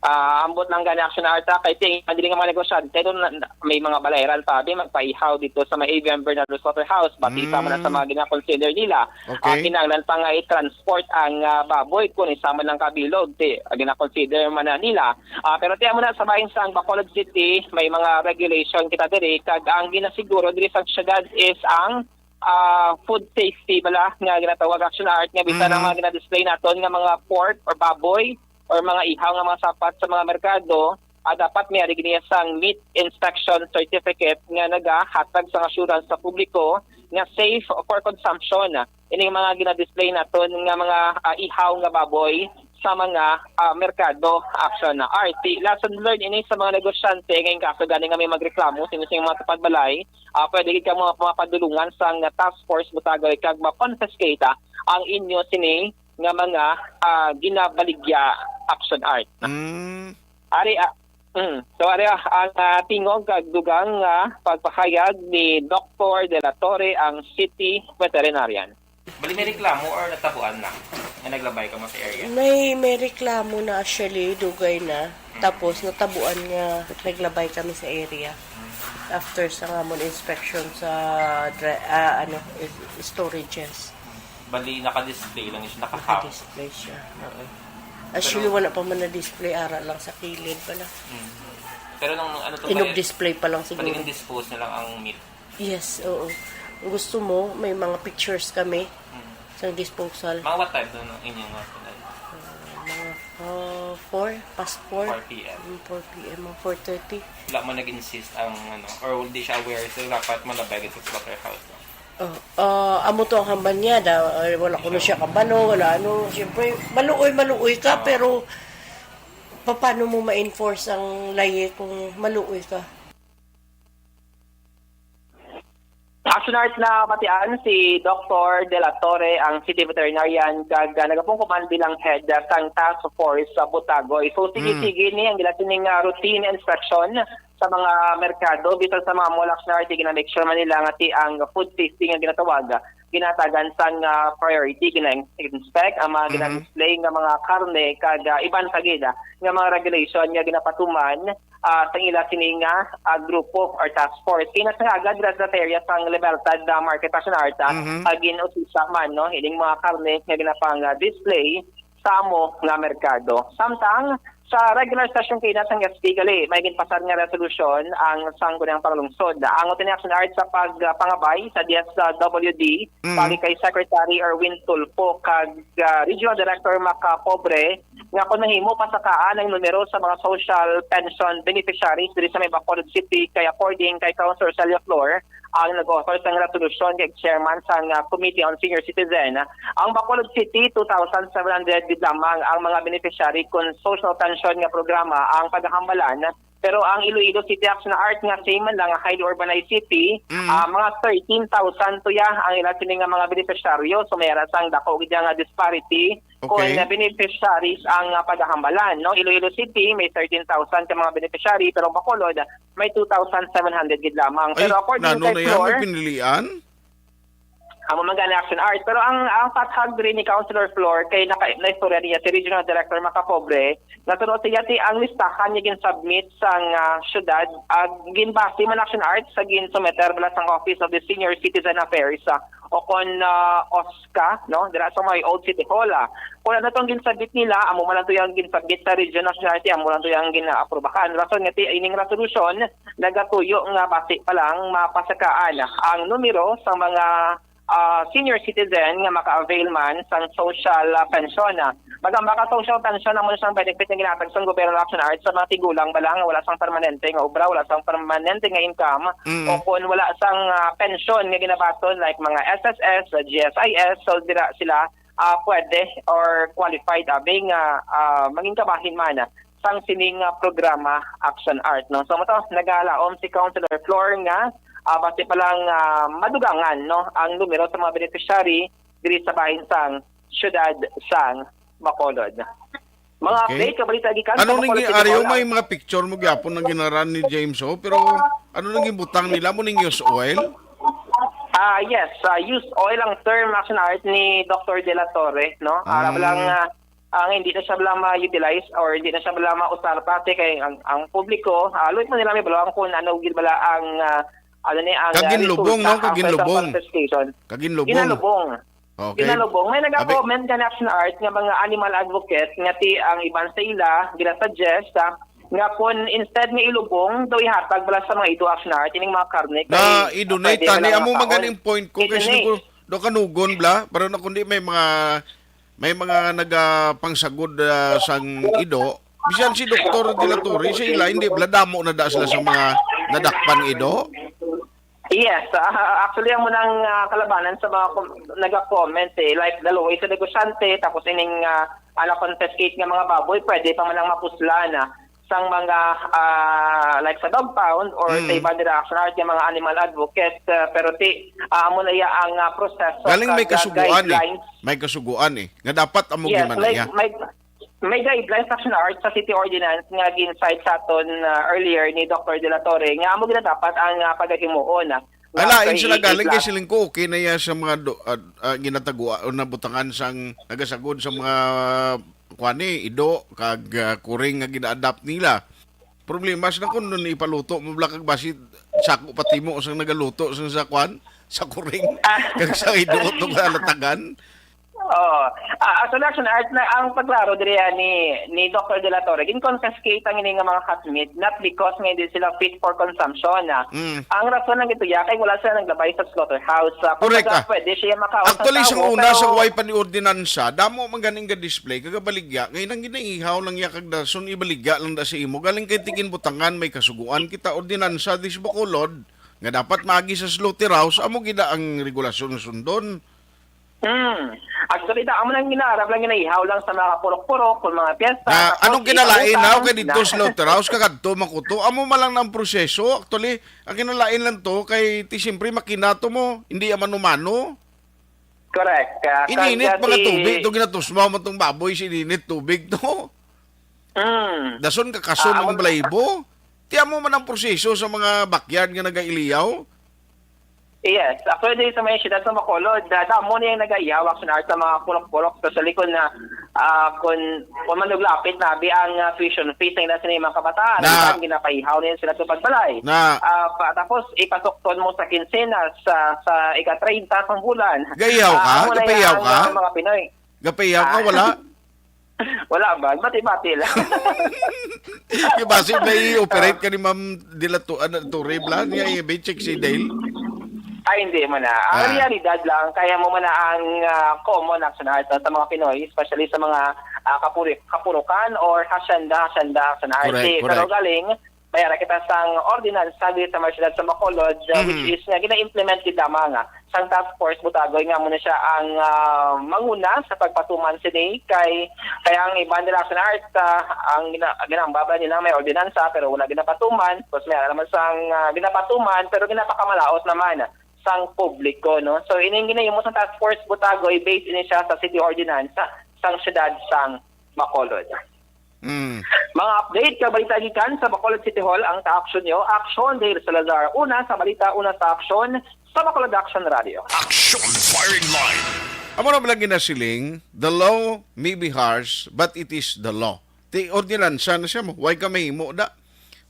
Ah, ambot lang gani, Action Art, ah, kay ting-, ang dili nga mga negosyante doon, na, na, may mga balayran pa, abi, magpaihaw dito sa may A V M Bernardo Slaughterhouse. Bati sa man sa Mm. mga gina-consider nila. Okay. Ah, kinahanglan pa nga i-transport ang, ah, baboy kung isa man lang kabilog, ti, ah, gina-consider man na nila. Ah, pero ti amo na sa bahin sang Bacolod City, may mga regulation kita diri, kag ang ginasiguro diri sa syudad is ang, ah, food safety bala nga ginatawag, Action Art, nga bisan ang Mhm. mga gina-display naton nga mga pork or baboy or mga ihaw nga mga sapat sa mga merkado, ah, dapat may ari gini sang meat inspection certificate nga nagahatag sang assurance sa publiko nga safe for consumption ining mga gina-display naton nga mga, ah, ihaw nga baboy sa mga, ah, merkado, Action Art. Ti lesson learned ini sa mga negosyante nga in kaso gani nga may magreklamo sa inyong mga tupad balay, ah, pwede gid kamo mapadulungan sang task force Butagoy kag ma-confiscate, ah, ang inyo sini nga mga, ah, ginabaligya, Action Art. Mm. Ari, ah, mm. So, ari, ah, ang, ah, tingog kag dugang nga pagpahayag ni Doktor De La Torre, ang city veterinarian. Bali, may reklamo or natabuan na nga naglabay ka mo sa area? May, may reklamo na, actually, dugay na. Mm. Tapos, natabuan nga naglabay kami sa area. Mm. After sa ngamon inspection sa dra-, ah, ano, i-, storages. Bali, naka-display lang siya, naka-hang. Naka-display siya, oo. Actually, Pero wala pa man na-display, ara lang sa kilid pala. Mm. Pero nung ano to, Inug-display pa lang siguro. Pwede dispose na lang ang meat. Yes, oo. Kung gusto mo, may mga pictures kami Mm. sa disposal. Mga what time doon ang inyong mga pinag- Uh, mga, uh, four, past four. Four P M. Mm, four P M, mga four thirty. Wala man nag-insist ang, ano, or hindi siya aware, so dapat malabay sa slaughterhouse, no? Oh, ah, amo to ang hambal niya, da, ah, wala ko na siya kabalo, wala ano. Siyempre, maluoy, maluoy ka, Oo. Pero paano mo ma-enforce ang layi kung maluoy ka? Action Art, na batian si Doktor De La Torre, ang city veterinarian, kag, ah, nagapungkuman bilang head, ah, sang task force sa Butagoy. So, sige-sige ni ang gila sining, ah, routine inspection sa mga merkado, bisan sa mga mall, Action Art, gina-make sure man nila nga ti ang food safety nga ginatawag, ginatagan sang, ah, priority, gina-inspect ang mga Mhm. gina-display nga mga karne, kag, ah, iban pa gid, ah, nga mga regulation nga ginapatuman, ah, sa ila sini nga, ah, grupo or task force. Kaya nasa agad ra sa area sang Libertad, ah, Market, Action Art, ah, Mhm. ah, gin-usisa man, no, ining mga karne nga ginapang, ah, display sa amo nga merkado. Samtang Sa regular session kay na sang S P gali, may ginpasar nga resolusyon ang Sangguniang Panglungsod. Ang Action Art sa pagpangabay sa D S W D, Mm. pagi kay Secretary Erwin Tulfo kag, ah, Regional Director Maca Pobre, nga kung mahimo pasakaan ang numero sa mga social pension beneficiaries diri sa may Bacolod City kay according kay Councilor Celia Flor, ang nag-author sang resolusyon kay chairman sang, ah, Committee on Senior Citizen. Ang Bacolod City, two thousand seven hundred gid lamang ang mga beneficiary kon social pension nga programa ang pagahambalan. Pero ang Iloilo City Action Art nga same man lang nga highly urbanized city, Mm. ah, mga thirteen thousand to ya ang ila sini nga mga beneficiaryo. So may ara sang dako gid nga disparity Okay. kon beneficiaries ang, ah, pagahambalan, no? Iloilo City may thirteen thousand ka mga beneficiary, pero Bacolod may two thousand seven hundred gid lamang. Ay, Pero according nano kay na yan? Flor, May pinilian? Amo man gani, Action Art. Pero ang, ang pathag diri ni Councilor Flor kay naka, naistorya niya si Regional Director Macapobre nga suno siya ti ang listahan nga gin-submit sang, ah, syudad, ah, ginbase man, Action Art, sa gin-submitter bala sang Office of the Senior Citizen Affairs, ah, o kon, ah, OSCA, no? Dira sa may Old City Hall, ah. Kung ano tong gin-submit nila, amo man lang to yung gin-submit sa Region National Art, amo lang to yung gin-aprubahan. Rason nga ti ining resolusyon nagatuyo nga basi pa lang mapasakaan ang numero sa mga, ah, senior citizen nga maka-avail man sang social, ah, pension. Baga, maka-social pension amo sang benefit nga ginatag sang gobyerno, Action Art, sa mga tigulang bala nga wala sang permanente nga obra, wala sang permanente nga income, Mm. o kung wala sang, ah, pension nga ginabaton like mga S S S, ah, G S I S, so dira sila, ah, pwede or qualified abi nga, ah, maging kabahin man sang sining, ah, programa, Action Art, no? So, mo to, nagalaom si Councilor Flor nga, ah, basi pa lang, ah, madugangan, no, ang numero sa mga beneficiary diri sa bahin sang siyudad sang Bacolod. Mga Okay. update, kabalita gikan sa Ano ning Bacolod gi-, City Hall, may ang mga picture mo gyapon ang ginaran ni James, oh, pero ano nang gibutang nila mo ning use oil? Ah, yes, ah, use oil ang term, Action Art, ni Doctor De La Torre, no? Para Ah. lang, ah, ang hindi na siya bala ma-utilize or hindi na siya bala mausar pati kay ang, ang publiko, ah, luwit man nila may balawan kung ano gid bala ang, ah, ano ni, ang, ah, Kaginlubong, resulta no? Kaginlubong. After sa confiscation. Kaginlubong. Ginalubong. Okay. Ginalubong. May Abi- nag-comment nga na Action Art nga mga animal advocate nga ti ang iban sa ila, gina-suggest, ah, nga kung instead nga ilubong, daw ihatag bala sa mga ido, Action Art, ining mga karne kay Na idonate pwede tani bala amo makaon. Maganing point ko kay Idonate. Sino ko do kanugon bla, pero na kundi may mga may mga nagapangsagod, ah, sang ido. Bisan si Doktor De La Torre, sa ila, hindi bla damo na da sila sa mga nadakpan ido. Yes, ah, actually, ang munang, ah, kalabanan sa mga kom-, naga-comment, eh, like, daluoy sa negosyante, tapos ining, ah, ala confiscate nga mga baboy, pwede pa man ang mapuslan, ah, sang mga, ah, like, sa dog pound or Mm. sa iban dira Action Art nga mga animal advocate, ah, pero ti, ah, amo na iya ang, ah, proseso Galing may kag, ah, kasuguan, eh. guidelines. May kasuguan, eh. Nga dapat amo Yes, gid man may, iya. may, may guidelines, Action Art, sa city ordinance nga gin-cite sa aton, ah, earlier ni Doctor De La Torre nga amo gid na dapat ang, ah, pagahimuon, ah, nga Alain sa sila galing kay eight lakh. Siling ko, okay na iya sa mga do-, ah, ah, ginatagua o nabutangan sang nagasagod sa mga, kuan ni, ido kag, ah, kuring nga gina-adapt nila. Problema sa kung nun ipaluto mo bala kag basi sako pati mo sang nagaluto sang sa kuan, sa kuring, Ah. kag sa ido to kalatagan. Oo. Ah, actually, Action Art, na ang pagklaro diri, ah, ni, ni Doctor De La Torre, gin-confiscate ang ini nga mga cat meat, not because nga hindi sila fit for consumption, ah. Mm. Ang rason lang ito, ya, kay wala sila naglabay sa slaughterhouse. Ah, Correct, kumbaga, ah. pwede siya makaon sa Actually, sa tao, una, pero sa way pa ni ordinansa, damo man ganing ga-display, kagabaligya, kay nang ginaihaw lang ya kag dason, ibaligya lang da sa imo. Galing kay tigin butangan, may kasuguan kita, ordinansa, dis Bacolod, nga dapat maagi sa slaughterhouse, amo gid ang regulasyon nga sundon. Hmm. Actually, da, amo nang ginaarap lang, ginaihaw lang sa mga purok-purok, kung mga piyesta, Na, tapos anong kinalain ipautang na, kay dito na. Slaughterhouse, kagadto, makuto? Amo man lang na ang proseso. Actually, ang kinalain lang to, kay ti siyempre makina to mo, hindi ang mano-mano. Correct. Ah, Ininit kag, mga si tubig to, ginatusmaw mo tong baboy, sininit tubig to. Hmm. Dason kakason Ah, ang amo balahibo. Ti amo man ang proseso sa mga backyard nga nagailiyaw. Yes, actually, sa may siyudad sa Bacolod, da-, damo na yung nagaiyaw, Action Art, sa mga purok-purok, especially kung na, ah, kung, kung manuglapit na, bi ang, ah, tuition fees na sila mga kabataan, Na ang ginapaihaw na yun sila sa pagbalay. Na Ah, pa, tapos, ipasukton mo sa kinsenas, sa, sa ika-treinta sang bulan. Gaiyaw ka? Ah, amo na Gapaiyaw yan ka? ang mga Pinoy. Gapaiyaw ka? Ah. Wala? Wala ba? Bati-bati lang. Di ba, si may operate ka ni Ma'am Dila Tu-, ano, Torre Blas, niya, i-check si Dale? Ay, hindi mo na. Ang Ah. realidad lang, kaya mo man na ang, ah, common action art sa mga Pinoy, especially sa mga, ah, kapuri-, kapurukan or hacienda, hacienda action art. Correct, Eh, correct. pero galing, mayara kita sang ordinansa diri sa mga syudad sa Bacolod, uh, which Mhm. is nga gina-implement gid lamang, ah, sang task force Butagoy nga amo na siya ang, ah, manguna sa pagpatuman sini kay, kay ang iban nila sa art, ah, ang gina-, ginambaba nila may ordinansa pero wala ginapatuman, tapos may ara naman sang, ah, ginapatuman pero ginapakamalaot naman sang publiko, no? So, ining ginahimo sang task force Butagoy, based ini siya sa city ordinance sang syudad sang Bacolod. Mm. Mga update ka balita gikan sa Bacolod City Hall, ang ka-aksyon nyo, Aksyon Dale Salazar. Una sa balita, una sa aksyon, sa Bacolod Action Radio. Action Firing Line. Amo na lang ginasiling, the law may be harsh, but it is the law. Ti ordinansa na siya mo, way ka mahimo da.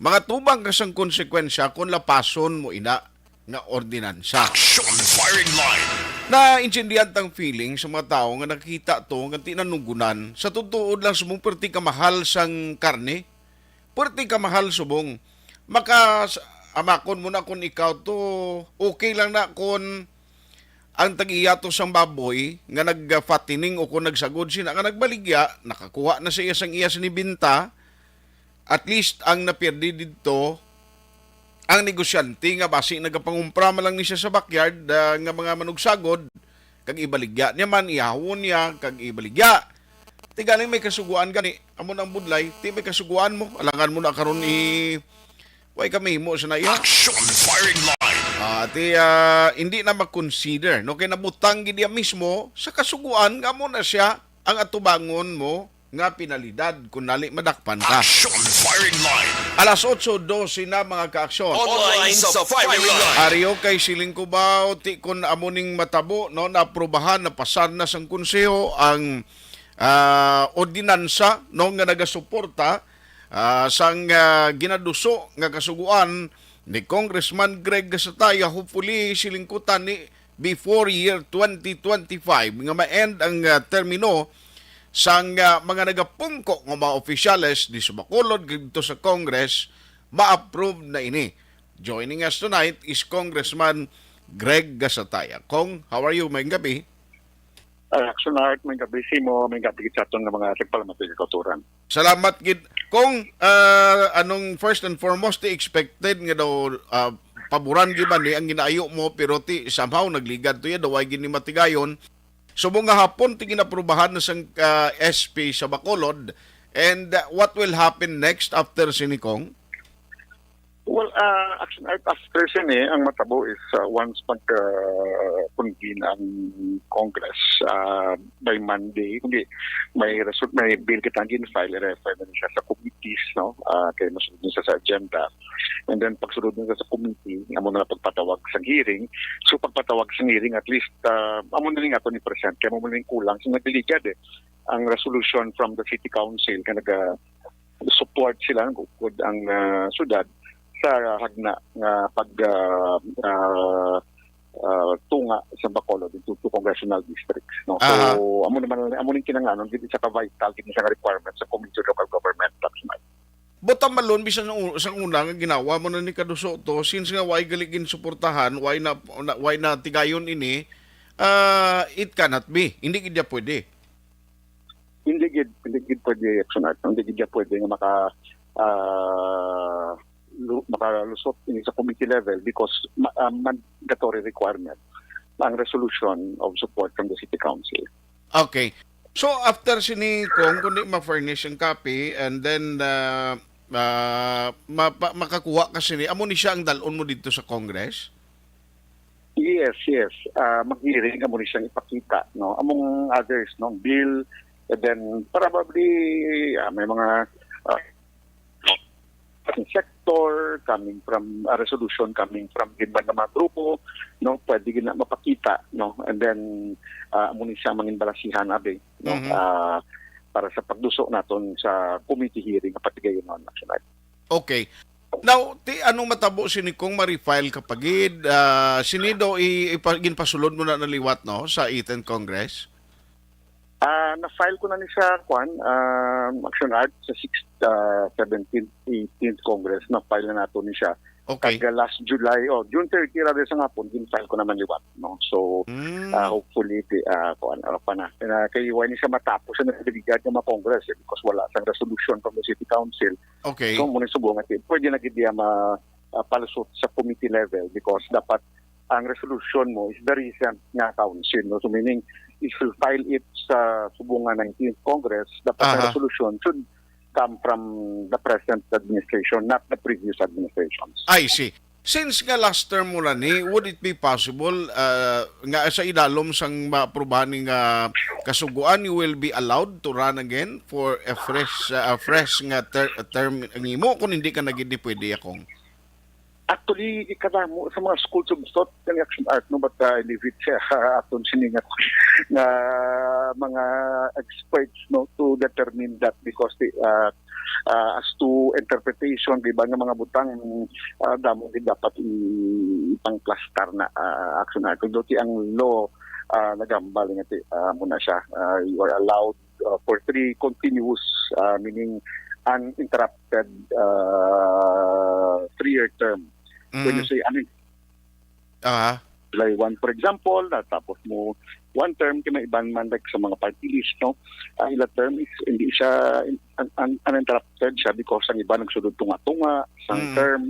Mga tubang ka sang konsekwensya kung lapason mo ina nga ordinansa. Action Firing Line. Naintindihan tang feeling sa mga tawo nga nakita to nga tinanugunan. Sa totoo lang, subong perti ka mahal sang karne. Perti ka mahal, subong. Maka, amakon mo na kung ikaw to, okay lang na kung ang tag-iya to sang baboy nga nag-fattening o kung nagsagod sina nga nagbaligya, nakakuha na sa iya sang iya sinibinta, at least ang napirdi didto, ang negosyante nga basi nagapangumpra man lang ni siya sa backyard, ah, nga mga manugsagod, kag ibaligya niya man, ihawon niya, kag ibaligya. Ti galing may kasuguan gani, amo na ang budlay, ti may kasuguan mo, alangan mo na karon i-, way ka mahimo sa na iya. Action Firing Line. Ah, ti, ah, hindi na ma-consider, no? Kay nabutang gid iya mismo sa kasuguan nga amo na siya ang atubangon mo nga penalidad kung nali madakpan ka. Action Firing Line. Alas otso dose na, mga kaaksyon. Online sa Firing Line. Ari, okay, siling ko ba, ti kun amo ning matabo, no, naaprubahan, napasar na sang konseho ang, ah, ordinansa, no, nga nagasuporta, ah, sang, ah, ginaduso nga kasugoan ni Congressman Greg Gasataya, hopefully, siling ko tani, before year twenty twenty-five nga ma-end ang, ah, termino sang, ah, mga nagapungko nga mga opisyales di sa Bacolod dito sa Congress, ma-approve na ini. Joining us tonight is Congressman Greg Gasataya. Kong, how are you? Maayong gabi. Ah, Action Art, maayong gabi sa imo, maayong gabi sa aton nga mga tagpalamati nga kauturan. Salamat gid. Kong, ah, anong first and foremost, ti expected nga daw, ah, paboran gid man ni ang ginaayo mo, pero ti somehow nagligad to ya, daw way gid ni matigayon. Subong nga hapon ti ginaprubahan na sang, ah, S P sa Bacolod. And, ah, what will happen next after sini, Kong? Well, ah, Action Art, after sini, ang matabo is, ah, once mag, ah, convene ang Congress, ah, by Monday, kundi may result, may bill kita ang gin-file, i-refer na siya sa committees, no? Ah, kay masunod na siya sa agenda. And then, pagsunod na siya sa committee, amo na pagpatawag sa hearing. So, pagpatawag sa hearing, at least, ah, amo na rin ato ni present, kaya amo na rin kulang. So, nagligad eh ang resolution from the city council nga naga-support sila, nag-ukod ang, ah, syudad sa hagna nga pag, ah, ah, ah, tunga sa Bacolod into two congressional districts, no? So, Aha. amo naman, amo ning kinahanglanon, gid isa ka vital, gid isa ka requirement sa Committee on Local Government, Congressman. Buta malon, bisan sa u-, sa una nga ginawa mo na ni Kaduso to, since nga way gali ginsuportahan, way na, na, way na tigayon ini, ah, it cannot be. Hindi gid ya pwede. Hindi gid, hindi gid pwede, Action Art. Hindi gid ya pwede nga maka, ah, lu-, makalusot ini sa committee level because ma-, ah, mandatory requirement ang resolution of support from the city council. Okay. So, after sini, Kong, kundi ma-furnish ang copy, and then, ah, ah, mapa-, makakuha ka sini, amo ni siya ang dalon mo dito sa Congress? Yes, yes. Ah, mag-hearing, amo ni siyang ipakita, no? Among others, no? Bill, and then probably, ah, may mga, ah, sector, coming from, ah, resolution coming from iban nga mga grupo, no? Pwede gid na mapakita, no? And then, ah, amo ni siya mangin balasihan, abi, no? Mhm. Ah, para sa pagduso naton sa committee hearing nga patigayon, no, Action Art. Okay. Now, ti anong matabo sini kung ma-refile ka pa gid? Ah, sini daw i-, ipa-, ginpasulod mo na naliwat, no, sa eighth Congress? Ah, na-file ko na ni sa, kwan, um, Action Art sa sixth, ah, seventeenth, eighteenth Congress, na-file na nato ni siya. Okay. Kag last July, oh, June thirty ra sa hapon, gin-file ko naman liwat, no? So, Mm. ah, hopefully, di, ah, kuwan, ano pa na. Na, kay wala ni siya matapos sa nagligad nga mga Congress, eh, because wala sang resolution from the City Council. Okay. So, muna subong nga, pwede na gid diya ma-, ah, palusot sa committee level because dapat ang resolution mo is the recent nga council, no? So, meaning, if you file it sa subong nga nineteenth Congress, dapat ang Aha. resolution should come from the present administration, not the previous administrations. I see. Since nga last term mo na ni, would it be possible, uh, nga sa idalom sang maaprubahan ni nga kasugoan, you will be allowed to run again for a fresh, uh, a fresh nga ter-, term ang imo kung hindi ka na gid ni pwede, akong? Actually, kadamo sa mga schools of thought ng Action Art, no, but, uh, I leave it sa aton sini nga, nga mga experts, no, to determine that because the, uh, uh, as to interpretation, di ba, nga mga butang, uh, damo din dapat i-, ipangplastar na, uh, Action Art. Although ti ang law, uh, nagambal nga ti, uh, muna siya, uh, you are allowed, uh, for three continuous, uh, meaning uninterrupted, uh, three-year term. When you Mm. say unin-, Aha. July one, for example, na tapos mo one term, kay may iban man, like, sa mga party list, no? Ang ila term is, hindi siya un-, un-, uninterrupted siya because ang iba nagsulod tunga-tunga sang Mm. term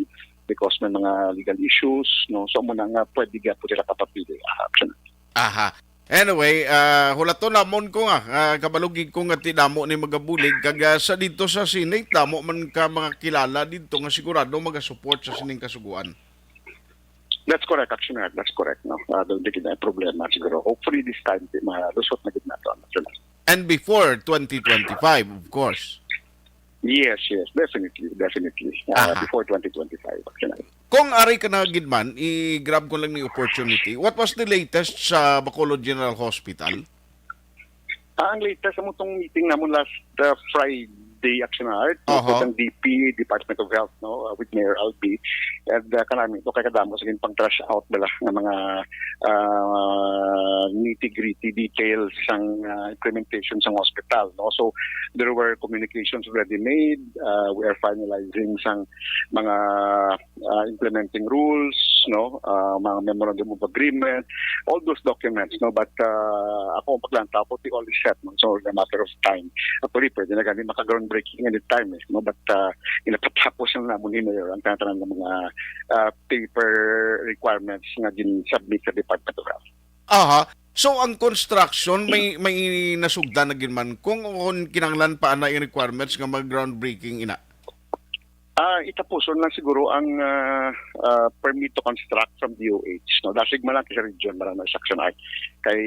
because may mga legal issues, no? So, muna nga, pwede gyapon sila kapapili, ah, Action. Aha. Anyway, ah, hulaton namon ko nga, ah, kabalugig ko nga ti damo ni magabulig, kag, ah, sa dito sa Senate, damo man ka mga kilala dito nga sigurado magasupport sa sining kasuguan. That's correct, Action Art. That's correct, no? Ah, doon din na problema siguro. Hopefully this time, di malusot na gid nato, Action Art. And before twenty twenty-five, of course. Yes, yes, definitely, definitely. Ah, Aha. before twenty twenty-five, Action Art. Kung ari ka na gid man, i-grab ko lang ni opportunity. What was the latest sa Bacolod General Hospital? Ah, ang latest sa mutong meeting namon last, uh, Friday, Action Art, Aha. tungkol sa D P, Department of Health, no, uh, with Mayor Albi. And, uh, kanami, ito kay kadamo, sige, pang trash out bala ng mga, uh, nitty-gritty details sang, uh, implementation sang hospital, no. So, there were communications already made. Uh, we are finalizing sang mga, uh, implementing rules, no, uh, mga memorandum of agreement, all those documents, no. But, uh, ako ang paglantaw ko, ti all is set, no. So, in a matter of time. Actually, pwede na gani maka-groundbreaking anytime, eh, no. But, uh, inapatapos na namon ni Mayor ang tanan nga mga, uh, paper requirements nga gin-submit sa Department of Health. Aha. So, ang construction, may, may nasugdan na gid man kung, kung kinahanglan pa ana yung requirements nga mag-groundbreaking ina? Ah, itapuson lang siguro ang, ah, ah, permit to construct from D O H, no? Dasig man lang kay sa region, man lang sa Action Art. Kay,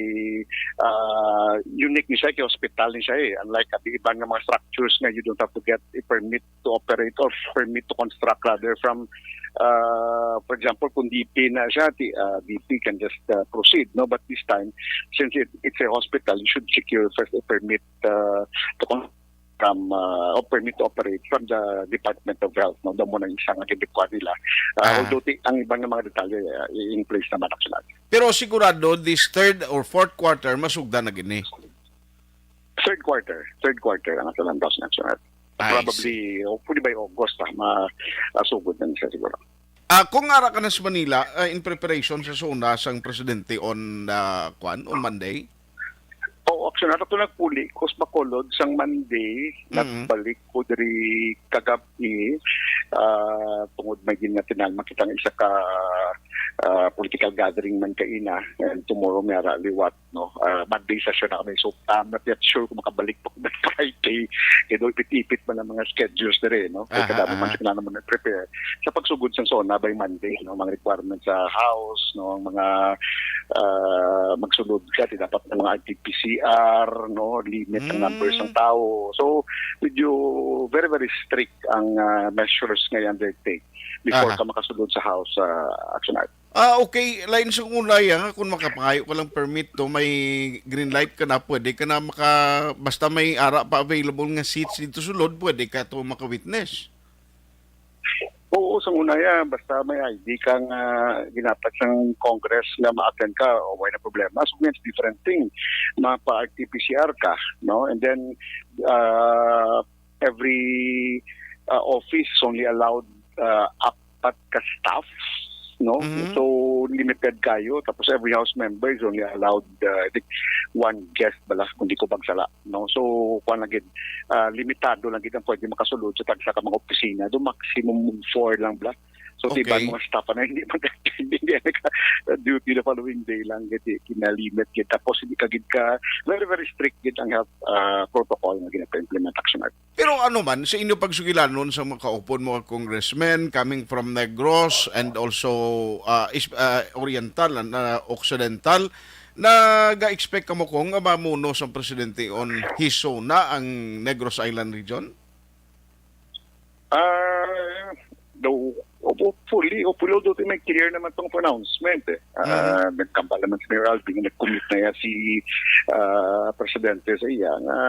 ah, unique ni siya, kay hospital ni siya, eh. Unlike ang iban nga mga structures nga you don't have to get a permit to operate or permit to construct rather from, ah, for example, kung D P na siya, ti-, ah, D P can just, ah, proceed, no? But this time, since it, it's a hospital, you should secure first a permit, ah, to con-, from, ah, o permit to operate from the Department of Health, no? Daw mo na isa nga gibikuan nila. Ah, Ah. Although ti-, ang iba nga mga detalye, ah, i-, in place naman, actually. Pero sigurado, this third or fourth quarter, masugdan na gini? Third quarter. Third quarter ang ato lang daw sa National. I Probably, see. Hopefully by August, ah, ma-, ah, sugod na siya siguro. Ah, kung ara ka na sa Manila, ah, in preparation sa SONA sang presidente on, ah, kwan, on Monday? Oo, actually, ako nagpuli ko sa Bacolod sang Monday, Mm. nagbalik ko diri kagabi, ah, tungod may ginatinal makita nga isa ka, ah, political gathering man kaina, and tomorrow may ara liwat, no? Ah, Monday session na kami, so I'm not yet sure kung makabalik pa ko by Friday. Kaya daw ipit-ipit man ang mga schedules diri, no? Kaya Aha, kadamo man aha. sila naman nag-prepare sa pagsugod sa SONA by Monday, no? Mga requirements sa House, no? Ang mga, ah, magsulod ka, di dapat ng mga R T P C R, no? Limit ang numbers ng Mm. tao. So, medyo very, very strict ang, ah, measures nga i-undertake before Aha. ka makasulod sa House, ah, Action Art. Ah, okay. Lain sa una, ya, nga kung makapangayo ka lang permit to, may green light ka na, pwede ka na maka-, basta may ara pa available nga seats dito sulod, pwede ka to maka-witness. Oo, sa una ya, basta may I D ka nga ginatag sang Congress nga ma-attend ka, o wala na problema. So, it's different thing. Mapa-R T P C R ka, no? And then, uh, every uh, office only allowed uh, apat ka staff, no? Mhm. So, limited kayo. Tapos every house member is only allowed, uh, I think, one guest bala, kung di ko pagsala, no? So, kuwan lang gid, ah, limitado lang gid ang pwede makasulod sa tagsa ka mga opisina. Do maximum four lang bala. So, okay. Tiban mga staff na hindi mag-attend, hindi ka duty the following day lang gid, eh, kinalimit gid. Tapos, hindi ka gid ka, very, very strict gid ang health ah, protocol nga ginapa-implement, Action Art. Pero ano man, sa inyo pagsugilanon sa mga kaupod mo nga congressmen coming from Negros and also, ah, is-, ah, Oriental and, ah, Occidental, naga-expect kamo, Cong, nga mamuno sang presidente on his SONA ang Negros Island region? Ah, no, hopefully, hopefully, although may clear naman tong pronouncement, eh. Ah, Mhm. Nagkambal naman si Mayor Alvin, nag-commit na yan si, ah, Presidente sa iya nga,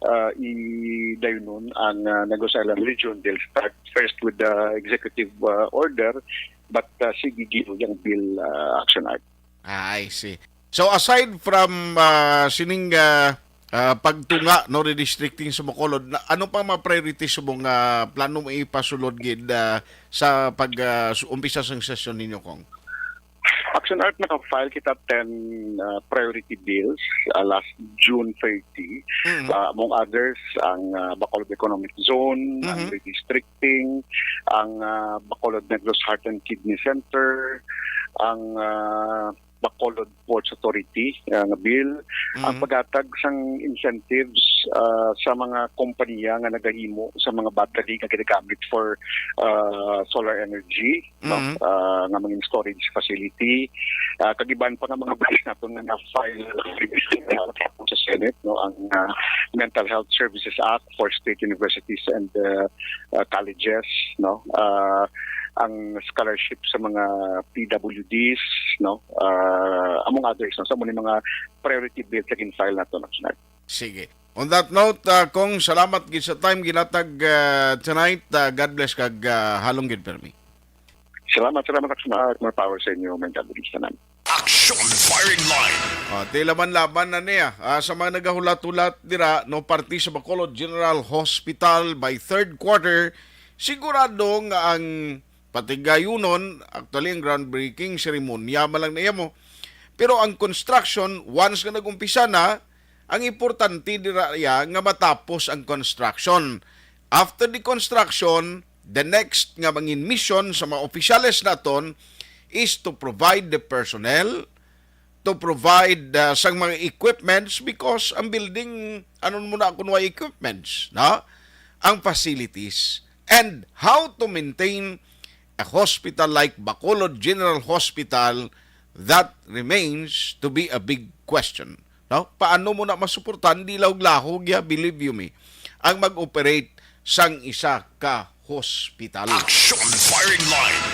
ah, idayunon ang, ah, Negros Island Region. They'll start first with the executive, ah, order, but, ah, sige, give yang bill, ah, Action Art. Ah, I see. So, aside from, ah, sining, ah, ah, pagtunga, no, redistricting sa Bacolod, na, ano pa mga priorities mo nga plano mo ipasulod gid, ah, sa pag, ah, su-, umpisa sang sesyon ninyo, Cong? Action Art, naka-file kita ten, ah, priority bills, ah, last June thirty. Mm. Ah, among others, ang, ah, Bacolod Economic Zone, ang Mhm. redistricting, ang, ah, Bacolod Negros Heart and Kidney Center, ang, ah, Bacolod Ports Authority, ah, nga bill, ang Mhm. paghatag sang incentives, ah, sa mga kompanya nga nagahimo sa mga battery nga ginagamit for, ah, solar energy, no? Mhm. Ah, nga mga storage facility, ah, kag iban pa nga mga bills naton nga na-file sa Senate, no? Ang, ah, Mental Health Services Act for state universities and, ah, ah, colleges, no? Ah, ang scholarship sa mga P W Ds, no? Ah, among others, no? Sa mga priority bills sa gin-file nato, no? Sige. On that note, ah, Cong, salamat gid sa time ginatag, ah, tonight. Ah, God bless kag, ah, halong gid permi. Salamat, salamat, Action Art. More power sa inyo, man. God bless tanan. Action Firing Line. Ah, ti laban-laban na niya. Ah, sa mga nagahulat-hulat dira, no, parte sa Bacolod General Hospital by third quarter, sigurado nga ang patigayunon, actually, ang groundbreaking seremonya man lang na iya mo. Pero ang construction, once nga nag-umpisa na, ang importante dira iya nga matapos ang construction. After the construction, the next nga mangin mission sa mga opisyales naton is to provide the personnel, to provide, uh, sang mga equipments, because ang building, ano mo na kung way equipments, no? Ang facilities, and how to maintain a hospital like Bacolod General Hospital, that remains to be a big question. No? Paano mo na masuportahan? Di lahog-lahog ya, believe you me, ang mag-operate sang isa ka hospital. Action Firing Line.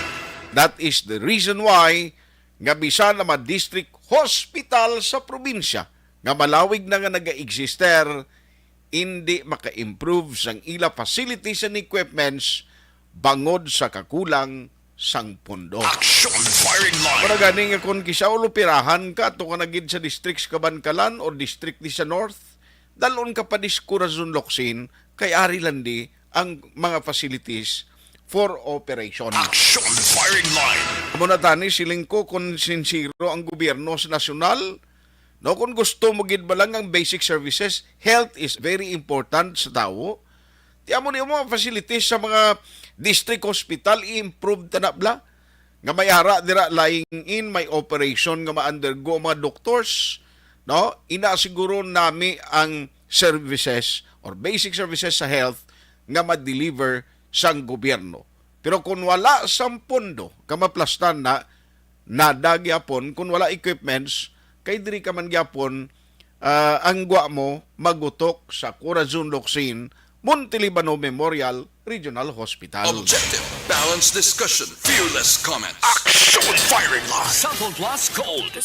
That is the reason why nga bisan na ma-district hospital sa probinsya nga malawig na nga nag-exister, indi maka-improve sang ila facilities and equipments bangod sa kakulang sang pondo. Action Firing Line. Para gani nga kung kisaw operahan ka, to ka na gid sa district sa Kabankalan or district di sa North, dalon ka pa dis Corazon Locsin, kay ari lang di ang mga facilities for operation. Action Firing Line. Amo na tani, siling ko, kung sinsero ang gobyerno sa nasyonal, no, kung gusto mo gid ba lang ang basic services, health is very important sa tawo. Ti amo ni mga facilities sa mga district hospital, i-improve ta na bala. Nga may ara dira lying in, may operation nga ma-undergo ang mga doctors, no? Ina siguro nami ang services or basic services sa health nga ma-deliver sang gobyerno. Pero kung wala sang pondo, kamaplastan na, nada gyapon, kung wala equipments, kay diri ka man gyapon, ah, ang gwa mo magutok sa Corazon Locsin, Montelibano Memorial Regional Hospital. Objective, balanced discussion, fearless comments. Action Firing Line. Sample Plus Gold.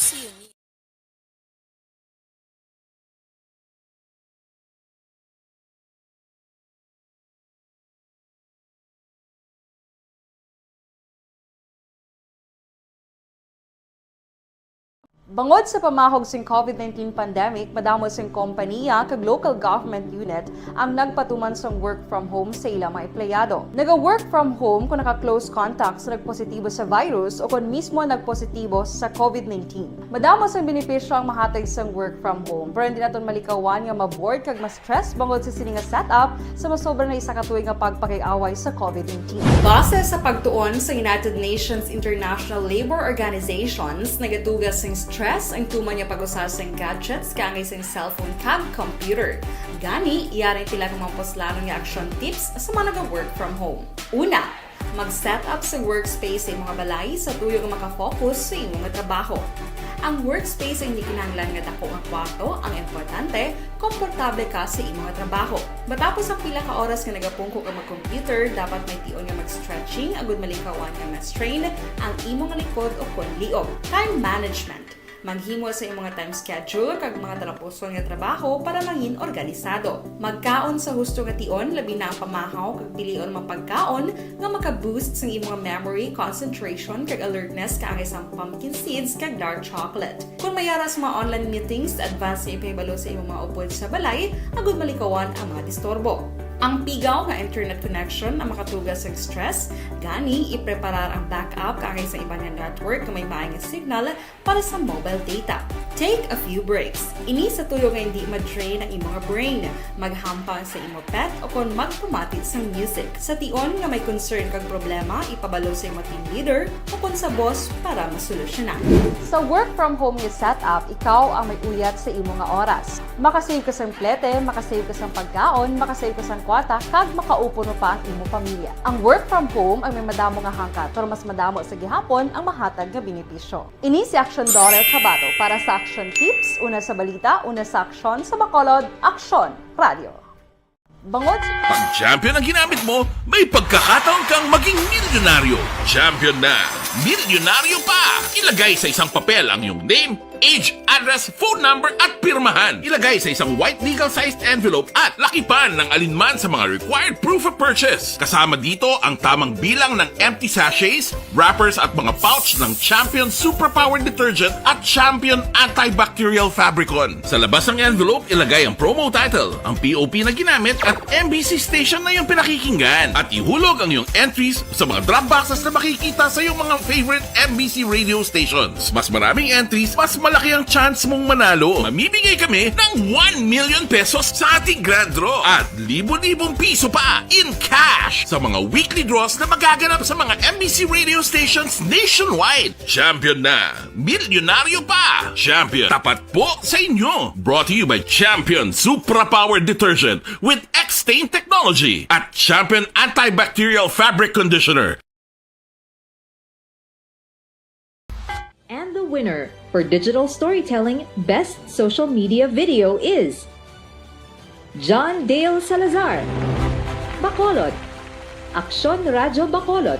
Bangod sa pamahog sing COVID nineteen pandemic, madamo sing kompaniya kag local government unit ang nagpatuman sang work from home sa ilang mga empleyado. Naga-work from home kung naka-close contact sa nagpositibo sa virus o kon mismo nagpositibo sa COVID nineteen. Madamo sang benepisyo ang mahatag sang work from home, pero hindi naton malikawan nga ma-bored kag ma-stress bangod sa sini nga setup sa masobra na isa ka tuig nga pagpakig-away sa COVID nineteen. Base sa pagtuon sa United Nations International Labour Organizations, nagatuga sing stress ang tuman nga pag-usa sing gadgets kaangay sing cellphone kag computer. Gani, yari pila ka mga puslanon nga action tips sa mga naga-work from home. Una, mag-set up sa workspace sa imong balay sa tuyo nga makafocus sa imong trabaho. Ang workspace ay hindi kinahanglan nga dako nga kwarto, ang importante, komportable ka sa imong trabaho. Matapos ang pila ka oras nga nagapungko ka mag-computer, dapat may tion nga mag-stretching agud malikawan nga ma-strain ang imong likod o kon liog. Time management. Maghimo sa imong time schedule kag mga talapuson nga trabaho para mangin organisado. Magkaon sa husto nga tion, labi na ang pamahaw kag pilion mga pagkaon nga maka-boost sang imong memory, concentration, kag alertness kaangay sang pumpkin seeds kag dark chocolate. Kon may ara sa mga online meetings, advance nga ipahibalo sa imong mga upod sa balay agud malikawan ang mga disturbo. Ang pigaw nga internet connection ang makatuga sang stress, gani ipreparar ang backup kaangay sa iban nga network nga may maay nga signal para sa mobile data. Take a few breaks. Ini sa tuyo nga hindi ma-drain ang imong brain. Maghampang sa imo pet o kon magpamati sang music. Sa tion nga may concern kag problema, ipabalo sa imo team leader o kon sa boss para masolusyonan. Sa work from home nga setup, ikaw ang may uyat sa imo nga oras. Makasave ka sang plete, makasave ka sang pagkaon, makasave ka sang kwarta, kag makaupo pa ang imo pamilya. Ang work from home ang may madamo nga hangkat, pero mas madamo sa gihapon ang mahatag nga benepisyo. Ini si Action Dorel Chavado para sa Action Tips, una sa balita, una sa aksyon, sa Bacolod, Aksyon Radio. Bangod sa Pag champion ang ginamit mo, may pagkakataon kang maging milyonaryo. Champion na, milyonaryo pa! Ilagay sa isang papel ang iyong name, age, address, phone number, at pirmahan. Ilagay sa isang white legal-sized envelope at lakipan ng alinman sa mga required proof of purchase. Kasama dito ang tamang bilang ng empty sachets, wrappers at mga pouch ng Champion Suprapower Detergent at Champion Antibacterial Fabricon. Sa labas ng envelope, ilagay ang promo title, ang P O P na ginamit at M B C station na iyong pinakikinggan. At ihulog ang iyong entries sa mga drop boxes na makikita sa iyong mga favorite M B C radio stations. Mas maraming entries, mas malaki ang chance mong manalo. Mamimigay kami ng one million pesos sa ating grand draw at libo-libong piso pa in cash sa mga weekly draws na magaganap sa mga M B C radio stations nationwide. Champion na! Milyonaryo pa! Champion, tapat po sa inyo! Brought to you by Champion Supra Power Detergent with X-Stain Technology at Champion Antibacterial Fabric Conditioner. And the winner for Digital Storytelling Best Social Media Video is John Dale Salazar, Bacolod, Aksyon Radyo Bacolod,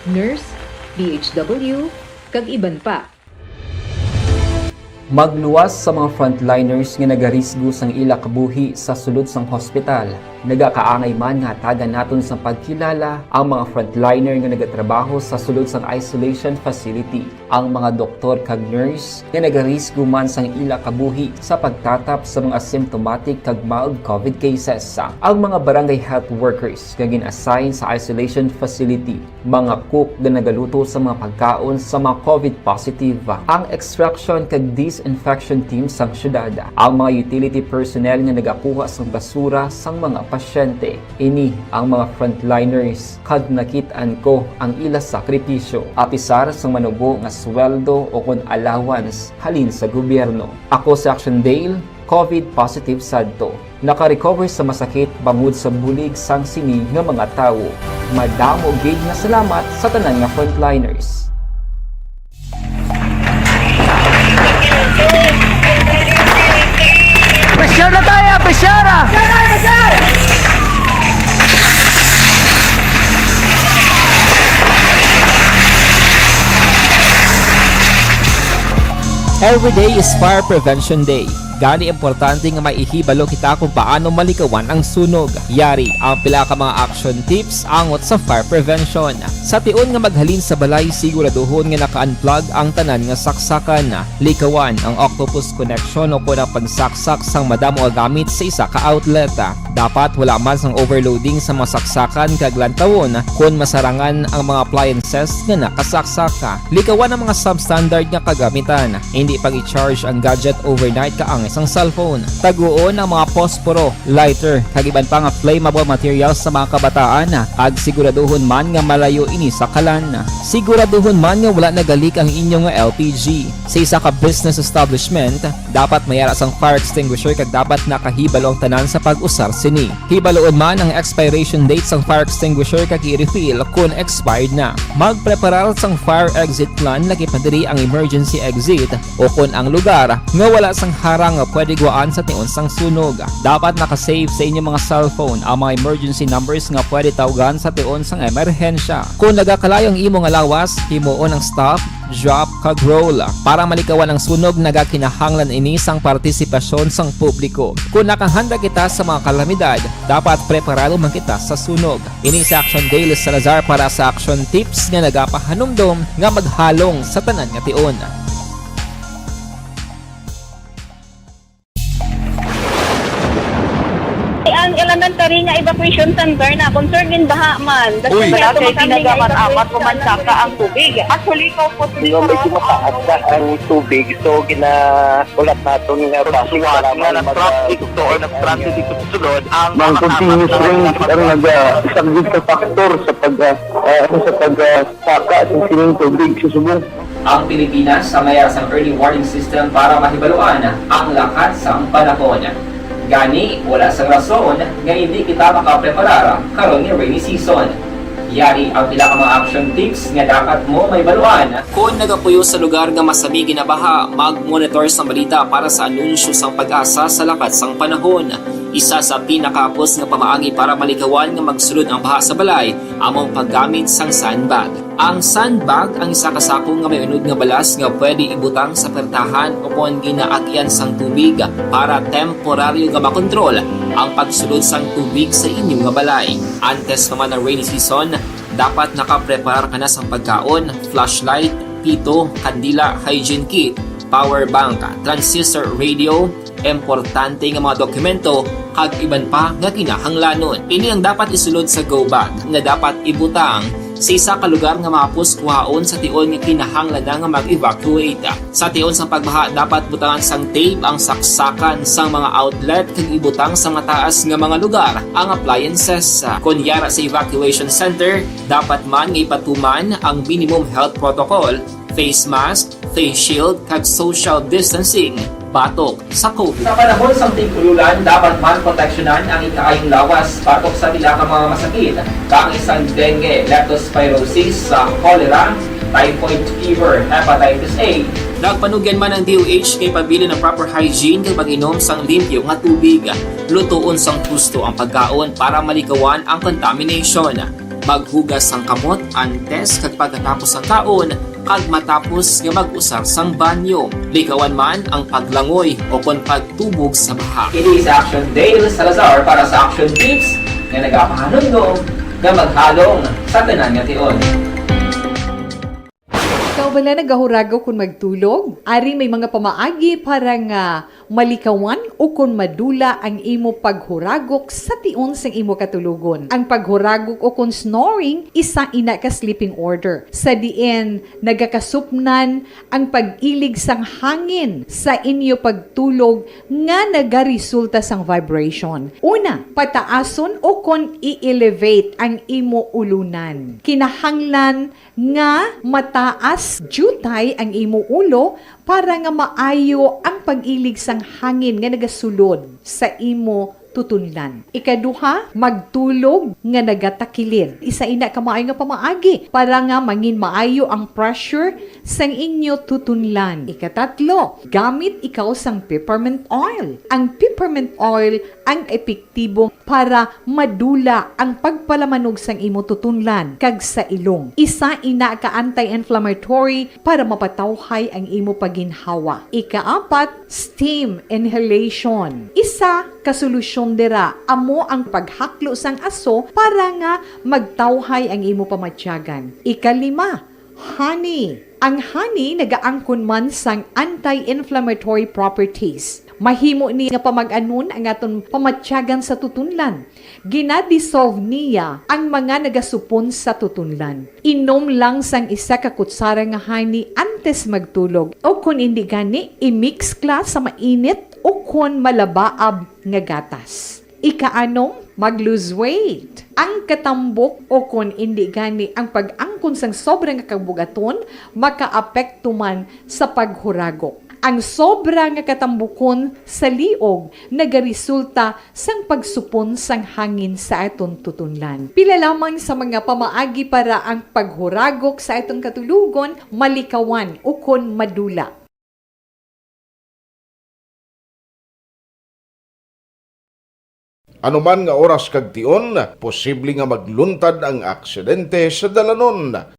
Nurse, D H W, kag iban pa. Magluwas sa mga frontliners nga nagarisgo sang ila kabuhi sa sulod sang hospital. Nagakaangay man nga hatagan naton sang pagkilala ang mga frontliner nga nagatrabaho sa sulod sang isolation facility, ang mga doktor kag nurse nga nagarisgo man sang ila kabuhi sa pagtatap sa mga asymptomatic kag mild COVID cases, ang mga barangay health workers nga gin-assign sa isolation facility, mga cook nga nagaluto sa mga pagkaon sa mga COVID positive, ang extraction kag disinfection team sang syudad, ang mga utility personnel nga nagakuha sang basura sang mga pasyente. Ini ang mga frontliners, kag nakit-an ko ang ila sakripisyo, apisar sang manubo nga sweldo o kon allowance halin sa gobyerno. Ako si Action Dale, COVID positive sadto. Naka-recover sa masakit bangod sa bulig sang sini nga mga tawo. Madamo gid nga salamat sa tanan nga frontliners. Pressure na tayo! Pressure na! Every day is Fire Prevention Day. Gani, importante nga maihibalo kita kung paano malikawan ang sunog. Yari ang pila ka mga action tips angot sa fire prevention. Sa tion nga maghalin sa balay, siguraduhon nga naka-unplug ang tanan nga saksakan. Likawan ang octopus connection o kon ang pagsaksak sang madamo nga gamit sa isa ka outlet. Dapat wala man sang overloading sa mga saksakan kag lantawon kon masarangan ang mga appliances nga nakasaksak. Likawan ang mga substandard nga kagamitan. Hindi pag-i-charge ang gadget overnight kaangay sang cellphone. Taguon ang mga posporo, lighter, kag iban pa nga flammable materials sa mga kabataan, kag siguraduhon man nga malayo ini sa kalan. Siguraduhon man nga wala nagalik ang inyo nga L P G. Sa isa ka business establishment, dapat may ara sang fire extinguisher kag dapat nakahibalo ang tanan sa pag-usar sini. Hibaloon man ang expiration date sang fire extinguisher kag i-refill kon expired na. Magpreparar sang fire exit plan, laki pa diri ang emergency exit o kon ang lugar nga wala sang harang nga pwede guwaan sa tion sang sunog. Dapat naka-save sa inyo mga cellphone ang mga emergency numbers nga pwede tawgan sa tion sang emerhensya. Kon nagakalayo ang imo nga lawas, himuon ang stop, drop, kag roll. Para malikawan ang sunog, nagakinahanglan ini sang partisipasyon sang publiko. Kon nakahanda kita sa mga kalamidad, dapat preparado man kita sa sunog. Ini si Action Dale Salazar para sa Action Tips nga nagapahanumdom nga maghalong sa tanan nga tion. Ang elementary nga evacuation center na concern gin baha man. Uy. Wala kay ginagamit-amat o mansaka ang tubig. Actually, ikaw po, medyo mataas na ang tubig. So, gina-, ulat naton nga base nga nag-traffic to or nag-transit dito sa sulod ang mga continuous rains ang naga-, isang big factor sa pag, ah, ah, sa pag, ah, saka sa sining tubig sa subong. Ang Pilipinas ang may sang early warning system para mahibaluan ang lakat sang panahon. Gani, wala sang rason nga hindi kita makapreparar karon nga rainy season. Yari ang pila ka mga action tips nga dapat mo mahibaluan. Kon nagapuyo sa lugar nga masami ginabaha, mag-monitor sang balita para sa anunsyo sang PAGASA sa lakat sang panahon. Isa sa pinakahapos nga pamaagi para malikawan nga magsulod ang baha sa balay amo ang paggamit sang sandbag. Ang sandbag ang isa ka sako nga may unod nga balas nga pwede ibutang sa pertahan o kon ginaagyan sang tubig para temporaryo nga makontrol ang pagsulod sang tubig sa inyo nga balay. Antes pa man ang rainy season, dapat nakapreparar ka na sang pagkaon, flashlight, pito, kandila, hygiene kit, power bank, transistor radio, importante nga mga dokumento, kag iban pa nga kinahanglanon. Ini ang dapat isulod sa go bag nga dapat ibutang sa isa ka lugar nga mahapos kuhaon sa tion nga kinahanglan na nga mag-evacuate. Sa tion sang pagbaha, dapat butangan sang tape ang saksakan sang mga outlet kag ibutang sa mataas nga mga lugar ang appliances. Kon yara sa evacuation center, dapat man nga ipatuman ang minimum health protocol, face mask, face shield, kag social distancing batok sa COVID. Sa panahon sang tig-ululan, dapat man proteksyonan ang ikaayong lawas batok sa pila ka mga masakit, kaangay sang dengue, leptospirosis, sa cholera, typhoid fever, hepatitis A. Nagpanugyan man ang D O H nga ipabilin ang proper hygiene kag pag-inom sang limpyo nga tubig. Lutoon sang husto ang pagkaon para malikawan ang contamination. Maghugas sang kamot antes kag pagkatapos sang kaon, kag matapos nga mag-usar sang banyo. Likawan man ang paglangoy o kon pagtubog sa baha. Ini si Action Dale Salazar para sa Action Tips nga nagapahanumdom nga maghalong sa tanan nga tion. Ikaw bala nagahuragok kon magtulog? Ari may mga pamaagi para nga malikawan o kon madula ang imo paghuragok sa tion sang imo katulogon. Ang paghuragok o kon snoring, isa ina ka sleeping order, sa diin nagakasupnan ang pag-ilig sang hangin sa inyo pagtulog nga nagaresulta sang vibration. Una, pataason o kon i-elevate ang imo ulunan. Kinahanglan nga mataas diutay ang imo ulo para nga maayo ang pag-ilig sang hangin nga nagasulod sa imo tutunlan. Ikaduha, magtulog nga nagatakilid. Isa ina ka maayo nga pamaagi para nga mangin maayo ang pressure sang inyo tutunlan. Ikatatlo, gamit ikaw sang peppermint oil. Ang peppermint oil ang epektibo para madula ang pagpalamanog sang imo tutunlan kag sa ilong. Isa ina ka anti-inflammatory para mapatawhay ang imo paginhawa. Ikaapat, steam inhalation. Isa ka solusyon dira amo ang paghaklo sang aso para nga magtawhay ang imo pamatyagan. Ikalima, honey. Ang honey nagaangkon man sang anti-inflammatory properties. Mahimo ni nga pamag-anon ang aton pamatyagan sa tutunlan. Gina-dissolve niya ang mga nagasupon sa tutunlan. Inom lang sang isa ka kutsara nga honey antes magtulog, o kon indi gani, i-mix kla sa mainit o kon malabaab nga gatas. Ikaanom, mag-lose weight. Ang katambok o kon indi gani ang pag-angkon sang sobra nga kabugaton makaapekto man sa paghuragok. Ang sobra nga katambukon sa liog nagaresulta sang pagsupon sang hangin sa aton tutunlan. Pila lamang sa mga pamaagi para ang paghuragok sa aton katulogon malikawan ukon madula. Ano man nga oras kag tion, posible nga magluntad ang aksidente sa dalanon.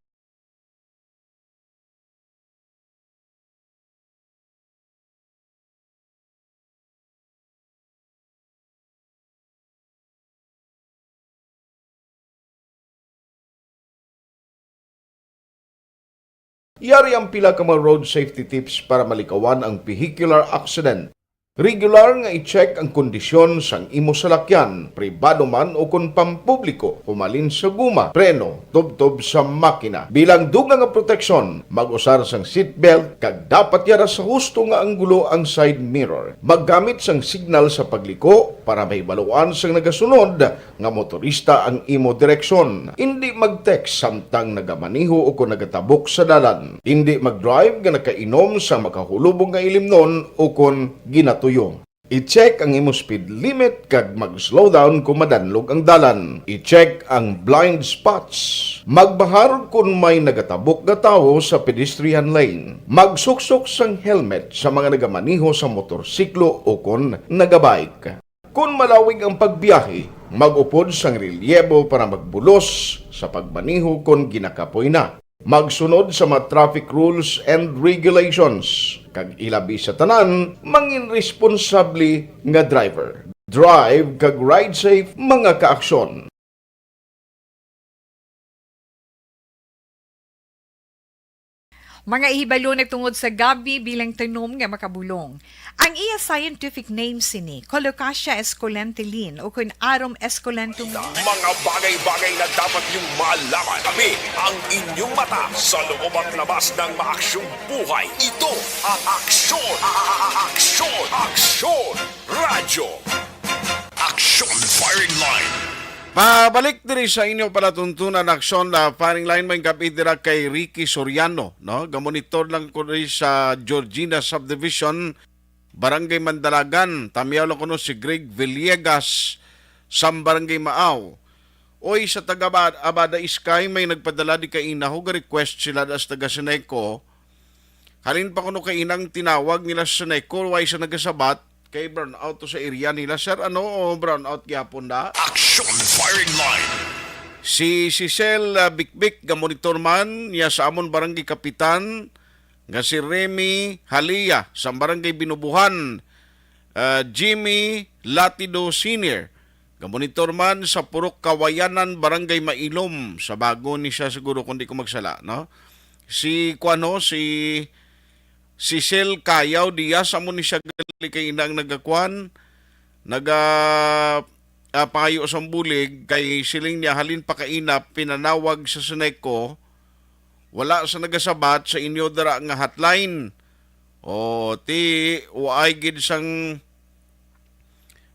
Yari ang pila ka mga road safety tips para malikawan ang vehicular accident. Regular nga i-check ang kondisyon sang imo salakyan, pribado man o kon pampubliko, humalin sa guma, preno, tubtob sa makina. Bilang dugang nga proteksyon, mag-usar sang seatbelt kag dapat yara sa husto nga anggulo ang side mirror. Maggamit sang signal sa pagliko para mahibaluan sang nagasunod nga motorista ang imo direksyon. Indi mag-text samtang nagamaneho o kon nagatabok sa dalan. Indi mag-drive nga nakainom sa makahulubong nga ilimnon o kon ginatuyo. I-check ang imo speed limit kag mag-slow down kon madanlog ang dalan. I-check ang blind spots. Magbahar kon may nagatabok nga tawo sa pedestrian lane. Magsuksok sang helmet sa mga nagamaneho sa motorsiklo o kon nagabike. Kon malawig ang pagbiyahe, mag-upod sang relyebo para magbulos sa pagmaneho kon ginakapoy na. Magsunod sa mga traffic rules and regulations, kag ilabi sa tanan, mangin responsable nga driver. Drive kag ride safe, mga kaaksyon. Mga ihibalo nagtungod sa gabi bilang tanom nga makabulong. Ang iya scientific name sini, Colocasia esculenta Lin, o kun Arum esculentum. Mga bagay-bagay na dapat niyong malaman. Kami ang inyong mata sa loob at labas ng maaksyong buhay. Ito ang Aksyon, a-, a-, a-, Aksyon, Aksyon Radyo. Aksyon Firing Line. Pabalik diri sa inyo palatuntunan, Aksyon, ah, Firing Line, may gabi dira kay Ricky Soriano, no? Gamonitor lang ko diri sa Georgina Subdivision, Barangay Mandalagan. Tamyaw lang kuno si Greg Villegas, sa Barangay Maaw. Oy, sa taga Ba-, Abada Iskay, may nagpadala di kaina, ho, ga-request sila das taga Seneco. Halin pa kuno kainang tinawag nila sa Seneco, way sa nagasabat, kay brownout to sa area nila. Sir, ano, o brownout gyapon na? Action Firing Line. Si Cecil, ah, Bikbik, ga-monitor man niya sa amon barangay kapitan, nga si Remy Halia, sa barangay Binubuhan, ah, Jimmy Latido Senior, gamonitor man sa Purok Kawayanan, Barangay Mailom, sa bago ni siya siguro, kung di ko magsala, no? Si, kuwan, no, si Cecil Cayaw Diaz, amo ni siya gali kay ina ang nagakuan, naga, ah, pangayo sa bulig, kay siling niya halin pa kaina pinanawag sa Seneco, wala sa nagasabat sa inyo dira nga hotline. O, ti, waay gid sang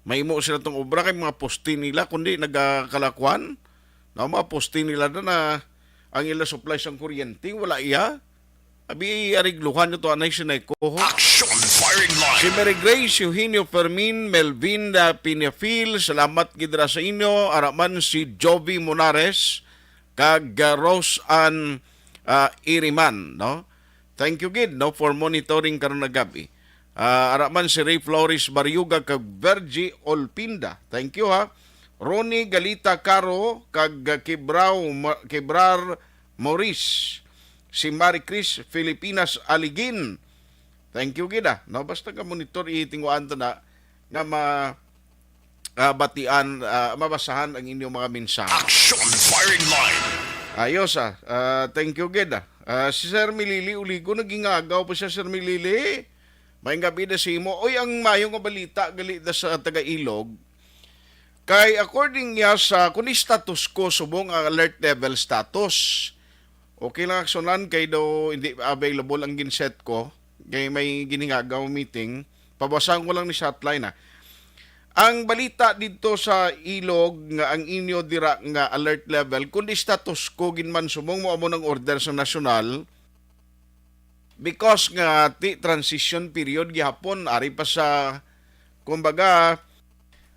mahimo sila tong obra kay mga poste nila, kundi nagakalakuan. Na mga poste nila na, na ang ila supply sang kuryente, wala iya. Abi, arigluhan nyo to, anay, Seneco, ho. Action Firing Line. Si Mary Grace, Eugenio Fermin, Melvin, ah, Pinafil, salamat gid ra sa inyo. Araman si Jovi Monares, kag, ah, Rose Ann, ah, Iriman, no? Thank you gid, no, for monitoring karon nga gabi. Ah, ara man si Ray Flores Barriuga kag Virgie Olpinda. Thank you, ha. Ronnie Galita Caro kag, ah, Kibraw Ma-, Kibrar Maurice. Si Marie Chris Filipinas Aligin. Thank you gid, ah. No, basta ka monitor, itinguan to na nga ma-, ah, batian, ah, mabasahan ang inyong mga mensahe. Action Firing Line. Ayos, ah. Ah, thank you gid, ah. Ah, si Sir Milili Uligo, nagingagaw pa siya, Sir Milili. May gabi na sa imo. Oy, ang mayo nga balita gali na sa taga Ilog. Kay according niya sa, kun status ko subong ang alert level status. Okay lang aksunan kay daw hindi available ang ginset ko. Kay may ginhingagaw meeting. Pabasahan ko lang ni sa hotline, ah. Ang balita dito sa Ilog nga ang inyo dira nga alert level, kun status ko gid man subong mo amo ng order sa nasyonal, because nga ti transition period gihapon, ari pa sa, kumbaga,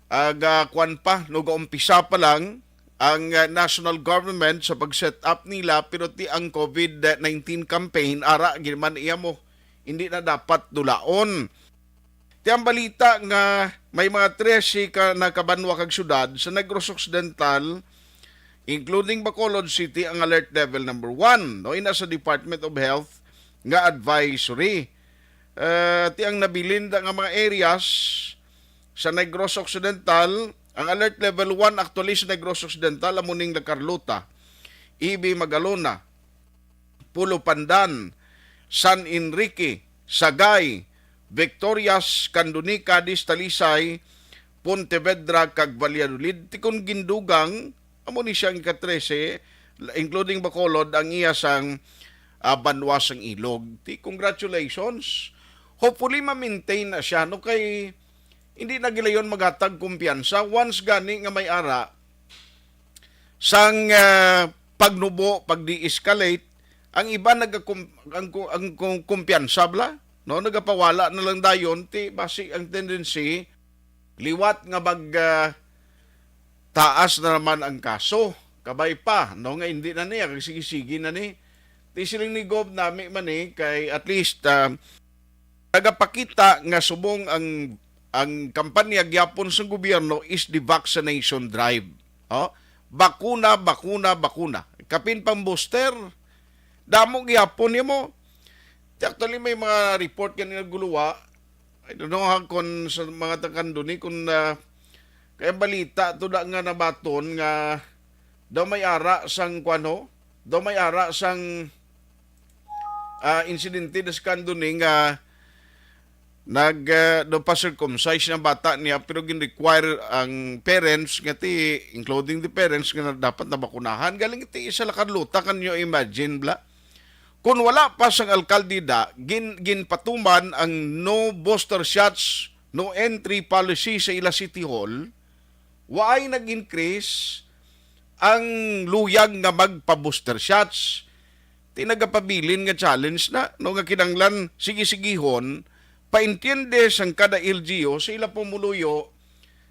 aga kwan pa, no, gaumpisa pa lang ang, ah, national government sa pag-set up nila, pero ti ang COVID nineteen campaign, ara gid man iya mo, hindi na dapat dulaon. Ti ang balita nga may mga trese ka nakabanwa kag syudad sa Negros Occidental, including Bacolod City, ang alert level number one, no, ina sa Department of Health nga advisory. Eh, ti ang nabilin da nga mga areas sa Negros Occidental, ang alert level one actually sa Negros Occidental, amo ning La Carlota, E B Magalona, Pulo Pandan, San Enrique, Sagay, Victorias, Candoni, Cadiz, Talisay, Pontevedra, kag Valladolid. Ti kon gindugang, amo ni siya ang ika-trese, including Bacolod, ang iya sang, ah, banwa sang Ilog. Ti, congratulations. Hopefully, ma-maintain na siya, no? Kay hindi na gilayon maghatag kumpiyansa. Once gani nga may ara, sang, ah, pagnubo, pag-de-escalate, ang iba nagakum-, ang ku-, ang ku-, kumpiyansa bala, no? Nagapawala na lang dayon, ti basi ang tendency, liwat nga mag, ah, taas na naman ang kaso. Kabay pa, no, nga hindi na niya, kag sige-sige na ni. Ti siling ni Gov nami man ni, kay at least, ah, nagapakita nga subong ang, ang kampanya gyapon sa gobyerno is the vaccination drive. Oh, bakuna, bakuna, bakuna. Kapin pang booster, damo gyapon nimo. Ti actually may mga report gani naguluwa. I don't know ha, kung sa mga taga Candoni, kung, ah, kay ang balita to da nga nabaton nga daw may ara sang kuwan, ho? Daw may ara sang, ah, insidente da sa Candoni nga nag, ah, daw pa-circumcise ang bata niya, pero gin-require ang parents nga ti, including the parents, nga dapat nabakunahan. Galing ti sa La Carlota, can you imagine, bla? Kun wala pa sang alkalde da, gin-, ginpatuman ang no booster shots, no entry policy sa ila City Hall, waay nag-increase ang luyag nga magpa-booster shots. Ti nagapabilin nga challenge na, no, nga kinahanglan sige-sigihon, paintiende sang kada L G U sa ila pumuluyo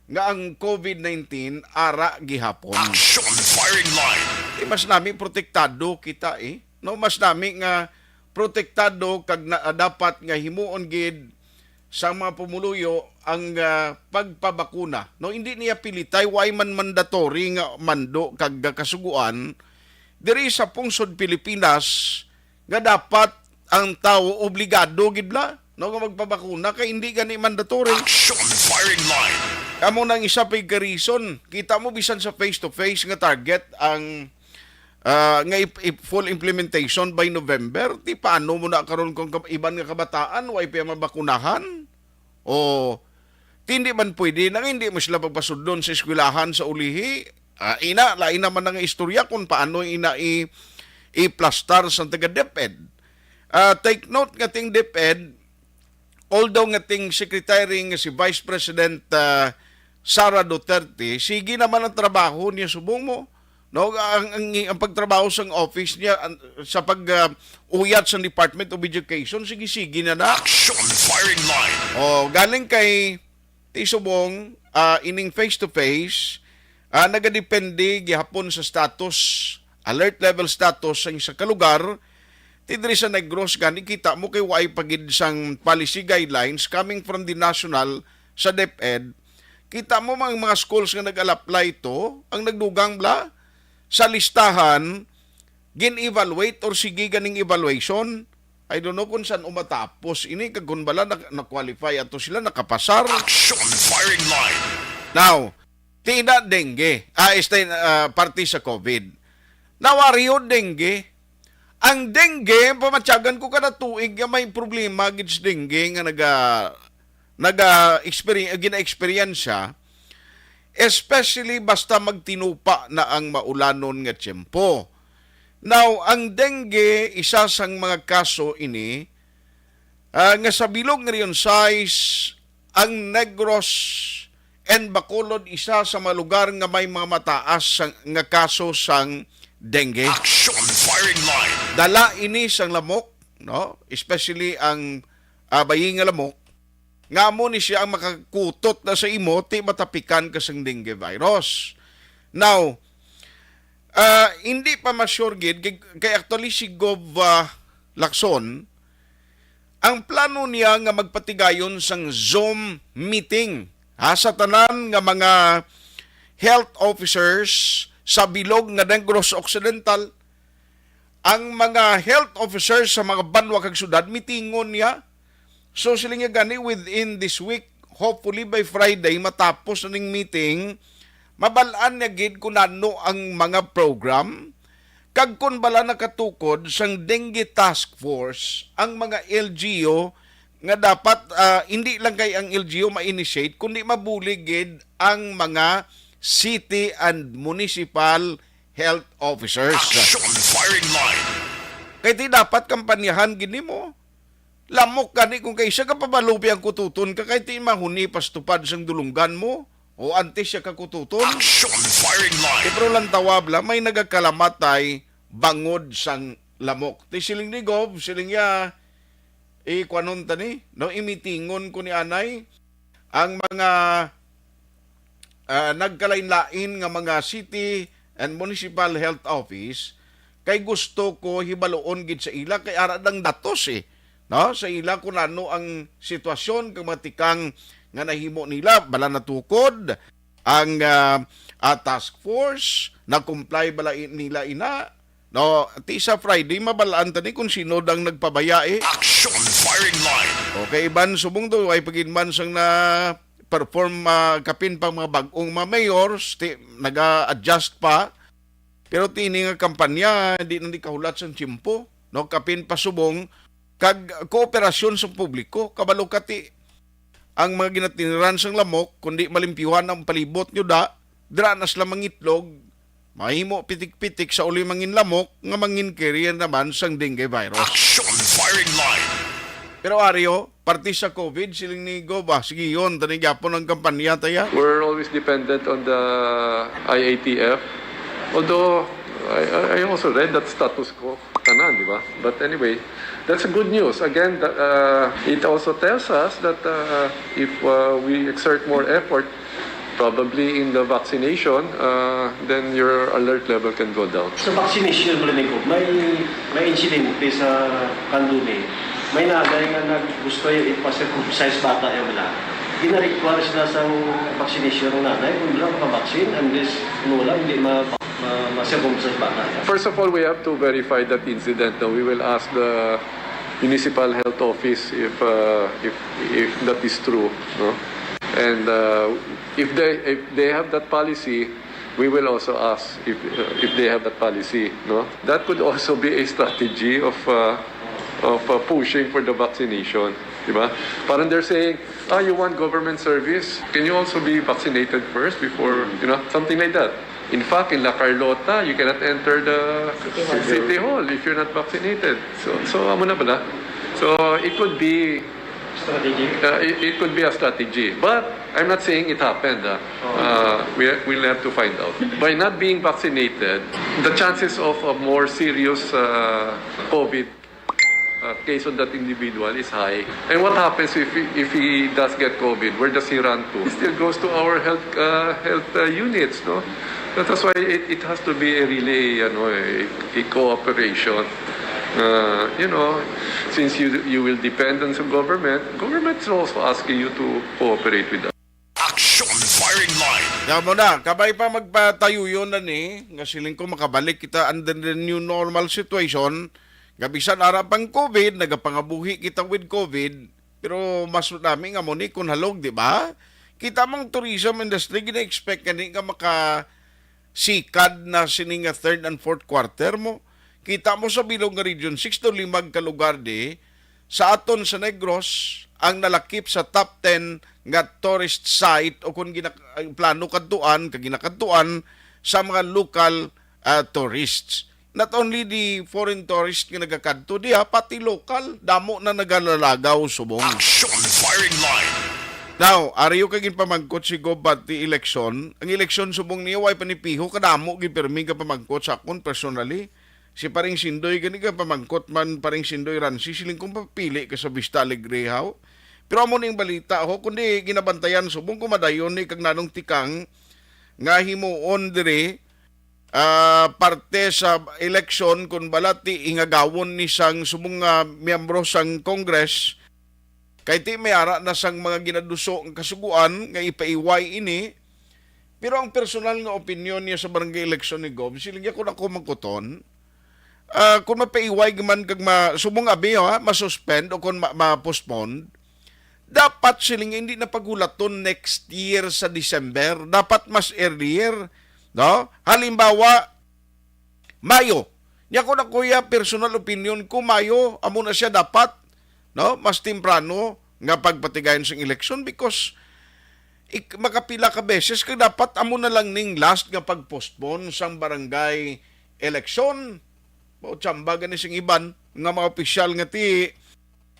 nga ang COVID nineteen ara gihapon. Action Firing Line. Ti mas nami protektado kita, eh. No, mas nami nga protektado kag na, dapat nga himuon gid sa mga pumuluyo ang, ah, pagpabakuna. No, hindi niya pilitay, way man mandatory nga mando kag kasuguan diri sa pungsod Pilipinas nga dapat ang tawo obligado gid bala, no, nga magpabakuna kay hindi gani mandatory. Action Firing Line. Amo nang isa pa ka reason, kita mo bisan sa face-to-face nga target ang, ah, nga ip-, ip-, full implementation by November, ti paano mo na karon kung kab-, iban nga kabataan way pa mabakunahan? O, ti hindi man pwede na nga hindi mo sila pagpasudlon sa eskwelahan sa ulihi. Ah, ina, lain naman nga istorya kung paano ina i-, iplastar sa taga DepEd. Ah, take note nga ting DepEd, although nga ting secretary nga si Vice President, ah, Sara Duterte, sige naman ang trabaho niya subong mo. No, ang, ang, ang pagtrabaho sang office niya, an-, sa pag, ah, uyat sa Department of Education, sige-sige na na. Action Firing Line. Oh, galing kay ti subong, ah, ining face-to-face, ah, nagadepende gihapon sa status, alert level status sang isa ka lugar, Ti diri sa Negros gani, kita mo kay waay pa gid sang policy guidelines coming from the national sa DepEd. Kita mo mga, mga schools nga nag-apply to, ang nagdugang bala sa listahan, gin-evaluate or sige ganing evaluation. I don't know kung saan umatapos ini, kag kung bala na, na-qualify ato sila, nakapasar. Action Firing Line. Now, ti na dengue, ah, este, ah, parte sa COVID. Now, Aryo, dengue. Ang dengue, pamatyagan ko kada tuig nga may problema gid sa dengue nga naga, naga-experi-, gina-experience siya, especially basta magtinupa na ang maulanon nga tiyempo. Now, ang dengue, isa sang mga kaso ini, ah, nga sa bilog nga Region sais, ang Negros and Bacolod isa sa mga lugar nga may mga mataas sa, nga kaso sang dengue. Action Firing Line. Dala ini sang lamok, no? Especially ang, ah, bayi nga lamok, nga amo ni siya ang makakutot na sa imo, ti matapikan ka sang dengue virus. Now, ah, hindi pa ma-sure gid kay, kay actually si Gov, ah, Lacson, ang plano niya nga magpatigayon sang Zoom meeting, ha, sa tanan nga mga health officers sa bilog nga Negros Occidental. Ang mga health officers sa mga banwa kag syudad, mitingon niya. So, siling niya gani, within this week, hopefully by Friday, matapos na ning meeting, mabal-an niya gid kung ano ang mga program, kag kung bala nakatukod sang dengue task force ang mga L G U, nga dapat, ah, hindi lang kay ang L G U ma-initiate, kundi mabulig gid ang mga city and municipal health officers. Action Firing Line. Kay ti dapat kampanyahan gid nimo. Lamok gani kung kay siya kapabalupi ang kututon ka, kay ti mahuni pas tupad sang dulunggan mo o antes siya kakututon. Action Firing Line. Pero lang tawab lang, may nagakalamatay bangod sang lamok. Ti siling ni Gov, siling niya, ikwanon ta ni, no, imitingon ko ni anay, ang mga, ah, nagkalain-lain nga mga city and municipal health office, kay gusto ko hibaluon gid sa ila, kay ara dang datos, eh, no, sa ila kung ano ang sitwasyon kag mga tikang nga nahimo nila, bala natukod ang, ah, ah, task force, na-comply bala i-, nila ina. No, ti sa Friday, mabalaan ta ni kung sino dang nagpabaya, eh. Action Firing Line. Okay, iban subong to, ay pagidman sang na-perform, ah, kapin pa mga bag-ong mga mayors, ti, naga-adjust pa. Pero tini nga kampanya, di na ni kahulat sang tiyempo, no? Kapin pa subong, kag kooperasyon sa publiko. Kabalo ka ti, ang mga ginatiniran sang lamok, kundi malimpyuhan ang palibot nyo da, dira na sila mangitlog, mahimo pitik-pitik sa uli mangin lamok nga mangin carrier naman sang dengue virus. Action Firing Line. Pero Aryo, parte sa COVID, siling ni Gov, ah, sige yun, tani gyapon ang kampanya taya. We're always dependent on the I A T F. Although, I, I I also read that status quo, tanan, di ba? But anyway, that's a good news. Again, the, uh, it also tells us that, uh, if, uh, we exert more effort, probably in the vaccination, uh, then your alert level can go down. Sa vaccination, Marinig, may, may insidente sa Candoni. May nanay nga nag-, gusto yung ipa-circumcise bata yung wala. Gina-require sila sa vaccination ng nanay kung wala makabaksin, unless kung wala, hindi ma-, ma-, ma-circumcise bata niya. First of all, we have to verify that incident. No? We will ask the municipal health office if, uh, if, if that is true. No? And, uh, if they, if they have that policy, we will also ask if, uh, if they have that policy. No? That could also be a strategy of, uh, of, uh, pushing for the vaccination. Di ba? Parang they're saying, "Ah, you want government service? Can you also be vaccinated first before," you know, something like that. In fact, in La Carlota, you cannot enter the City Hall. City Hall if you're not vaccinated. So, so amo na bala. So, it could be, strategy? Uh, it, it could be a strategy. But I'm not saying it happened. Ah. Oh. Uh, we, we'll have to find out. By not being vaccinated, the chances of a more serious, uh, COVID, uh, case on that individual is high. And what happens if he, if he does get COVID? Where does he run to? He still goes to our health, uh, health, uh, units, no? That is why it, it has to be a really, you know, a, a cooperation. Uh, you know, since you you will depend on some government, government is also asking you to cooperate with us. Action Firing Line. Yan mo na, kabay pa magpatayo yun na ni, nga siling ko makabalik kita under the new normal situation, nga bisan ara pang COVID, nagapangabuhi kita with COVID, pero mas nami nga mo ni kun halog, di ba? Kita mong tourism industry, gina-expect ka ni nga maka sikad na sini nga third and fourth quarter mo. Kita mo sa bilog nga Region six, to limag ka lugar di sa aton sa Negros ang nalakip sa top ten nga tourist site o kung gina-, ang plano kadtuan, kag ginakadtuan sa mga local, ah, tourists. Not only the foreign tourists nga nagakadto diha, pati local, damo na nagalalagaw subong. Action Firing Line. Now, ariyo ka ginpamangkot si Gob about the election. Ang eleksyon subong niya, way panipiho, kadamo gid pirmi nga pamangkot sa akon personally. Si Paring Sindoy gani ka pamangkot man, Paring Sindoy Ransi, siling kong papili ka sa Vista Alegre, haw. Pero amo ning balita, ho, kundi ginabantayan subong ko madayon ni kag nanong tikang nga himuon diri, ah, parte sa eleksyon kun bala ti ingagawon ni sang subong nga miyembro sang Congress, kay ti may ara na sang mga ginaduso nga kasuguan nga ipaiway ini. Pero ang personal nga opinion niya sa barangay election ni Gob, siling niya kung ako mangkuton, ah, kung mapaiway man kag ma-, subong abi, ha, ma-suspend o kung ma-, ma-postpone, dapat siling hindi na pagulaton next year sa December. Dapat mas earlier, no? Halimbawa, Mayo. Nya ko na, kuya, personal opinion ko, Mayo, amo na siya dapat, no? Mas temprano nga pagpatigayon sang eleksyon because ik-, makapila ka beses kag dapat amo na lang ning last nga pag-postpone sang barangay election. Mao tsamba gani sing iban nga mga opisyal nga ti,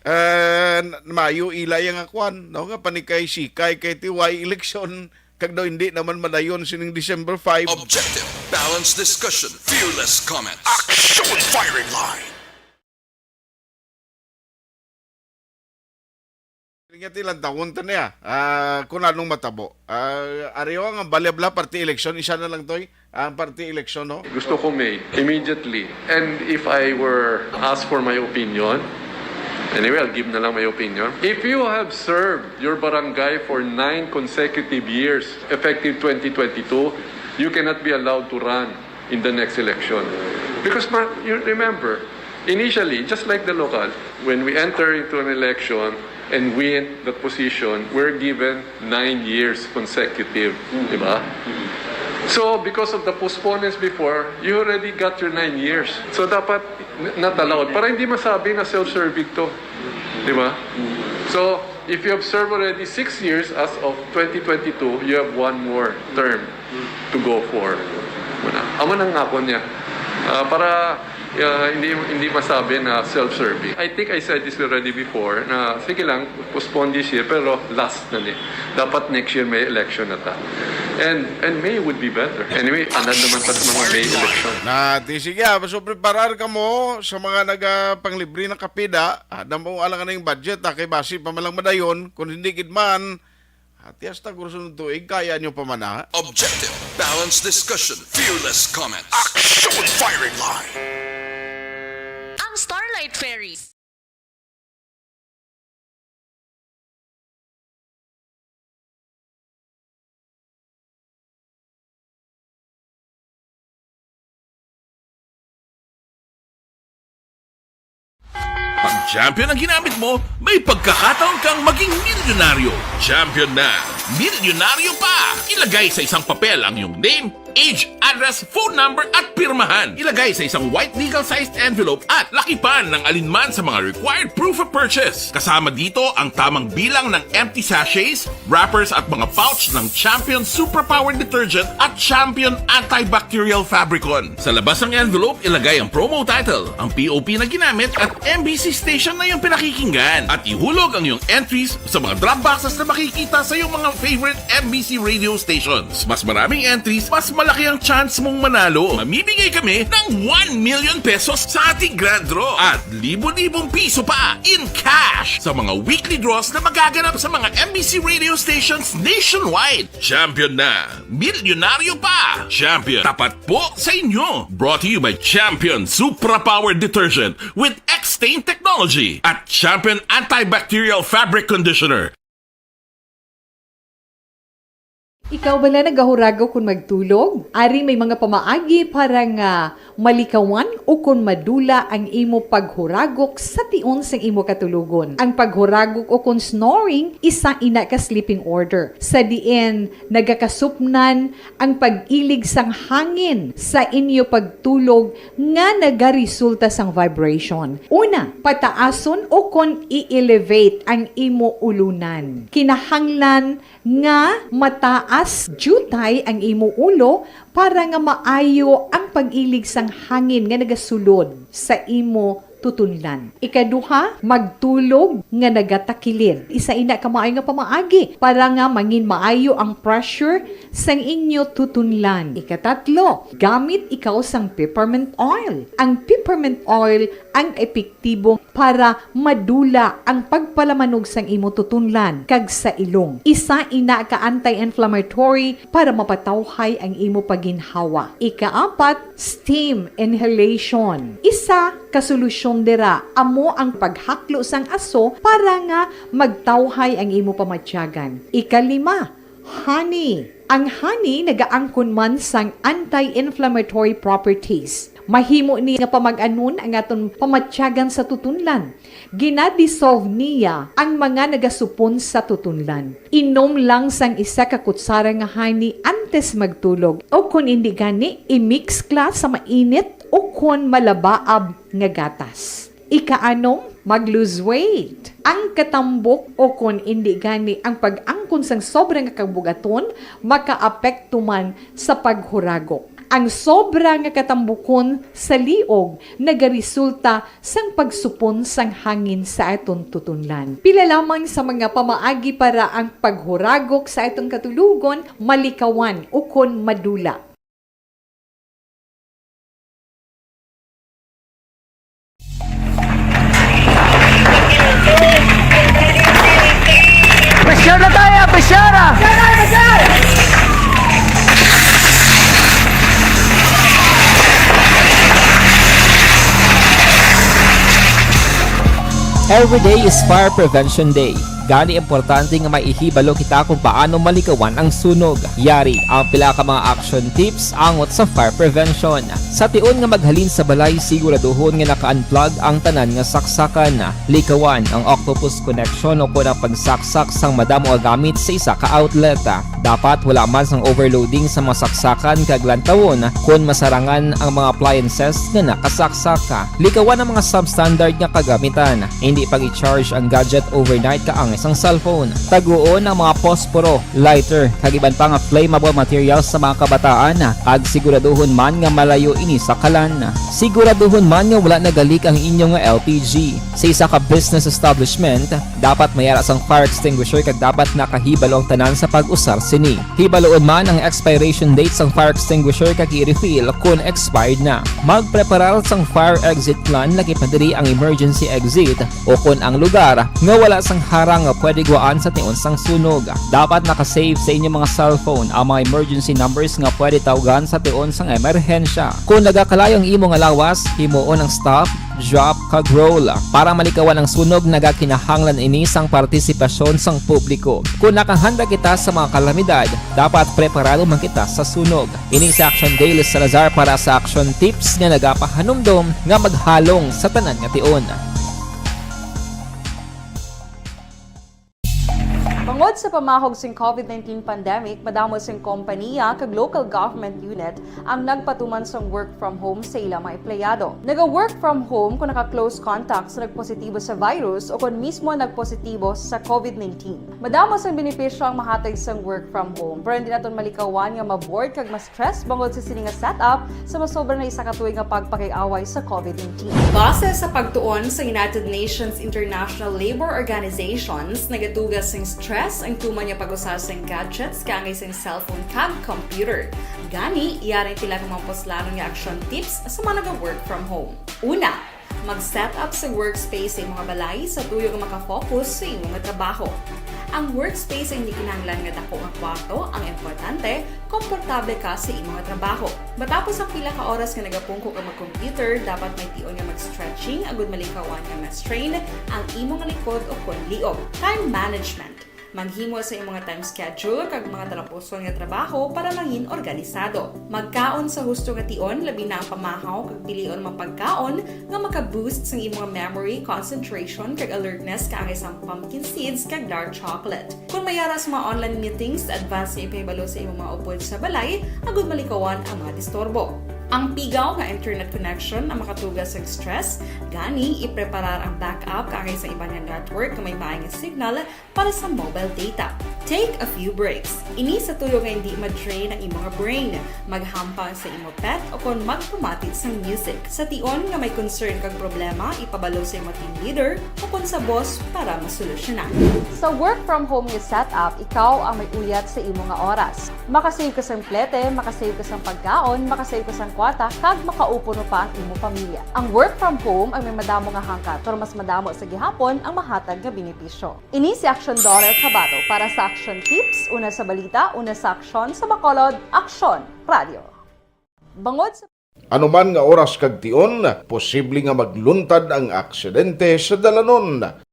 eh, n-, mayo ila yang akwan, no, nga panikay-sikay kay ti way eleksyon, kag daw hindi naman madayon sining December five. Objective, balanced discussion, fearless comments. Action Firing Line. Nga ti lantawon ta niya, ah, kung anong matabo. Ah, ariyo ang balya bala party election, isa na lang toy, ang party election, no? Gusto ko, May, immediately. And if I were asked for my opinion, anyway, I'll give na lang my opinion. If you have served your barangay for nine consecutive years, effective twenty twenty-two, you cannot be allowed to run in the next election. Because ma-, you remember, initially, just like the local, when we enter into an election and win that position, we're given nine years consecutive, di ba? So, because of the postponements before, you already got your nine years. So, dapat n-, not allowed. Para hindi masabi na self-serving to. Di ba? So, if you have served already six years as of twenty twenty-two, you have one more term to go for. Muna. Amo nang ako niya. Ah, para, ah, hindi, hindi masabi na self-serving. I think I said this already before, na sige lang, postpone this year, pero last na ni. Dapat next year may election na ta. And, and May would be better. Anyway, anad naman ta sa mga May election. Na, ti, sige, ah, so preparar ka mo sa mga nagapanglibre na kapida. Ah, damo alang na yung budget, ah, kay basi pa man lang madayon. Kung hindi gid man, ati hasta kursunod tuig, kaya nyo pa man, ah. Objective, balanced discussion, fearless comments. Action Firing Line. Ang Starlight Ferries. Pag champion ang ginamit mo, may pagkakataon kang maging milyonaryo. Champion na, milyonaryo pa! Ilagay sa isang papel ang iyong name, age, address, phone number, at pirmahan. Ilagay sa isang white legal-sized envelope at lakipan ng alinman sa mga required proof of purchase. Kasama dito ang tamang bilang ng empty sachets, wrappers, at mga pouch ng Champion Superpower Detergent at Champion Antibacterial Fabricon. Sa labas ng envelope, ilagay ang promo title, ang P O P na ginamit, at M B C station na iyong pinakikinggan. At ihulog ang iyong entries sa mga drop boxes na makikita sa iyong mga favorite M B C radio stations. Mas maraming entries, mas Laki ang chance mong manalo. Mamimigay kami ng one million pesos sa ating grand draw at libo-libong piso pa in cash sa mga weekly draws na magaganap sa mga M B C radio stations nationwide. Champion na! Milyonaryo pa! Champion, tapat po sa inyo! Brought to you by Champion Supra Power Detergent with X-Stain Technology at Champion Antibacterial Fabric Conditioner. Ikaw bala nagahuragok kon magtulog? Ari may mga pamaagi para nga malikawan ukon madula ang imo paghuragok sa tion sang imo katulogon. Ang paghuragok ukon snoring, isa ina ka sleeping order, sa diin nagakasupnan ang pag-ilig sang hangin sa inyo pagtulog nga nagaresulta sang vibration. Una, pataason ukon i-elevate ang imo ulunan. Kinahanglan nga mataas diutay ang imo ulo para nga maayo ang pag-ilig sang hangin nga nagasulod sa imo tutunlan. Ikaduha, magtulog nga nagatakilid. Isa ina ka maayo nga pamaagi para nga mangin maayo ang pressure sang inyo tutunlan. Ikatatlo, gamit ikaw sang peppermint oil. Ang peppermint oil ang epektibo para madula ang pagpalamanog sang imo tutunlan kag sa ilong. Isa ina ka anti-inflammatory para mapatawhay ang imo paginhawa. Ikaapat, steam inhalation. Isa ka solusyon dira amo ang paghaklo sang aso para nga magtawhay ang imo pamatyagan. Ikalima, honey. Ang honey nagaangkon man sang anti-inflammatory properties. Mahimo ni nga pamag-anon ang aton pamatyagan sa tutunlan. Gina-dissolve niya ang mga nagasupon sa tutunlan. Inom lang sang isa ka kutsara nga honey antes magtulog, o kon indi gani, i-mix kla sa mainit o kon malabaab nga gatas. Ikaanom, mag-lose weight. Ang katambok o kon indi gani ang pag-angkon sang sobra nga kabugaton makaapekto man sa paghuragok. Ang sobra nga katambukon sa liog nagaresulta sang pagsupon sang hangin sa aton tutunlan. Pila lamang sa mga pamaagi para ang paghuragok sa aton katulogon malikawan ukon madula. Pressure na tayo! Pressure na! Every day is Fire Prevention Day. Gani, importante nga maihibalo kita kung paano malikawan ang sunog. Yari ang pila ka mga action tips angot sa fire prevention. Sa tion nga maghalin sa balay, siguraduhon nga naka-unplug ang tanan nga saksakan. Likawan ang octopus connection o kon ang pagsaksak sang madamo nga gamit sa isa ka outlet. Dapat wala man sang overloading sa mga saksakan kag lantawon kon masarangan ang mga appliances nga nakasaksak. Likawan ang mga substandard nga kagamitan. Indi pag-i-charge ang gadget overnight kaangay sang cellphone. Taguon ang mga posporo, lighter, kag iban pa nga flammable materials sa mga kabataan, kag siguraduhon man nga malayo ini sa kalan. Siguraduhon man nga wala nagalik ang inyo nga L P G. Sa isa ka business establishment, dapat may ara sang fire extinguisher kag dapat nakahibalo ang tanan sa pag-usar sini. Hibaluon man ang expiration date sang fire extinguisher kag i-refill kon expired na. Magpreparar sang fire exit plan lakip na diri ang emergency exit o kon ang lugar nga wala sang harang nga pwede gwaan sa tion sang sunog. Dapat naka-save sa inyo mga cellphone ang mga emergency numbers nga pwede tawgan sa tion sang emerhensya. Kon nagakalayo ang imo nga lawas, himuon ang stop, drop, kag roll. Para malikawan ang sunog, nagakinahanglan ini sang partisipasyon sang publiko. Kon nakahanda kita sa mga kalamidad, dapat preparado man kita sa sunog. Ini si Action Daily Salazar para sa Action Tips nga nagapahanumdom nga maghalong sa tanan nga tion. Tungod sa pamahog sing COVID nineteen pandemic, madamo sing kompaniya kag local government unit ang nagpatuman sang work from home sa ila mga empleyado. Naga-work from home kung naka-close contact sa nagpositibo sa virus o kung mismo nagpositibo sa COVID nineteen. Madamo sang benepisyo ang mahatag sang work from home, pero hindi naton malikawan nga ma-bored kag ma-stress bangod sa sini nga setup sa masobra na isa ka tuig nga pagpakig-away sa COVID nineteen. Base sa pagtuon sa United Nations International Labor Organizations, nagatuga sing stress Stress ang tuman nga pag-usar sang gadgets kaangay sang cellphone kag computer. Gani, yari ang pila ka mga puslanon nga action tips sa mga naga-work from home. Una, mag-set up sa workspace sa imong balay sa tuyo nga makafocus sa imong trabaho. Ang workspace ay hindi kinahanglan nga dako nga kwarto, ang importante, komportable ka sa imong trabaho. Matapos ang pila ka oras nga nagapungko ka mag-computer, dapat may tion nga mag-stretching agud malikawan nga ma-strain ang imong likod o kon liog. Time management. Maghimo sa imong time schedule kag mga talapuson nga trabaho para mangin organisado. Magkaon sa husto nga tion, labi na ang pamahaw kag pilion mga pagkaon nga maka-boost sang imong memory, concentration, kag alertness kaangay sang pumpkin seeds kag dark chocolate. Kon may ara sa mga online meetings, advance nga ipahibalo sa imong mga upod sa balay agud malikawan ang mga disturbo. Ang pigaw nga internet connection ang makatuga sa stress, gani ipreparar ang backup kaangay sa iban nga network nga may maay nga signal para sa mobile data. Take a few breaks. Ini sa tuyo nga hindi ma-drain ang imong brain. Maghampang sa imo pet o kon magpamati sang music. Sa tion nga may concern kag problema, ipabalo sa imo team leader o kon sa boss para masolusyonan. Sa work from home nga setup, ikaw ang may uyat sa imo nga oras. Makasave ka sang plete, makasave ka sang pagkaon, makasave ka sang kwarta, kag makaupo pa ang imo pamilya. Ang work from home ang may madamo nga hangkat, pero mas madamo sa gihapon ang mahatag nga benepisyo. Ini si Action Daughter Kabato para sa Action Tips, una sa balita, una sa aksyon, sa Bacolod, Aksyon Radio. Bangod sa Anuman nga oras kag tion, posible nga magluntad ang aksidente sa dalanon.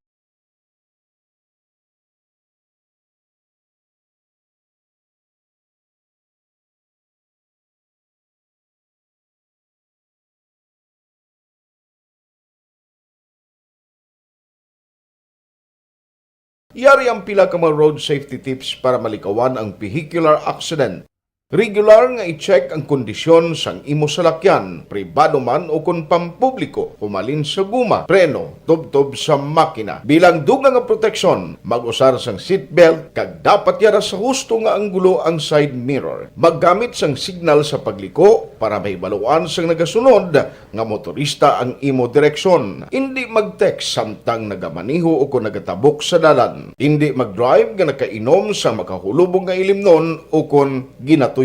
Yari ang pila ka mga road safety tips para malikawan ang vehicular accident. Regular nga i-check ang kondisyon sang imo salakyan, pribado man o kon pampubliko, humalin sa guma, preno, tubtob sa makina. Bilang dugang nga proteksyon, mag-usar sang seatbelt kag dapat yara sa husto nga anggulo ang side mirror. Maggamit sang signal sa pagliko para mahibaluan sang nagasunod nga motorista ang imo direksyon. Indi mag-text samtang nagamaneho o kon nagatabok sa dalan. Indi mag-drive nga nakainom sang makahulubong nga ilimnon o kon ginatuyo.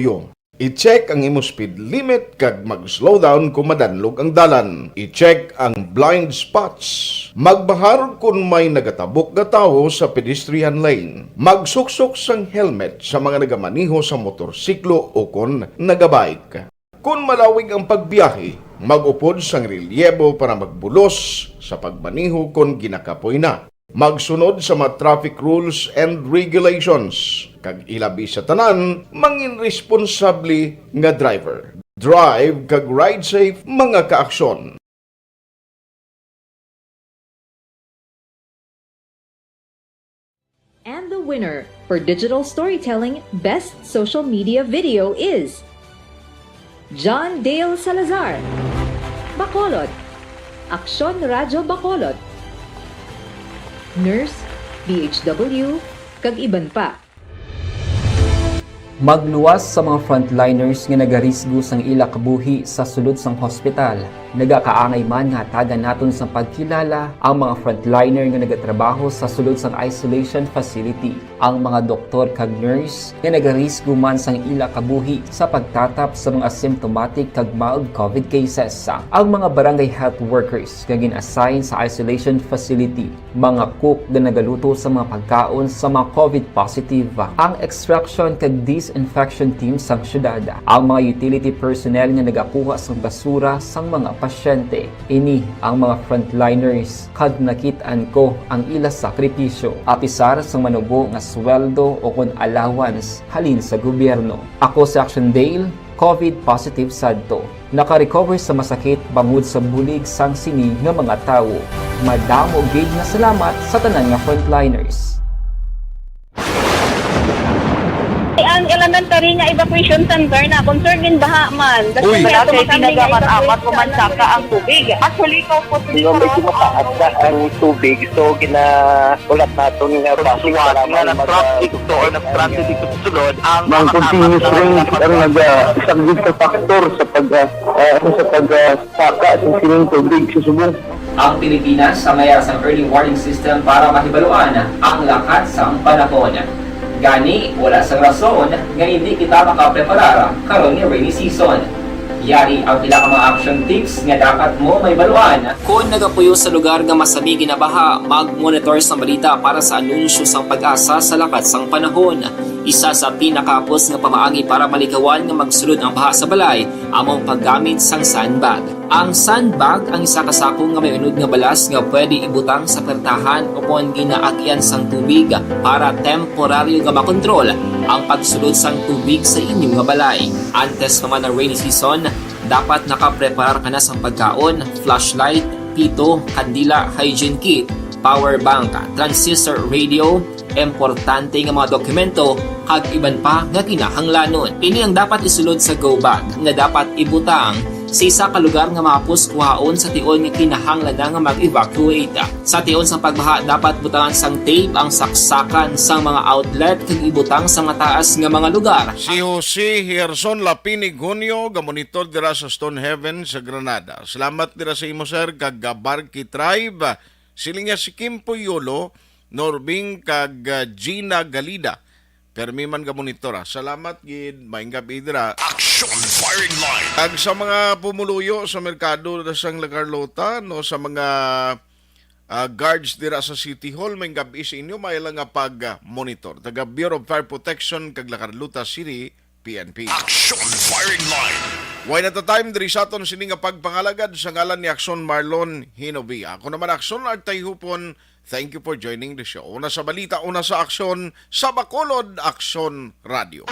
I-check ang imo speed limit kag mag-slow down kon madanlog ang dalan. I-check ang blind spots. Magbahar kon may nagatabok nga tawo sa pedestrian lane. Magsuksok sang helmet sa mga nagamaneho sa motorsiklo o kon nagabike. Kon malawig ang pagbiyahe, mag-upod sang relyebo para magbulos sa pagmaneho kon ginakapoy na. Magsunod sa mga traffic rules and regulations, kag ilabi sa tanan, mangin responsable nga driver. Drive kag ride safe, mga kaaksyon. And the winner for Digital Storytelling Best Social Media Video is John Dale Salazar, Bacolod, Aksyon Radyo Bacolod, Nurse, D H W, kag iban pa. Magluwas sa mga frontliners nga nagarisgo sang ila kabuhi sa sulod sang hospital. Nagakaangay man nga hatagan naton sang pagkilala ang mga frontliner nga nagatrabaho sa sulod sang isolation facility, ang mga doktor kag nurse nga nagarisgo man sang ila kabuhi sa pagtatap sa mga symptomatic kag mild covid cases, ang mga barangay health workers nga gin-assign sa isolation facility, mga cook nga nagaluto sa mga pagkaon sa mga covid positive, ang extraction kag disinfection team sang syudad, ang mga utility personnel nga nagakuha sang basura sang mga pasyente. Ini ang mga frontliners, kag nakit-an ko ang ila sakripisyo, apisar sang manubo nga sweldo o kon allowance halin sa gobyerno. Ako si Action Dale, covid positive sadto. Naka-recover sa masakit bangod sa bulig sang sini nga mga tawo. Madamo gid nga salamat sa tanan nga frontliners. Ang elementary nga evacuation center na concern din baha man. Uy. Wala kay ginagamat-amat o mansaka ang tubig. Actually, ikaw po, medyo mataas na ang tubig. So, gina- Ulat naton nga traffic, salamat nga nag-traffic to or nag-transit dito sa sulod ang mga continuous rain ang nagasaglit sa factor sa pag, ah, ah, sa pag, ah, saka sa sining tubig sa subong. Ang Pilipinas sa mayara sang early warning system para mahibaluan ang lakat sang panahon. Gani, wala sang rason nga hindi kita makapreparar karon nga rainy season. Yari ang pila ka mga action tips nga dapat mo mahibaluan. Kon nagapuyo sa lugar nga masami ginabaha, mag-monitor sang balita para sa anunsyo sang PAGASA sa lakat sang panahon. Isa sa pinakahapos nga pamaagi para malikawan nga magsulod ang baha sa balay amo ang paggamit sang sandbag. Ang sandbag ang isa ka sako nga may unod nga balas nga pwede ibutang sa pertahan o kon ginaagyan sang tubig para temporaryo nga makontrol ang pagsulod sang tubig sa inyo nga balay. Antes pa man ang rainy season, dapat nakapreparar ka na sang pagkaon, flashlight, pito, kandila, hygiene kit, power bank, transistor radio, importante nga mga dokumento, kag iban pa nga kinahanglanon. Ini ang dapat isulod sa go bag nga dapat ibutang sa isa ka lugar nga mahapos kuhaon sa tion nga kinahanglan na nga mag-evacuate. Sa tion sang pagbaha, dapat butangan sang tape ang saksakan sang mga outlet kag ibutang sa mataas nga mga lugar. Si Jose Gerson Lapinig Junio, gamonitor dira sa Stonehaven sa Granada. Salamat dira sa imo, sir, kag Gabarki Tribe. Siling niya si Kim Puyolo, Norbing kag, ah, Gina Galida. Permi man gamonitor, ah. Salamat gid, maayong gab-i dira. Action Firing Line. Kag sa mga pumuluyo sa merkado na sang La Carlota, no, sa mga, ah, guards dira sa City Hall, maayong gab-i sa inyo, may lang nga pag, ah, monitor. Taga Bureau of Fire Protection kag La Carlota City, P N P. Action Firing Line. Way na ta time diri sa aton sini nga pagpangalagad sa ngalan ni Action Marlon Hinovia. Ako naman Action Artay Hupon, thank you for joining the show. Una sa balita, una sa aksyon, sa Bacolod Action Radio.